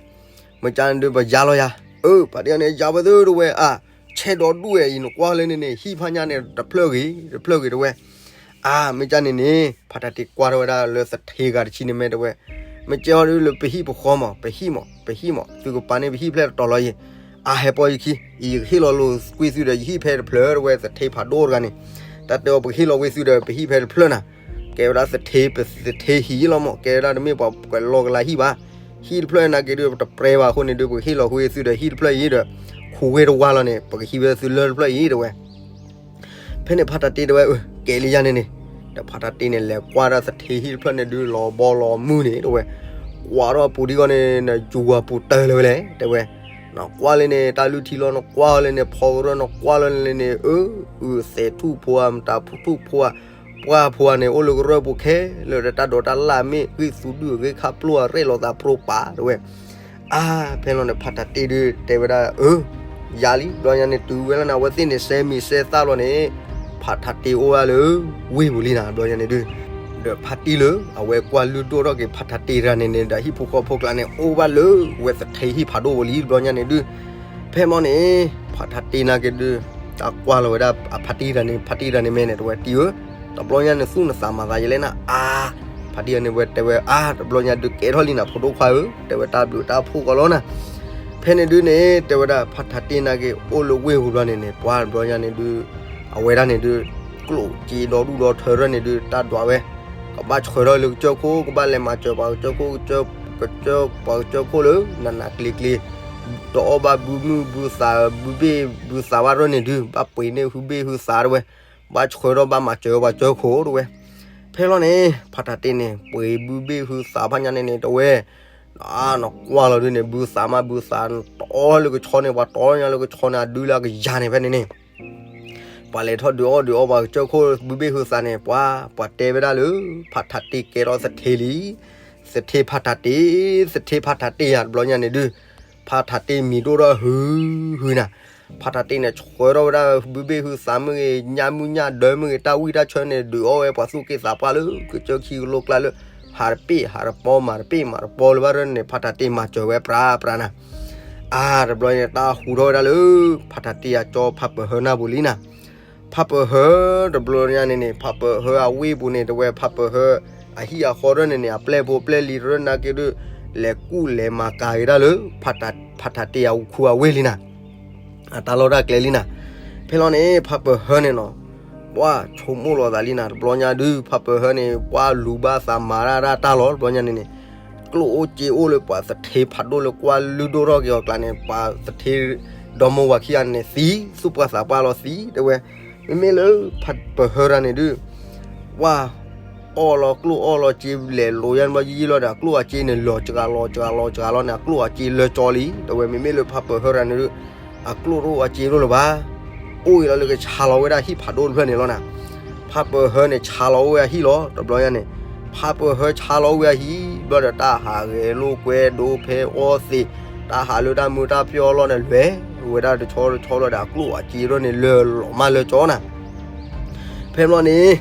မ့ၢ်ကၢ်န့ၣ်ဒုး ပယါလီၤယၤ, အၢ ဖးတံၢ်တဂၤန့ၣ် ယါဝဲသၢတဝဲ အါ ဆဲဒီဒူၣ်ဝဲအံၤ နကွၢ်လၢန့ၣ်န့ၣ် ဟံၣ်ဖးညါန့ၣ် တဖျၢၣ်ဂ့ၤ တဖျၢၣ်ဂ့ၤတဝဲ အါ မ့ၢ်ကၢ်န့ၣ်န့ၣ် ဖးထးတ့ကွၢ်ထီၣ်ဝဲဒၣ်လၢသထ့ဂၤတဆံန့ၣ်မ့ၢ်တဝဲ, မ့ၢ်ကဲအီၤဒုးလၢပဟံၣ်ပဃီမး ပဟံၣ်မး ပဟံၣ်မး သုကပာ်န့ၢ်ပဟံၣ်ဖျဲၣ်တတီၤလီၤအံၤ, အါ ဟဲပီယခံ အံၤယကဟ့ၣ်လီၤလိာ်ကွံာ်သုဒီးယဟံၣ်ဖဲတဖျၢၣ်တဝဲ သထ့ဖးဒိၣ်တဂၤန့ၣ်, တၢ်တဲအီၤ ပကဟ့ၣ်လီၤဝဲသုဒီးပဟံၣ်ဖဲတဖျၢၣ်နၤ, ကဲဝဲဒၣ်သထ့ ပသထ့ဟံၣ်လီၤမး ကဲဝဲဒၣ်တမ့ၢ်ပှၤလီၤကလၤဟံၣ်ဘၣ်, ဟံၣ်တဖျၢၣ်နာ်က့ဒုး ပတပြဲဘၣ်အဃိန့ၣ်ဒုး ပကဟ့ၣ်လီၤဝဲသုဒီးဟံၣ်တဖျၢၣ်အံၤဒီး ခူဝ့ၢ်တဝါလီၤန့ၣ် ပကဟံးဝဲသုလၢၢ်တဖျၢၣ်အံၤတဝဲ ဖဲန့ၣ်ဖးထးတ့တဝဲ အၢ ကဲလံယၤန့ၣ်န့ၣ်, ဒီးဖးထးတ့န့ၣ် လဲၤကွၢ်ဒၣ်သထ့ဟံၣ်တဖျၢၣ်န့ၣ်ဒုး လီၤဘီလီၤမုၢ်န့ၣ်တဝဲ, ကွၢ်ထီၣ်အပူၤဒံးဂီၢ်န့ၣ် နယူၤအပူၤတၢၢ်လၢၤဝဲလဲၣ် တဲဝဲ, နကွၢ်လၢန့ၣ် တၢ်လုၢ်ထံလီၤ နကွၢ်လၢန့ၣ် ဖီကရၢၢ် နကွၢ်လၢန့ၣ် အၢ အုၣ်သဲးထူၣ်ဖိဧါ မတၤထူၣ်ဖိဧါ, ပှၢ်ဖိဧါန့ၣ် အိၣ်လၢကရၢၢ်ပူၤခဲလၢာ်ဒီး တၢ်ဒိးတၢ်လၣ်မ့ၢ် ဂံၢ်သူဒုၣ်အဂ့ၢ်ခၣ်ပျိၢ်အရဲၣ်လီၤသးပြိပာ်တဝဲ အါ ဖဲလီၤန့ၣ် ဖးထးတ့ဒုး တဲဝဲဒၣ် အၢ ယၤလံ ဘျီညါန့ၣ် တုၤဝဲလၢန့ၣ် အဝဲသ့ၣ်န့ၣ် စဲမံၤစဲသၣ်လီၤန့ၣ် ဖးထးတ့အိၣ်ဝဲလၢ ဝ့ၢ်ပူၤလံနၤ ဘျီညါန့ၣ်ဒုး ဒီးဖးတံၢ်လၢ အဝဲကွၢ်လုၢ်ဒိၣ်ထီၣ်က့ၤ ဖးထးတ့တဂၤန့ၣ်န့ၣ် ဒီးဟံၣ်ဖိဃီဖိကျါန့ၣ် အိၣ်ဘၣ်လၢ ဝဲသထ့ဟံၣ်ဖးဒိၣ်ပူၤလံ ဘျီညါန့ၣ်ဒုး ဖဲမီၢ်န့ၣ် ဖးထးတ့နာ်က့ဒုး တၢ်ကွၢ်လီၤဝဲဒၣ် အဖးတံၢ်တဂၤန့ၣ် ဖးတံၢ်တဂၤန့ၣ်မဲာ်န့ၣ် တဝဲတံၢ်ဧၢ တဘျီညါန့ၣ် သူၣ်နသးမၤသးယလဲၣ်နၤ အါ ဖးတံၢ်တဂၤန့ၣ် ဝဲတဲဝဲ အါ တဘျီညါဒုးကဲထီၣ်လံနၤ ဖိဒိၣ်ခွါဧၢ တဲဝဲ တၢ်ဘျုးတၢ်ဖှိၣ်ကီးလီၤနၤ ဖဲန့ၣ်ဒုးန့ၣ် တဲဝဲဒၣ် ဖးထးတ့နာ်က့ အိၣ်လၢဝ့ၢ်ပူၤဘျီန့ၣ်န့ၣ် ပှၤတဘျီညါန့ၣ်ဒုး အဝဲဒၣ်န့ၣ်ဒုး ကျိၣ်စ့ဒီဒူၣ်ဒီထၢထၢၣ်န့ၣ်ဒုး တၢ်ဒွးဝဲ ကဘၣ်ဆှၢထီၣ်လၢကစၢၢ်ခိၣ် ကဘၣ်လဲၤမၤစၢၤပှၤကစၢၢ်ခိၣ် ကစၢၢ် ကစၢၢ်ပှၤကစၢၢ်ခိၣ်လၢ နးနးကျ့ကျ့ တအီၣ်ဘၣ်ဘုမုၢ်ဘုသး ဘုဘ့ၣ်ဘုသးဘၣ်ထၢၣ်န့ၣ်ဒုး ဘၣ်ပှ့ၤန့ၢ်ဟုဘ့ၣ်ဟုသးတဝဲ ဘၣ်ဆှၢထီၣ်ဘၣ်မၤစၢၤပှၤကစၢၢ်ခိၣ်တဝဲ ဖဲလီၤန့ၣ် ဖးထးတ့န့ၣ် ပှ့ၤဘုဘ့ၣ်ဟုသးဖးညါန့ၣ်န့ၣ် တဝဲ နကွၢ်လီၤဒုးန့ၣ် ဘုသးမးဘုသး တအီၣ်လၢကဆီန့ၣ် ပှၤတအီၣ်ညါလၢကဆီန့ၣ် အဒုလၢအကယၤန့ၣ်ဖဲန့ၣ်န့ၣ် ပှၤလဲၤထီၣ်ဒုးအီၣ်ဒုးအီပှၤကစၢၢ်ခိၣ်ဘုဘ့ၣ်ဟုသးန့ၣ် ပှၤ ပှၤတဲဝဲဒၣ်လၢ ဖးထးတ့ကဲထီၣ်သထ့လံ, သထ့ဖးထးတ့, သထ့ဖးထးတ့ယၤတဘျီညါန့ၣ်ဒုး, ဖးထးတ့မံၤဒိၣ်ထီၣ်ဟု ဟုနၤ, ဖးထးတ့န့ၣ်ဆှၢထီၣ်ဝဲဒၣ်ဘုဘ့ၣ်ဟုသးမ့ၢ်ဂ့ၤ ညၣ်မုၢ်ညၣ်ဒၢမ့ၢ်ဂ့ၤ တၢ်ဝံၣ်တၢ်ဆၢန့ၣ် ဒုးအီၣ်ဝဲပှၤသူၣ်က့သးပှၢ်လၢ ကစၢၢ်ခံကလိကျါလၢ ဟးတပ့ၢ်ဟးတပီမၤတပ့ၢ်မၤတပီလၢၤဘၣ်ဒ်န့ၣ် ဖးထးတ့မၤစၢၤဝဲပြးပြးနၤ, အါတဘျီန့ၣ် တၢ်ဟူထီၣ်ဝဲဒၣ်လၢ ဖးထးတ့အကၠီဖးပၢၤဟၢနၢ်ပူၤလံနၤ, ဖးပၢၤဟၢတဘျီညါန့ၣ်န့ၣ် ဖးပၢၤဟၢအဝ့ၢ်ပူၤန့ၣ် တဝဲဖးပၢၤဟၢ အဟံၣ်အဃီဒ်န့ၣ်န့ၣ် အပျဲၢ်ဖိပျဲၢ်လံၤတရၢနာ်က့ဒုး လဲၤကူၣ်လဲၤမၤကၤက့ၤဒၣ်လၢ ဖးထးတ့အခူအဝ့ၢ်လံနၤ, အတၢ်လီၢ်တၢ်ကျဲလံနၤ, ဖဲလီၤန့ၣ် ဖးပၢၤဟၢန့ၣ်နီၤ ပှၤဆိကမိၣ်လီၤသးလံနၤ တဘျီညါဒုး ဖးပၢၤဟၢန့ၣ် ပှၤလူၤဘၣ်သးမၤတၢ်ဒၣ်တၢ်လီၤ တဘျီညါန့ၣ်န့ၣ် ကျိၣ်အိၣ်စ့အိၣ်လၢပှၤသထ့ဖးဒိၣ်လၢကွၢ်လုၢ်ဒိၣ်ထီၣ်က့ၤအီၤကျါန့ၣ် ပှၤသထ့ဒီမါဝၤခံဂၤန့ၣ်သံ သူၣ်ပှၢ်သးပှၢ်လီၤသံ တဝဲ, မ့မ့ၢ်လၢဖးပၢၤဟၢတၢ်န့ၣ်ဒုး ပှၤ အီၣ်လီၤကျိၣ်အီၣ်လီၤစ့လဲၤလိၤယါဘျီယံာ်လီၤဒီး အကျိၣ်အစ့န့ၣ် လီၤစှၤလီၤစှၤလီၤစှၤလီၤန့ၣ် အကျိၣ်အစ့လၢကၠီလံ တဝဲ မ့မ့ၢ်လၢဖးပၢၤဟၢတၢ်န့ၣ်ဒုး အကျိၣ်တအိၣ်အစ့တအိၣ်လၢၤဘၣ်, အိၣ်ဂ့ၤလီၤလၢကဆါလီၤဝဲဒၣ်ဟံၣ်ဖးဒိၣ်တဖျၢၣ်န့ၣ်လီၤနၤ, ဖးပၢၤဟၢန့ၣ် ဆါလီၤဝဲအဟံၣ်လီၤ တဘျီညါန့ၣ်, ဖးပၢၤဟၢဆါလီၤဝဲအဟံၣ် ဘျီဒီးတၢ်ဟးဂဲၤလိာ်ကွဲဒိဖဲအီသံး, တၢ်ဟးလၢတၢ်မုာ်တၢ်ပျီၢ်အလီၢ်န့ၣ် လဲၤဝဲဒၣ်တဆီတဆီလီၤဒီး အကျိၣ်အစ့ဒိၣ်န့ၣ် လၢလီၤမၢ်လၢကၠီနၤ ဖဲဘျီန့ၣ်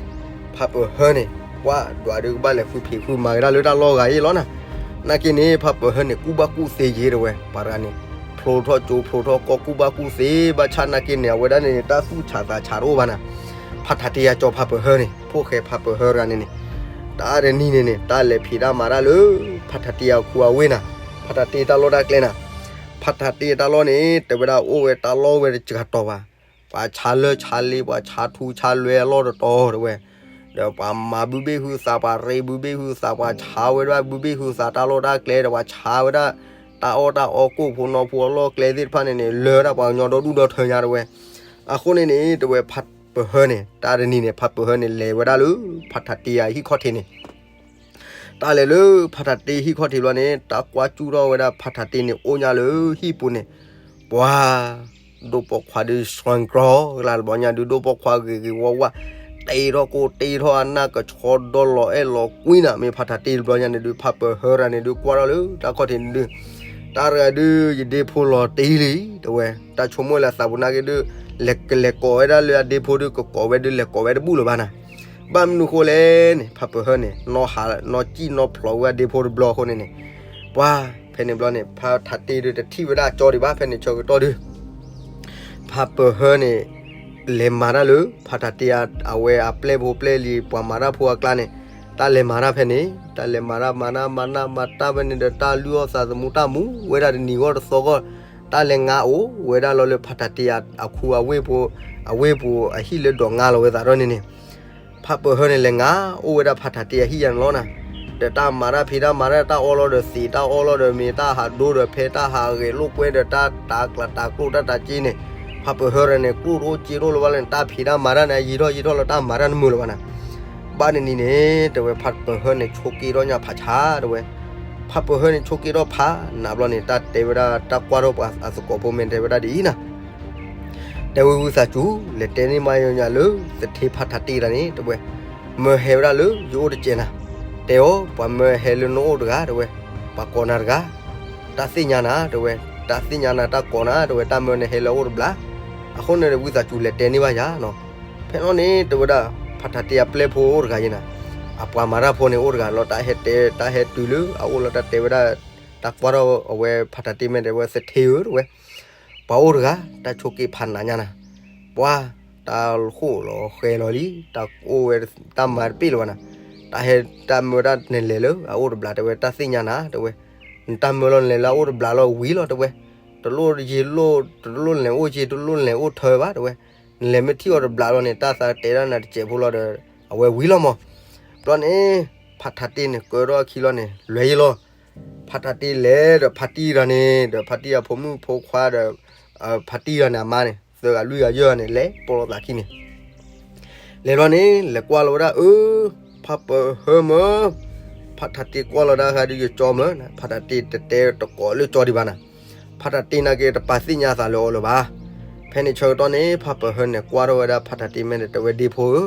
ဖးပၢၤဟၢန့ၣ် ပှၤဒွးဒုးကဘၣ်လဲၤဃုဖံးဃုမၤက့ၤဒၣ်လၢတၢ်လီၢ်ဂၤအံၤလီၤနၤ, နာ်က့န့ၣ် ဖးပၢၤဟၢန့ၣ် ကူၣ်ဘၣ်ကူၣ်သ့ယ့ၤတဝဲ ပှၤတဂၤန့ၣ် ဖျိထီၣ်ကၠိဖျိထီၣ်ကီၢ်ကူၣ်ဘၣ်ကူၣ်သ့ ဘၣ်ဆၣ်နာ်က့န့ၣ် အဝဲဒၣ်န့ၣ် တၢ်သူၣ်ဆးသးဆးတအိၣ်ဘၣ်နၤ, ဖးထးတ့အကၠီဖးပၢၤဟၢန့ၣ် ဖိၣ်ဃဲဖးပၢၤဟၢတဂၤန့ၣ်န့ၣ် တၢ်တနံၤန့ၣ်န့ၣ် တၢ်လဲၤဖံးတၢ်မၤတၢ်လၢ ဖးထးတ့အခူအဝ့ၢ်နၤ, ဖးထးတ့တၢ်လီၢ်တၢ်ကျဲနၤ, ဖးထးတ့တၢ်လီၢ်န့ၣ် တဲဝဲဒၣ်အိၣ်ဝဲတၢ်လီၢ်ဝဲတစှၤတီၤဘၣ် ပှၤဆါလၢဆါလ့ ပှၤဆါထူဆါလွဲအလီၢ်တတီၤတဝဲ, ဒီးပှၤမၤဘုဘ့ၣ်ဟုသး ပှၤရ့ဘုဘ့ၣ်ဟုသး ပှၤဆါဝဲဒၣ်ဘုဘ့ၣ်ဟုသးတၢ်လီၢ်တၢ်ကျဲဒီး ပှၤဆါဝဲဒၣ် တၢ်အီၣ်တၢ်အီကိၣ်ဖိနီဖိအလီၢ်ကျဲသ့ၣ်တဖၣ်န့ၣ်န့ၣ် လၢဒၣ်ပှၤကညီဒီဒူၣ်ဒီထၢညါတဝဲ, အဃိန့ၣ်န့ၣ် တဝဲဖးပၢၤဟၢန့ၣ် တၢ်တနံၤန့ၣ် ဖးပၢၤဟၢန့ၣ် လဲၤဝဲဒၣ်လၢ ဖးထးတ့အဟံၣ်ခီၣ်ထံးန့ၣ် တၢ်လဲၤလၢဖးထးတ့ဟံၣ်ခီၣ်ထံးဘျီန့ၣ် တၢ်ကွၢ်စူၣ်ထီၣ်ဝဲဒၣ်ဖးထးတ့န့ၣ် အိၣ်ညါလၢဟံၣ်ပူၤန့ၣ်, ပှၤ ဒိၣ်ပိာ်ခွါဒုး စွၣ်ကြီလၢ်တဘျီညါဒုး ဒိၣ်ပိာ်ခွါဂ့ၤဂ့ၤဝါဝါ, တ့ထီၣ်ကိၢ်တ့ထီၣ်အနၢ်ကဆီဒီလီၤအဲၣ်လီၤကွံနၤ မ့ၢ်ဖးထးတ့တဘျီညါန့ၣ်ဒုး ဖးပၢၤဟၢတဂၤန့ၣ်ဒုး ကွၢ်ထီၣ်လၢတၢ်ခီၣ်ထံးန့ၣ်ဒုး, တၢ်တဂၤဒုး ယဒ့ဖိလီၤတ့လံ တဝဲ တၢ်ဆိကမိၣ်လၢအသးပူၤနာ်က့ဒုး လဲၤကလဲၤကိးဝဲဒၣ်လၢအဒ့ဖိဒုး ကကိးဝဲဒုး လဲၤကိးဝဲတဘူၣ်လၢၤဘၣ်နၤ, ဘၣ်မနုၤဃိလဲၣ်န့ၣ် ဖးပၢၤဟၢန့ၣ် နီၢ်ဟးနီၢ်စံၣ်နီၢ်ဖျိးဝဲအဒ့ဖိတဘျီအဃိန့ၣ်န့ၣ်, ပှၤ ဖဲန့ၣ်ဘျီန့ၣ် ဖးထးတ့ဒုးတထံၣ်ဝဲဒၣ်အကၠီဒံးဘၣ် ဖဲန့ၣ်ဆၢကတီၢ်ဒုး ဖးပၢၤဟၢန့ၣ် လဲၤမၤတၢ်လၢ ဖးထးတ့အဝဲအပျဲၢ်ဖိပျဲၢ်လံၤ ပှၤမၤတၢ်ဖိအကျါန့ၣ်, တၢ်လဲၤမၤတၢ်ဖဲန့ၣ်, တၢ်လဲၤမၤတၢ်မၤတၢ်မၤတၢ်မၤတၢ်ဖဲန့ၣ်ဒီး တၢ်လုၢ်အီၣ်သးသမူတၢ်မူဝဲဒၣ်တနံၤဂီၢ်တသီဂီၢ်, တၢ်လဲၤငါအိၣ်ဝဲဒၣ်လီၤလၢဖးထးတ့အခူအဝ့ၢ်ပူၤ, အဝ့ၢ်ပူၤအဟံၣ်လၢဒိးငါလီၤဝဲသးဒီးန့ၣ်န့ၣ် ဖးပၢၤဟၢန့ၣ် လဲၤငါအိၣ်ဝဲဒၣ်ဖးထးတ့အဟံၣ်ယါန့ၣ်လီၤနၤ, ဒီးတၢ်မၤတၢ်ဖံးတၢ်မၤတၢ် တၢ်အီၣ်လီၤဒီးသံး တၢ်အီၣ်လီၤဒီးမ့ၤ တၢ်ဟးဒိဒီးဖဲ တၢ်ဟးဂဲၤလိာ်ကွဲဒီး တၢ်တၤကျးတၤကျိၣ်တၢ်တၤစ့န့ၣ်, ဖးပၢၤဟၢတဂၤန့ၣ် ကျိၣ်တအိၣ်စ့တအိၣ်လၢၤဘၣ်လၢနတၢ်ဖံးတၢ်မၤတၢ်န့ၣ် ယံာ်ထီၣ်ယံာ်ထီၣ်လၢတၢ်မၤတၢ်နမုာ်လၢၤဘၣ်နၤ, ဘၣ်တနံၤန့ၣ် တဝဲဖးပၢၤဟၢန့ၣ် ဆိးက့ထီၣ်ညၣ်ဖးဆါတဝဲ, ဖးပၢၤဟၢန့ၣ် ဆိးက့ထီၣ်ဖးနၤဘျီန့ၣ် တၢ်တဲဝဲဒၣ် တၢ်ကွၢ်ထီၣ်ပှၤအသကိးဖိမ့ၢ်တဲဝဲဒၣ်ဒ်အံၤနၤ တဲဝဲဝံသးစူၤ လဲၤတဲန့ၢ်မါယၤလၢ သထ့ဖးထးတ့တၢ်န့ၣ် တဝဲ, မၢဟဲဝဲဒၣ်လၢယအိၣ်တစဲးနၤ, တဲအီၤ ပှၤမၢဟဲလၢနအိၣ်တဂၤ တဝဲ, ပှၤကိးနၤတဂၤ, တၢ်သ့ၣ်ညါနၤ တဝဲ, တၢ်သ့ၣ်ညါနၤ တၢ်ကိးနၤ တဝဲ တၢ်မၢနဟဲလၢအအိၣ်တဘျီ, အဃိန့ၣ် ဝံသးစူၤလဲၤတဲန့ၢ်ဘၣ်ယၤနီၤ, ဖဲလီၤန့ၣ် တဝဲဒၣ် ဖးထးတ့အပျဲၢ်ဖိအိၣ်တဂၤယဲနၤ, အပှၤမၤတၢ်ဖိန့ၣ်အိၣ်တဂၤလီၤ တၢ်ဟဲတဲ တၢ်ဟဲတုၤလၢအအိၣ်လီၤ တၢ်တဲဝဲဒၣ် တၢ်ကွၢ်ထီၣ်အဝဲဖးထးတ့မ့ၢ်တဲဝဲ သထ့ဧၢ တဝဲ, ပှၤအိၣ်တဂၤ တၢ်ဆိးက့ဖးနၤညါနၤ, ပှၤ တၢ်ဃိၣ်လီၤဃဲၤလီၤလံ တၢ်အိၣ်ဝဲ တၢ်မၤတပ့ၢ်လၢၤဘၣ်နၤ, တၢ်ဟဲတၢ်မၢတၢ်နလဲၤလၢအအိၣ်တဘျီ တဝဲ တၢ်သ့ၣ်ညါနၤ တဝဲ, နတၢ်မၢလီၤနလဲၤလၢအအိၣ်တဘျီလီၤဝံၤလီၤ တဝဲ, တလိၣ်ယံာ်လိၣ် တလိၣ်နလဲၤအိၣ်က့ တလိၣ်နလဲၤအိၣ်ထၢဘၣ် တဝဲ, နလဲၤမ့ၢ်ထံၣ်အီၤတဘျီလီၤန့ၣ် တၢ်သးတဲဒၣ်နၤတစဲးဖိလီၤဒီး အဝဲဝံၤလီၤမး, ဘျီန့ၣ် ဖးထးတ့န့ၣ် ကၢထီၣ်အခံလီၤန့ၣ် လဲၤယံၤလီၤ ဖးထးတ့လဲၤဒီးဖါတံၢ်တဂၤန့ၣ် ဒီးဖါတံၢ်အဖိမုၣ်ဖိခွါဒီး ဖါတံၢ်တဂၤန့ၣ် အမါန့ၣ် သၢဂၤလွံၢ်ဂၤယဲၢ်ဂၤန့ၣ် လဲၤပိာ်လိာ်သးခံန့ၣ်, လဲၤလီၤန့ၣ် လဲၤကွၢ်လီၤဝဲဒၣ် အၢ ဖးပၢၤဟၢမၢ်, ဖးထးတ့ကွၢ်လီၤဒၣ်ဃါဒုးယကၠီမၢ်, ဖးထးတ့တတဲတကိးလၢကၠီဒံးဘၣ်နၤ, ဖးထးတ့နာ်က့တပာ်သ့ၣ်ညါသးလၢအီၤလၢၤဘၣ်, ဖဲန့ၣ်ဆၢကတီၢ်န့ၣ် ဖးပၢၤဟၢန့ၣ် ကွၢ်ထီၣ်ဝဲဒၣ်ဖးတၢ်တ့မဲာ်ဒီး တဲဝဲဒ့ဖိဧၢ,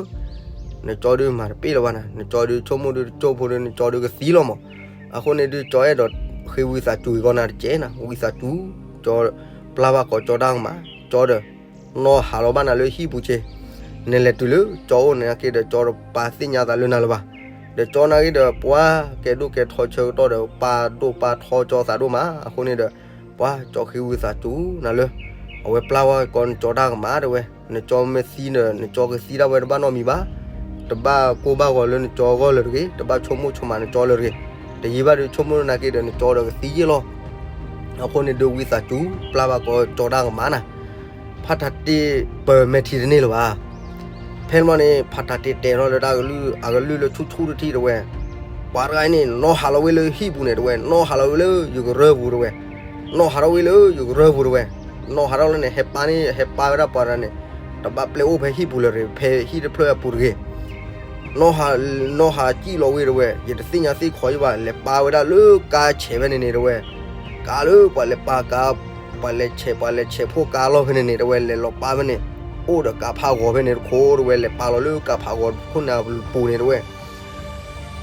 နကၠီဒုးမၤတပ့ၣ်လၢၤဘၣ်နၤ, နကၠီဒုးဆိကမိၣ်ဒုးတကၠိၢ်ဖိဒုး နကၠီဒုးကသံလီၤမး. အဃိန့ၣ်ဒုး ကၠီအဲၣ်ဒိးဃ့ဝံသးစူၤအံၤဂီၢ်နၤတကဲးနၤ, ဝံသးစူၤ, ကၠီပျၢ်ဘၣ်ကိးကၠီတၢ်ကမၣ်, ကၠီဒီး နီၢ်ဟးလီၤဘၣ်နၤလၢဟံၣ်ပူၤက့ၤ, နလဲၤတုၤလၢကၠီအိၣ်န့ၣ်က့ၤဒီး ကၠီတပာ်သ့ၣ်ညါသးလၢနၤလၢၤဘၣ်. ဒီးကၠီနာ်က့ၤဒီး ပှၤကဲဒိၣ်ကဲထီဆၢကတီၢ်ဒီး ပာ်ဒိၣ်ပာ်ထီကၠီသးဒိၣ်မး, အဃိန့ၣ်ဒီး ပှၤကၠီဃ့ဝံသးစူၤနၤလၢ အဝဲပျၢ်ဝဲကိးနကၠီတၢ်ကမၣ်တဲဝဲ, နကၠီမ့ၢ်သံဒီး နကၠီကသံဒၣ်ဝဲတဘၣ်နီတမံၤဘၣ်, တဘၣ်ကိၢ်ဘၣ်ဂီၤလၢနကၠီအဂီၢ်လၢၤတဂ့ၤ, တဘၣ်ဆိကမိၣ်ဆိကမးနကၠီလၢၤတဂ့ၤ, တယံာ်ဘၣ်ဒုးဆိကမိၣ်နာ်က့ၤဒီး နကၠီဒီးကသံယ့ၢ်လီၤ. အဃိန့ၣ်ဒုး ဝံသးစူၤ ပျၢ်ဘၣ်ကိးကၠီတၢ်ကမၣ်နၤ, ဖးတၢ်တ့ပၢၢ်မဲာ်ထံတန့ၢ်လၢၤဘၣ်. ဖဲန့ၣ်ဘျီန့ၣ် ဖးတၢ်တ့တဲထီၣ်လၢတၢ်ကလုၢ်အကလုၢ်လၢဆူၣ်ဆူၣ်တထံၣ်တဲဝဲ, ပှၤတဂၤအံၤန့ၣ် နီၢ်ဟးလီၤဝဲလၢဟံၣ်ပူၤန့ၣ်တဲဝဲ, နီၢ်ဟးလီၤဝဲလၢယကရၢၢ်ပူၤတဲဝဲ, နီၢ်ဟးထီၣ်ဝဲလၢယကရၢၢ်ပူၤတဲဝဲ, နီၢ်ဟးထီၣ်လၢန့ၣ် ဟဲပာ်န့ၣ် ဟဲပာ်ဝဲဒၣ်ပှၤတဂၤန့ၣ်, တဘၣ်ပျဲအိၣ်ဖဲဟံၣ်ပူၤလၢၤတဂ့ၤ, ဖဲဟံၣ်တဖျၢၣ်အပူၤတဂ့ၤ နီၢ်ဟးစံၣ်လီၤဝဲတဲဝဲ, ယတသ့ၣ်ညါသ့ၣ်ခီယဘၣ်, လဲၤပာ်ဝဲဒၣ်လၢကါဆဲးဖဲန့ၣ်န့ၣ်တဲဝဲ, ကါလၢပှၤလဲၤပာ်ကါ, ပှၤလဲၤဆဲး ပှၤလဲၤဆဲးဖှိၣ်ကါလီၢ်ဖဲန့ၣ်န့ၣ်တဲဝဲ, လဲၤလီၤပာ်ဖဲန့ၣ်, အိၣ်ဒီးကါဖးဂီၤဖဲန့ၣ်တခိၣ်တဲဝဲ, လဲၤပာ်လီၤလၢကါဖးဂီၤခိၣ်န့ၣ်အပူၤန့ၣ်တဲဝဲ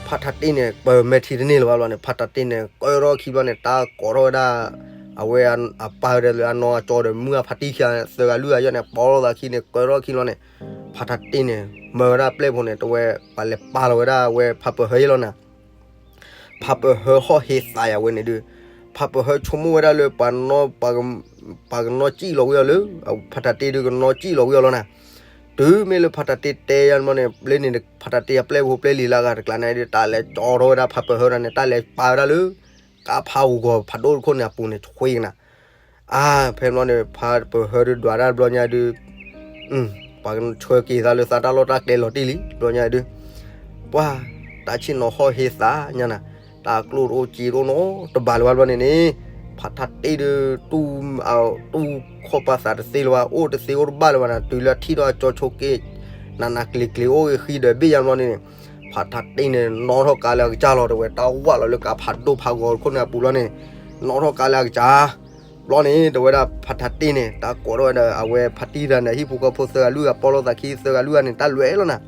ဖးတၢ်တ့န့ၣ် ပၢၢ်မဲာ်ထံတန့ၢ်လၢၤဘၣ်ဘျီန့ၣ် ဖးတၢ်တ့န့ၣ် ကၢထီၣ်ခံဘျီန့ၣ် တၢ်ကိးထီၣ်ဝဲဒၣ် အဝဲအပၢ်ဒီးလၢအနီၢ်အကၠီဒီး မုၢ်အဖးတံၢ်ခံဂၤသၢဂၤလွံၢ်ဂၤယဲၢ်န့ၣ် ပိာ်လိာ်သးခံန့ၣ် ကၢထီၣ်ခံလီၤန့ၣ်, ဖးတၢ်တ့န့ၣ် မၢဝဲဒၣ်ပျဲၢ်ဖိန့ၣ် တဝဲ ပှၤလဲၤပာ်လီၤဝဲဒၣ်အဝဲဖးပၢၤဟၢယဲၢ်လီၤနၤ ဖးပၢၤဟၢဟီၣ်ဟ့သးယၤဝဲန့ၣ်ဒုး, ဖးပၢၤဟၢဆိကမိၣ်ဝဲဒၣ်လၢ ပှၤကနီၢ်စံၣ်လီၤဝံၤအီၤလၢ ဖးတၢ်တ့ဒုးကနီၢ်စံၣ်လီၤဝံၤအီၤလီၤနၤ, တုၤမ့ၢ်လၢဖးတၢ်တ့တဲယၤမီန့ၣ် လၢန့ၣ်ဖးတၢ်တ့အပျဲၢ်ဖိပျဲၢ်လံၤလၢအဂၤတကျါန့ၣ်ဒုး တၢ်လဲၤကၠီထီၣ်ဝဲဒၣ်ဖးပၢၤဟၢတၢ်န့ၣ် တၢ်လဲၤပာ်ဝဲဒၣ်လၢ ကါဖးဂီၤဖးဒိၣ်တခိၣ်န့ၣ်အပူၤန့ၣ် ဆွ့ကနၤ အါ ဖဲန့ၣ်ဘျီန့ၣ် ဖးပၢၤဟၢဒုးဒွးတၢ်ဘျီညါဒုး, ပှၤဆှၢက့ၤသးလၢသးတၢ်လီၢ်တၢ်ကျဲလီၤတံၢ်လံ ဘျီညါဒုး, ပှၤ တၢ်ဆ့ၣ်နီၤဟီၣ်ဟ့သးညါနၤ, တၢ်ကျိၣ်တအိၣ်စ့တအိၣ်နီတဘၣ်လၢၤဘၣ်ဘျီန့ၣ်န့ၣ်, ဖးတၢ်တ့ဒုး တူၢ်ခီၣ်ပာ်သးတသ့လၢၤဘၣ် အိၣ်တသ့အိၣ်တဘၣ်လၢၤဘၣ်နၤ တုၤလၢအထံၣ်ထီၣ်အကၠီဆိက့ နးနးကျံၤကျံၤအိၣ်ဂ့ၤဃံဒီးဘ့ၣ်ယါဘျီန့ၣ်န့ၣ်, ဖးတၢ်တ့န့ၣ် နီၣ်ထီၣ်ကါလၢအကစၢ်လီၤ တဲဝဲ တၢ်ဝၢ်လီၤလၢကါဖးဒိၣ်ဖးဂီၤတခိၣ်န့ၣ်အပူၤလီၤန့ၣ်, နီၣ်ထီၣ်ကါလၢအကစၢ် ဘျီန့ၣ် တဲဝဲဒၣ်ဖးတၢ်တ့န့ၣ် တၢ်ကိးထီၣ်ဝဲဒီး အဝဲဖးတံၢ်တၢ်န့ၣ် ဟံၣ်ဖိဃီဖိသၢဂၤလွံၢ်ဂၤ ပိာ်လိာ်သးခံသၢဂၤလွံၢ်ဂၤန့ၣ် တၢ်လဲၤလီၤနၤ,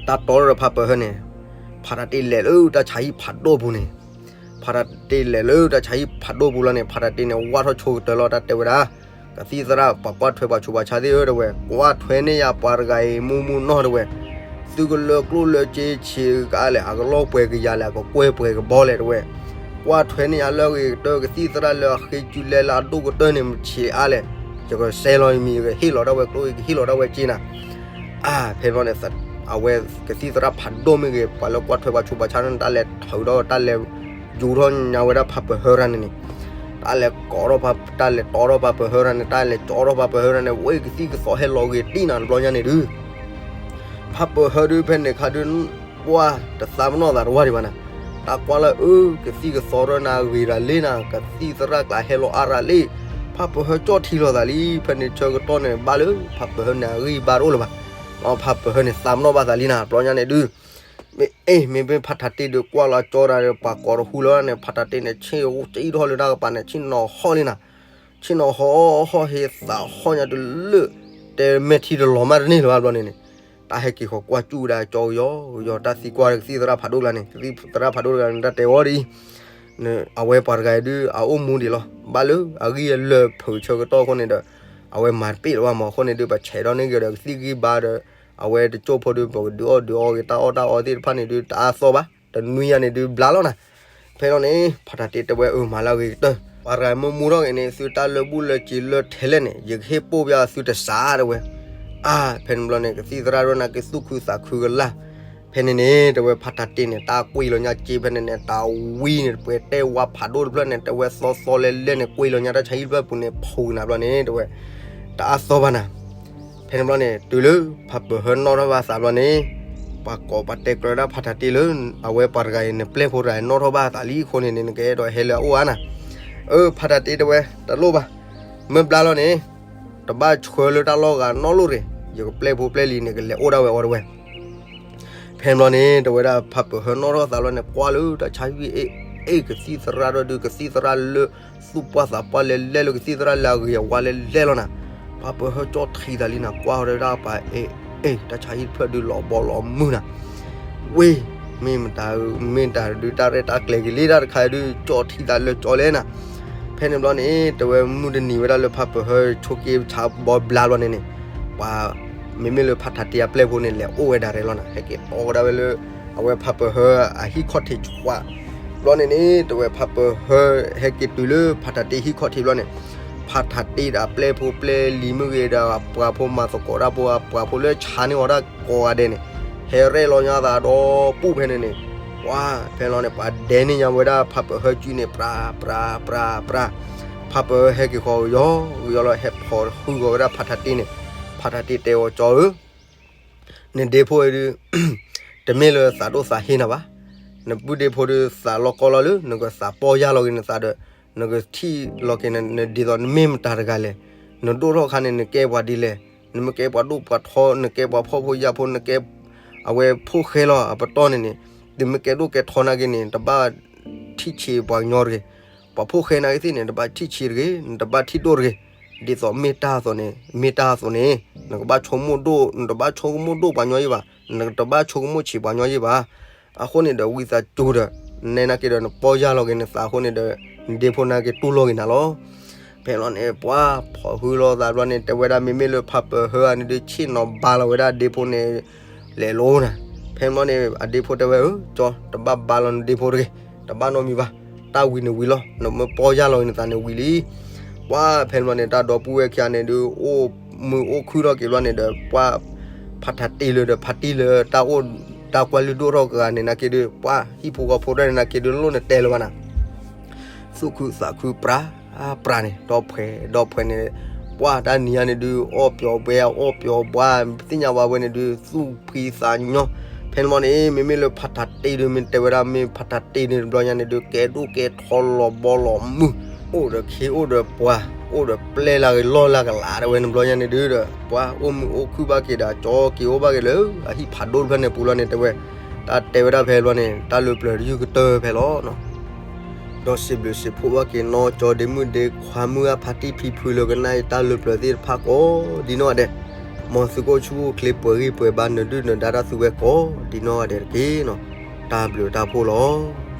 တၢ်တီဒီးဖးပၢၤဟၢန့ၣ်, ဖးတၢ်တ့လဲၤလၢတၢ်ဆါဟံၣ်ဖးဒိၣ်ပူၤန့ၣ်, ဖးတၢ်တ့လဲၤလၢတၢ်ဆါဟံၣ်ဖးဒိၣ်ပူၤလီၤန့ၣ် ဖးတၢ်တ့န့ၣ် ဝၢ်ထီၣ်ဆိကတၢၢ်လီၤ တၢ်တဲဝဲဒၣ်, ကသံၣ်သရၣ်ပှၤကွၢ်ထွဲပှၤဆူးပှၤဆါသ့ၣ်ဧၢ တဲဝဲ, ကွၢ်ထွဲန့ၢ်ယၤပှၤတဂၤအံၤမူမူနီၢ် တဲဝဲ သုကလၢကျိၣ်လၢစ့ဆံးကါလဲၣ် အကလီၢ်ပှဲၤကယၤလဲၣ် အကကွဲၢ်ပှဲၤကဘီလဲၣ် တဲဝဲ, ကွၢ်ထွဲန့ၢ်ယၤလၢအဂ့ၤကတၢၢ် ကသံၣ်သရၣ်လၢအဃ့ကုလဲလၢအဒိၣ်ကတၢၢ်န့ၣ် ဆံးအါလဲၣ်, ယကစဲးလီၤမံၤ ယကဟ့ၣ်လီၤဒၣ်ဝဲကျိၣ် ယကဟ့ၣ်လီၤဒၣ်ဝဲစ့နၤ, အါ ဖဲန့ၣ်ဘျီန့ၣ် အဝဲကသံၣ်သရၣ်ဖးဒိၣ်မ့ၢ်ဂ့ၤ ပှၤလၢကွၢ်ထွဲပှၤဆူးပှၤဆါန့ၣ် တၢ်လဲၤထုးဒီး တၢ်လဲၤယူၤထီၣ်ညါဝဲဒၣ်ဖးပၢၤဟၢတၢ်န့ၣ်န့ၣ်, တၢ်လဲၤကိးထီၣ် တၢ်လဲၤတီထီၣ်ဖးပၢၤဟၢတၢ်န့ၣ် တၢ်လဲၤကၠီထီၣ်ဖးပၢၤဟၢတၢ်န့ၣ် ဝဲကသံၣ်ကသီဟဲလီၤဂ့ၤတံၢ်နၤတဘျီညါန့ၣ်ဒုး ဖးပၢၤဟၢဒုး ဖဲန့ၣ်ခါဒုး ပှၤတသးပနီၣ်သးတဝၢ်ဒံးဘၣ်နၤ, တၢ်ကွၢ်လၢအၢ ကသံၣ်ကသီထီၣ်နၤဂ့ၤတၢ်လံနၤ ကသံၣ်သရၣ်ကျါဟဲလီၤအါရၤလံ, ဖးပၢၤဟၢကၠီၣ်ထံလီၤသးလံ ဖဲန့ၣ်ဆၢကတီၢ်န့ၣ် ဘၣ်လၢဖးပၢၤဟၢန့ၣ် အဂံၢ်ဘါတအိၣ်လၢၤဘၣ်, ဖးပၢၤဟၢန့ၣ် သးပနီၣ်ဘၣ်သးလံနၤ တဘျီညါန့ၣ်ဒုး မ့ၢ်အ့ၣ် မ့မ့ၢ်ဖးတၢ်တ့ဒုးကွၢ်လီၤကၠီတၢ်ဒီး ပှၤကိးတဟူလီၤန့ၣ် ဖးတၢ်တ့န့ၣ် ဆ့ၣ်အိၣ်စံၣ်ထီၣ်လၢတၢ်ကပၤန့ၣ် ဆ့ၣ်နီၤဟီၣ်လံနၤ, ဆ့ၣ်နီၤဟီၣ်ဟီၣ်ဟ့သးဟီၣ်ညါတုၤလၢ တဲမဲာ်ထံတလီၤမးတန့ၢ်လၢၤဘၣ်ဘျီန့ၣ်န့ၣ်, တၢ်ဟဲက့ၤဃီၤကွၢ်စူၣ်ဝဲဒၣ်ကၠီကယီကယီ တၢ်သံကွၢ်ကသံၣ်သရၣ်ဖးဒိၣ်တဂၤန့ၣ် ကသံၣ်သရၣ်ဖးဒိၣ်တဂၤန့ၣ် တၢ်တဲဝဲဒ်အံၤ, အဝဲပှၤတဂၤအံၤဒုး အအိၣ်မူဒံးလီၤ ဘၣ်လၢအဂံၢ်အလၢာ်ဖုးဆၢကတီၢ်အဃိန့ၣ်ဒီး အဝဲမၤတပ့ၣ်လၢၤဘၣ်မး အဃိန့ၣ်ဒုး ပဆဲးထီၣ်န့ၢ်က့ၤဒီးကသံၣ်ဂံၢ်ဘါဒီး အဝဲတကၠိၢ်ဖိဒုး ပကဒုးအီၣ်ဒုးအီက့ၤတၢ်အီၣ်တၢ်အီသ့ၣ်တဖၣ်န့ၣ်ဒုး တအါသီဘၣ် တနွံယၤန့ၣ်ဒုးဘျါလီၤနၤ, ဖဲလီၤန့ၣ် ဖးတၢ်တ့တဲဝဲအၢမၤလၢအဂ့ၤကတၢၢ် ပှၤတဂၤမ့ၢ်မူထီၣ်ဂ့ၤန့ၣ် သုတၢ်လၢဘူၣ်လၢစ့လၢထဲလဲၣ်န့ၣ် ယကဟ့ၣ်ပိၢ်ဘၣ်သုတစးတဲဝဲ, အါ ဖဲန့ၣ်ဘျီန့ၣ် ကသံၣ်သရၣ်ဒိၣ်နၤကသူၣ်ခုသးခုကလာ်, ဖဲန့ၣ်န့ၣ် တဲဝဲဖးတၢ်တ့န့ၣ် တၢ်ကွံာ်လီၤညါစ့ဖဲန့ၣ်န့ၣ် တၢ်ဝံန့ၣ် ပှဲၤတဲဝဲဖးဒိၣ်တဖျၢၣ်န့ၣ် တဲဝဲသီသီလဲလဲန့ၣ် ကွံာ်လီၤညါတၢ်ဆါဟံၣ်တဖျၢၣ်ပူၤန့ၣ် ဖုးကနၤဘျီန့ၣ် တဲဝဲ တအါသီဘၣ်နၤ ဖဲန့ၣ်ဘျီန့ၣ် တုၤလၢဖးပၢၤဟၢနီၣ်ထီၣ်ဘၣ်သးဘျီန့ၣ် ပှၤကိးပှၤတဲကြၢးဒၣ်ဖးတၢ်တ့လၢ အဝဲပှၤတဂၤအံၤ နပျဲၢ်ဖိတဂၤအံၤနီၣ်ထီၣ်ဘၣ်သးလံအဃိန့ၣ်န့ၣ် နကအဲၣ်ဒိးဟဲလၢအအိၣ်ဧါနၤ, အၢ ဖးတၢ်တ့တဲဝဲ တလိၣ်ဘၣ်, မ့ၢ်ဘျါလီၤန့ၣ် တဘၣ်ဆှၢလၢတၢ်လီၢ်ဂၤနီတလိၣ်တဂ့ၤ, ယကပျဲၢ်ဖိပျဲၢ်လံၤန့ၣ် ကလဲၤအိၣ်ဒၣ်ဝဲအီၤတဲဝဲ ဖဲန့ၣ်ဘျီန့ၣ် တဲဝဲဒၣ်ဖးပၢၤဟၢနီၣ်ထီၣ်သးဘျီန့ၣ် ကွၢ်လၢတၢ်ဆါဟံၣ်အ့ၣ် အ့ၣ် ကသံၣ်သရၣ်ဒီးဒုး ကသံၣ်သရၣ်လၢ သူၣ်ပှၢ်သးပှၢ်လဲလဲလၢ ကသံၣ်သရၣ်လၢအဂ့ၤအဝါလဲလဲလီၤနၤ, ဖးပၢၤဟၢကၠီထံသးလံနၤ ကွၢ်ဝဲဒၣ်ပှၤ အဲ အဲ တၢ်ဆါဟံၣ်တဖျၢၣ်ဒုးလီၤဘီလီၤမုၢ်နၤ, ဝ့ၢ် မ့ၢ်မတၤ မ့ၢ်တၢ်ဒုးတၢ်ရဲၣ်တၢ်ကျဲၤက့ၤလံတၢ်တခါဒုး ကၠီထံသးလၢကၠီလဲၣ်နၤ, ဖဲန့ၣ်ဘျီန့ၣ် တဲဝဲမုၢ်တနံၤဝဲဒၣ်လၢဖးပၢၤဟၢဆိက့ဆါဘီဘျါဘျီန့ၣ်န့ၣ်, ပှၤ မ့မ့ၢ်လၢဖးထးတ့အပျဲၢ်ဖိန့ၣ် လဲၤအိၣ်ဝဲဒၣ်ရဲၣ်လီၤနၤ ဟဲက့ၤတီဝဲဒၣ်ဝဲလၢ အဝဲဖးပၢၤဟၢအဟံၣ်ခီၣ်ထံးဆှး, ဘျီန့ၣ်န့ၣ် တဲဝဲဖးပၢၤဟၢ ဟဲက့ၤတုၤလၢဖးထးတ့ဟံၣ်ခီၣ်ထံးဘျီန့ၣ်, ဖးထးတ့ဒီးအပျဲၢ်ဖိပျဲၢ်လံၤမုၢ်ဂ့ၤဒီးအပှၤဖိမၤသကိးတၢ်ဖိအပှၤဖိလၢဆါန့ၢ်အီၤတၢ်ကိးဂၤဒဲးန့ၣ်, ဟဲရဲၣ်လီၤညါသးဒီးပူၣ်ဖဲန့ၣ်န့ၣ်, ပှၤ ဖဲလီၤန့ၣ် ပှၤဒဲန့ၢ်ညါဝဲဒၣ်ဖးပၢၤဟၢစုန့ၣ် ပြး ပြး ပြး ပြး, ဖးပၢၤဟဲက့ၤဃီၤကယီကယီလီၤ ဟဲဖီၣ်ဃုဂီၤဝဲဒၣ်ဖးထးတ့န့ၣ်, ဖးထးတ့တဲအီၤကၠီဧၢ နဒ့ဖိအံၤဒုး တမ့ၢ်လၢသးဒိၣ်သးဟ့နၤဘၣ်. နပုၢ်ဒ့ဖိဒုးသးလီၤကီလီၤလၢ နကသးပီၢ်ယၢ်လီၤက့ၤနသးဒီး နကထံၣ်လီၤက့ၤနဒ်သိးနမ့ၢ်မတၤတဂၤလဲၣ်. နဒိၣ်ထီၣ်အခါန့ၣ် နကဲပှၤဒ်လဲၣ်. နမ့ၢ်ကဲပှၤဒိၣ်ပှၤထီ နကဲပှၤဖှီၣ်ဖိယာ်ဖိ နကဲ အဝဲဖိၣ်ဃဲလီၤ အပတီၢ်န့ၣ်န့ၣ်, နမ့ၢ်ကဲဒိၣ်ကဲထီနာ်က့န့ၣ် တဘၣ်ထံၣ်ဆံးပှၤကညီတဂ့ၤ. ပှၤဖိၣ်ဃဲနာ်က့သ့ၣ်န့ၣ် တဘၣ်ထံၣ်ဆံးတဂ့ၤ, နတဘၣ်ထံၣ်ဒိၣ်တဂ့ၤ. ဒ်သိးမ့ၢ်တၢ်အသိးန့ၣ် မ့ၢ်တၢ်အသိးန့ၣ် နကဘၣ်ဆိကမိၣ်ဒိၣ် နတဘၣ်ဆိကမိၣ်ဒိၣ်ပှၤညီယံၤဘၣ်, နတဘၣ်ဆိကမိၣ်ဆံးပှၤညီယံၤဘၣ်. အဃိန့ၣ်ဒီးဝံသးစူၤဒီး နဲနာ်က့ဒီးနပီၢ်ယၢ်လီၤက့ၤနသးအဃိန့ၣ်ဒီး နဒ့ဖိနာ်က့တူၢ်လိာ်က့ၤနၤလီၤ. ဖဲလီၤန့ၣ် ပှၤဖီၣ်ဃုလီၤသးဘျီန့ၣ် တဲဝဲဒၣ်မ့မ့ၢ်လၢဖးပၢၤဟၢအန့ၣ်ဒုး ဆ့ၣ်နီၤဘါလီၤဝဲဒၣ်ဒ့ဖိန့ၣ် လဲၤလိၤနၤ. ဖဲလီၤန့ၣ် အဒ့ဖိတဲဝဲဧၢ ကၠီ တဘၣ်ဘါလီၤနဒ့ဖိတဂ့ၤ, တဘၣ်နီတမံၤဘၣ်, တၢ်ဝံၤန့ၣ်ဝံၤလီၤ, နမ့ၢ်ပီၢ်ယၢ်လီၤက့ၤနသးန့ၣ်ဝံၤလံ. ပှၤဖဲလီၤန့ၣ် တၢ်ဒီပုၢ်ဝဲၢ်ခံဂၤန့ၣ်ဒုး အိၣ်မုာ်အိၣ်ခုၣ်ထီၣ်က့ၤဘျီန့ၣ်ဒီး ပှၤ ဖးထးတ့လၢဒီး ဖးတ့လၢတၢ်အိၣ် တၢ်ကွၢ်လုၢ်ဒိၣ်ထီၣ်ကဂၤန့ၣ်နာ်က့ဒုး ပှၤဟံၣ်ဖိဃီဖိတၢ်န့ၣ်နာ်က့ဒုး လိၣ်နတဲလၢၤဘၣ်နၤ သူၣ်ခုသးခုပြး ပြးန့ၣ် ဒီဖှဲး ဒီဖှဲးန့ၣ် ပှၤတၢ်နံၤညါန့ၣ်ဒုး အီၣ်ပျီၤဘှဲ အီၣ်ပျီၤဘှါ ပသ့ၣ်ညါဝဲန့ၣ်ဒုး သူၣ်ဖှံသးညီ. ဖဲန့ၣ်မီန့ၣ် မ့မ့ၢ်လၢဖးထးတ့ဒုး မ့ၢ်တဲဝဲဒၣ်မ့ၢ်ဖးထးတ့န့ၣ်တဘျီညါန့ၣ်ဒုး ကဲဒိၣ်ကဲထီလီၤဘီလီၤမုၢ် အိၣ်ဒီးခ့အိၣ်ဒီးပှၤ အိၣ်ဒီးပျဲၢ်လၢကလီၢ်လၢကလးတဝဲန့ၣ်ဘျီညါန့ၣ်ဒုးဒီး ပှၤအိၣ်မုာ်အိၣ်ခုၣ်ဘၣ်က့ၤဒီး ကၠီက့ၤအိၣ်ဘၣ်က့ၤလၢအဟံၣ်ဖးဒိၣ်တဖျၢၣ်န့ၣ်ပူၤလီၤန့ၣ် တဲဝဲ တၢ်တဲဝဲဒၣ်ဖဲဘျီန့ၣ် တၢ်လၢပျၢၤတယုၢ်ကတၢၢ်ဖဲလီၤ. ဒီးစံးဘျုးစံးဖှိၣ်ဘၣ်က့ၤနီၢ်ကၠီဒ့မုၣ်ဒ့ခွါမုၣ်အဖါတံၢ်ဖံဖုလၢကနၣ်အံၤ တၢ်လၢပျၢၤသ့ၣ်တဖၣ်ကိးဒ်နီၢ်ဂၤဒဲး, မ်သုကအိၣ်ဆူၣ်အိၣ်ချ့ပှဲၤဂံၢ်ပှဲၤဘါ နဒုၣ်နဒါတၢ်သူဝဲကိးဒ်နီၢ်ဂၤဒဲးတက့ၢ်. တၢ်ဘျုးတၢ်ဖှိၣ်လီၤ.